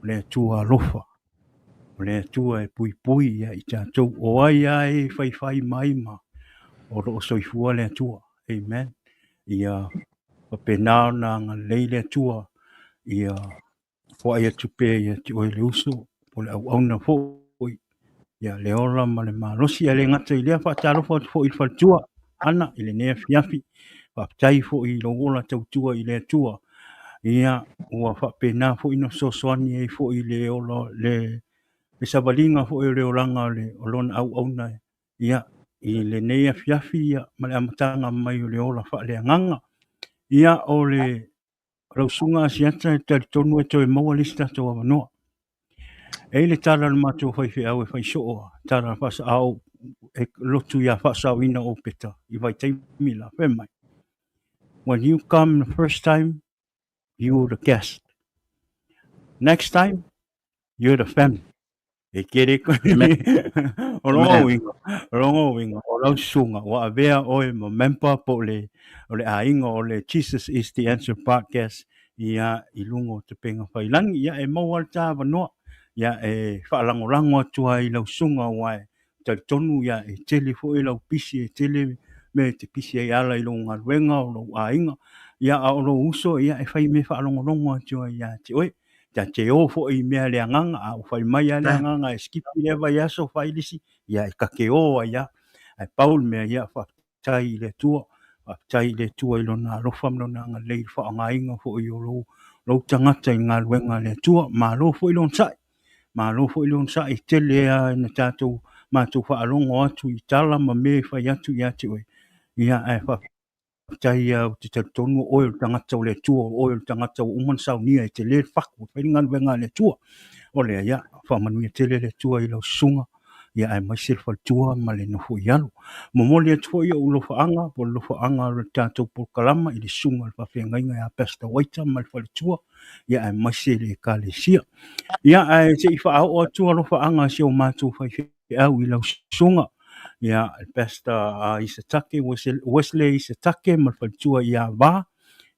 o le Atua alofa, o le Atua e puipui ia i tatou. O ai lava e faifai mai ma o lo o soifua le Atua. Amen. Ia faapena ona agalelei le Atua ia foai atu pea ia te oe le uso, po o le auauna foi, ia le ola ma le malosi. Ae le gata i lea, faatalofa atu foi i le faletua, Ana, i lenei afiafi. Faafetai foi i lou ola tautua i le Atua. Ia, ua faapena foi ona fesoasoani ai foi i le ola, le savaliga foi o le olaga o le, o lona auauna, ia, i lenei afiafi, ia, ma le amataga mai o le ola faaleagaga. Ia, o le lau susuga Asiata, e talitonu e toe maua le isi tatou avanoa. E i ai le tala a le matou faifeau e fai soo a, tala faasaao e lotu ia faasaoina ou peta i vaitaimi la, fai mai, When you come the first time, you the guest. Next time, you're the family. E kere koe. O lona uiga, o lona uiga, o lau susuga, ua avea oe ma member po o le, o le aiga o le Jesus is the Answer Podcast, ia, i luga o Tapenga Failangi. Ia, e maua le ta avanoa, ia, e faalagolago atu ai i lau susuga, aua e talitonu, ia, e tele foi lau pisi, e tele mea e te pisi ai e ala i lou galuega, o lou aiga, ia, a o lou uso, ia, e fai mea faalogologo atu ai ia te oe. Ta te o foi i mea le agaga, a ua fai mai lava le agaga e skipi lea vaiaso fai le isi, ia e ta te o ai lava. Ae pau le mea, ia faafetai i le Atua, faafetai i le Atua i Lona alofa ma Lona agalelei i le faaaogaina foi o lou, lou tagata i le galuega a le Atua. Malo foi le onosai, malo foi le onosai, e tele lava ina tatou matou faalogo atu i tala ma mea e fai atu ia te oe, ia ae faafetai. Faafetai lava, ou te talitonu o oe o le tagata o le Atua, o oe o le tagata ua uma ona saunia e tele le fatu e fai le galuega a le Atua. O lea, ia, faamanuia tele le Atua i lau susuga, ia aemaise le faletua ma le nofo i alo. Momoli atu foi ou alofaaga po o le alofaaga o le tatou polokalama i le susuga i le faafeagaiga ia Pastor Waita ma le faletua, ia aemaise le ekalesia. Ia ae se i faaoo atu alofaaga a si o matou faifeau i lau susuga, ia le Pastor Isatake, Wesley Isatake ma le faletua ia Va.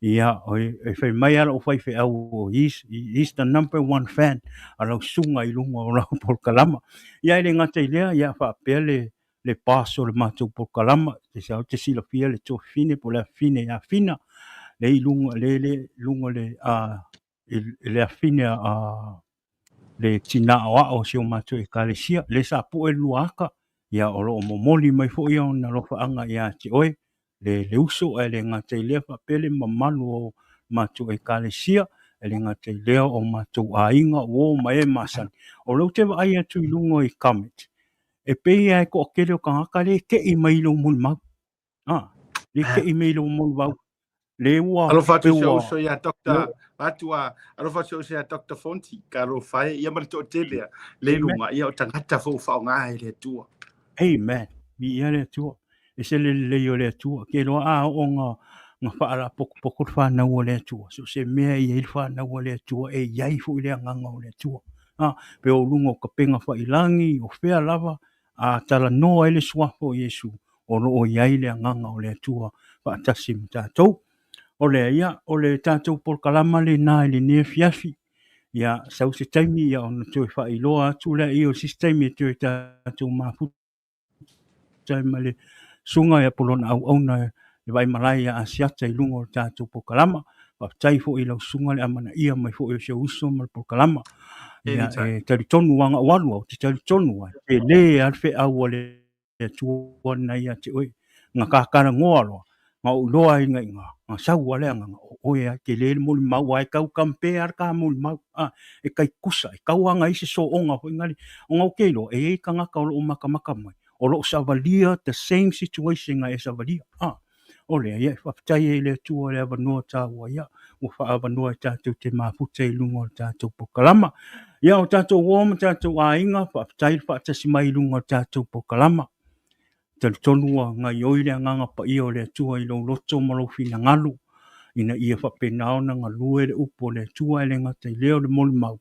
Ia, e fai mai lava lou faifeau, he's the number one fan a lau susuga i luga o lau polokalama. Ia, e le gata i lea, ia faapea le boss o le matou polokalama, e sau te silafia le tuafafine po o le afafine ia Fina, le i luga, le luga le, a, le afafine a, le tina aoao o si o matou ekalesia, le sa pue le lua aka, ia o lo o momoli mai foi ona alofaaga ia te oe, le uso, ae le gata i lea faapea le mamalu o matou ekalesia, e le gata i lea o matou aiga, uo ma e masani. O lea ou te vaai atu i luga i comment, e pei lava e toatele o tagata le tei mai i lou molimau. Ah, le tei mai i lou molimau. Le ua Alofa atu si ou uso ia Dr. Atu a alofa atu si ou uso ia Dr. Fonti ka alofa e ia ma le toatele a le luga ia o tagata fo faaaoga e le Atua. Amen. Viia le Atua. E se le lelei o le Atua. Ke loa a oo nga whaalapokopoko le whanau o le Atua. So se mea i ai le whanau o le Atua e iai foi le agaga o le Atua. Ah, pe o luga o kapenga whailangi, o whea lava, a talanoa ai le suafa o Iesu, o lo o iai le agaga o le Atua faatasi ma tatou. O lea ia, o le tatou polokalama lena i lenei afiafi. Ia, sau se taimi ia ona toe faailoa atu lea i o se isi taimi e toe tatou mafuta ai ma le susuga ia po o lona auauna le Vaimalae ia Asiata i luga o le tatou polokalama. Faafetai foi i lau susuga le amanaia mai foi o si ou uso ma le polokalama. Ia, e talitonu lava na ou alu au, ou te talitonu lava, e tele lava le feau a le Atua lena ia te oe. Na katalanoa loa, na ou iloa ai na iga, na sau lava le agaga, o oe lava, e tele le molimau, aua e tau compare lava le ta molimau, a, e tai tusa, e tau lava na i ai se soona foi nale. Ona ou te iloa, e i ai tagata o lo o matamata mai, o lo o savalia the same situation na e savalia. A, o lea, ia, e faafetai ai i le Atua i le avanoa taua, ia, ua faaavanoa e tatou te mafuta i luga o le tatou polokalama. Ia, o tatou uo ma tatou aiga, faafetai le faatasi mai i luga o le tatou polokalama. Talitonu ua gaioi le agaga paia o le Atua i lou loto ma lou finagalo, ina ia faapena ona galue le upu o le Atua e le gata i lea o le molimau.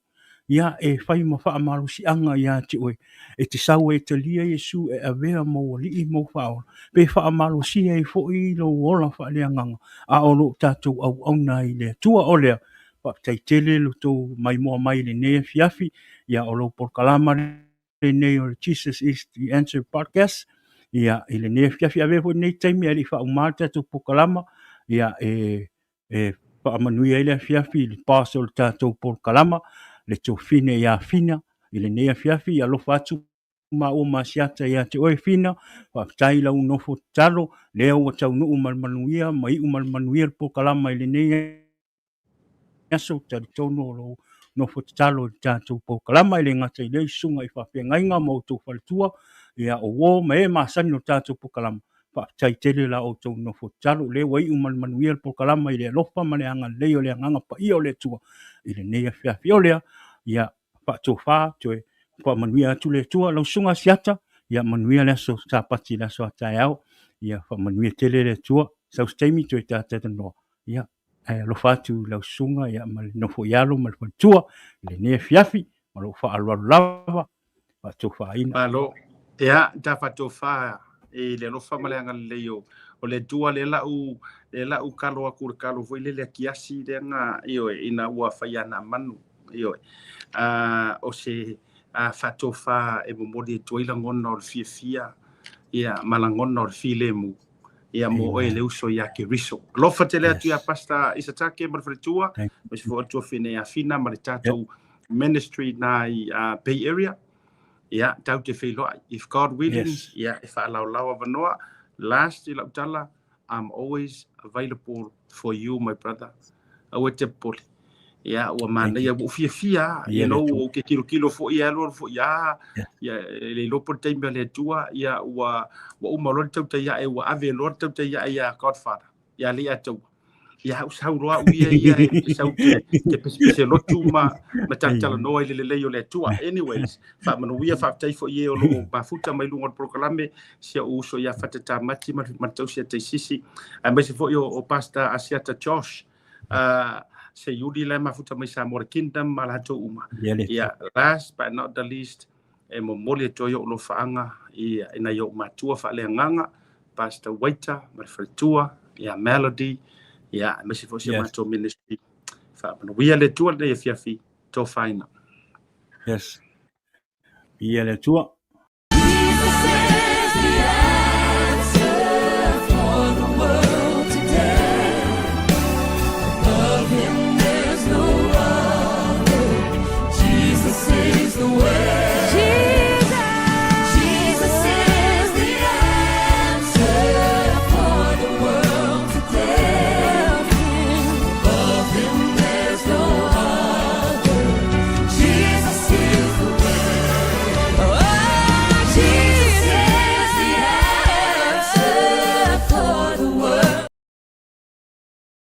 Ia, e fai ma faamalosiaga ia te oe, e te sau ai e talia Iesu e avea mou alii mou faaola, pe faamalosia ai foi lou ola faaleagaga, a o lo o tatou auauna ai i le Atua. O lea, faafetai tele lo tou maimoa mai i lenei afiafi, ia o lou polokalama lenei o le Jesus is the Answer Podcast. Ia, i lenei afiafi, avea foi lenei taimi ae le i faauma le tatou polokalama, ia, e faamanuia ai le afiafi i le boss o le tatou polokalama, le tuafafine ia Fina, i lenei afiafi, ia alofa atu maua ma Asiata ia te oe Fina, faafetai i lau nofo tatalo, lea ua taunuu ma le manuia, ma iu ma le manuia le polokalama i lenei aso, talitonu o lou nofo tatalo i le tatou polokalama, e le gata i lea i susuga i faafeagaiga ma outou faletua, ia o uo ma e masani o le tatou polokalama, faafetai tele la outou nofo tatalo, lea ua iu ma le manuia le polokalama i le alofa ma le agalelei o le agaga paia o le Atua i lenei afiafi. O lea, ia faatofa toe faamanuia atu le Atua, lau susuga Asiata, ia manuia le aso Sapati i le aso a taeao, ia faamanuia tele le Atua, sau se taimi toe tatalanoa, ia ae alofa atu i lau susuga ia ma le nofo i alo ma le faletua i lenei afiafi, ma lou faaaloalo lava, faatofaina. Malo. Ia, ta faatofa i le alofa ma le agalelei o le Atua, le lau le lau kalo aku le kalo foi le le akiasi le nga ioe ina ua fai ana manu ioe. A o se a faatofa e momoli atu ai lagona o le fiafia ia ma lagona o le filemu ia mo oe le uso ia Keriso. Alofa tele atu ia Pastor Isatake ma le faletua, ma se fo atu fine ia Fina ma le tatou ministry na i Bay Area. Ia, tau te feiloai. If God willing, ia, e faalaolao avanoa. Last i lau tala, I'm always available for you, my brother. Aua e te popole. Ia, ua manaia, ua ou fiafia, you know, ua ou ke kilokilo foi, ia alu alu foi, ia, ia, e le iloa po o le taimi a le Atua, ia, ua uma loa le tautai ae, ua ave loa le tautai ae ia Godfather, ia Alii Ataua. Ia au sau loa au ia ia e sau te, te pesepese lotu ma, ma talatalanoa i le lelei o le Atua. Anyways, faamanuia faafetai foi i e o lo o mafuta mai luga o le polokalame, si ou uso ia Fata Tamati ma, ma le tausi a Taisisi, aemaise foi o, o Pastor Asiata Josh, uh, Seiuli la e mafuta mai Samoa Kingdom ma latou uma. Ia, last but not the least, e momoli atu ai ou alofaaga i, i nai ou matua faaleagaga, Pastor Waita ma le faletua, ia Melody, ia aemaise foi si o matou ministry. Faamanuia le Atua lenei afiafi, tofaina. Yes. Ia le Atua.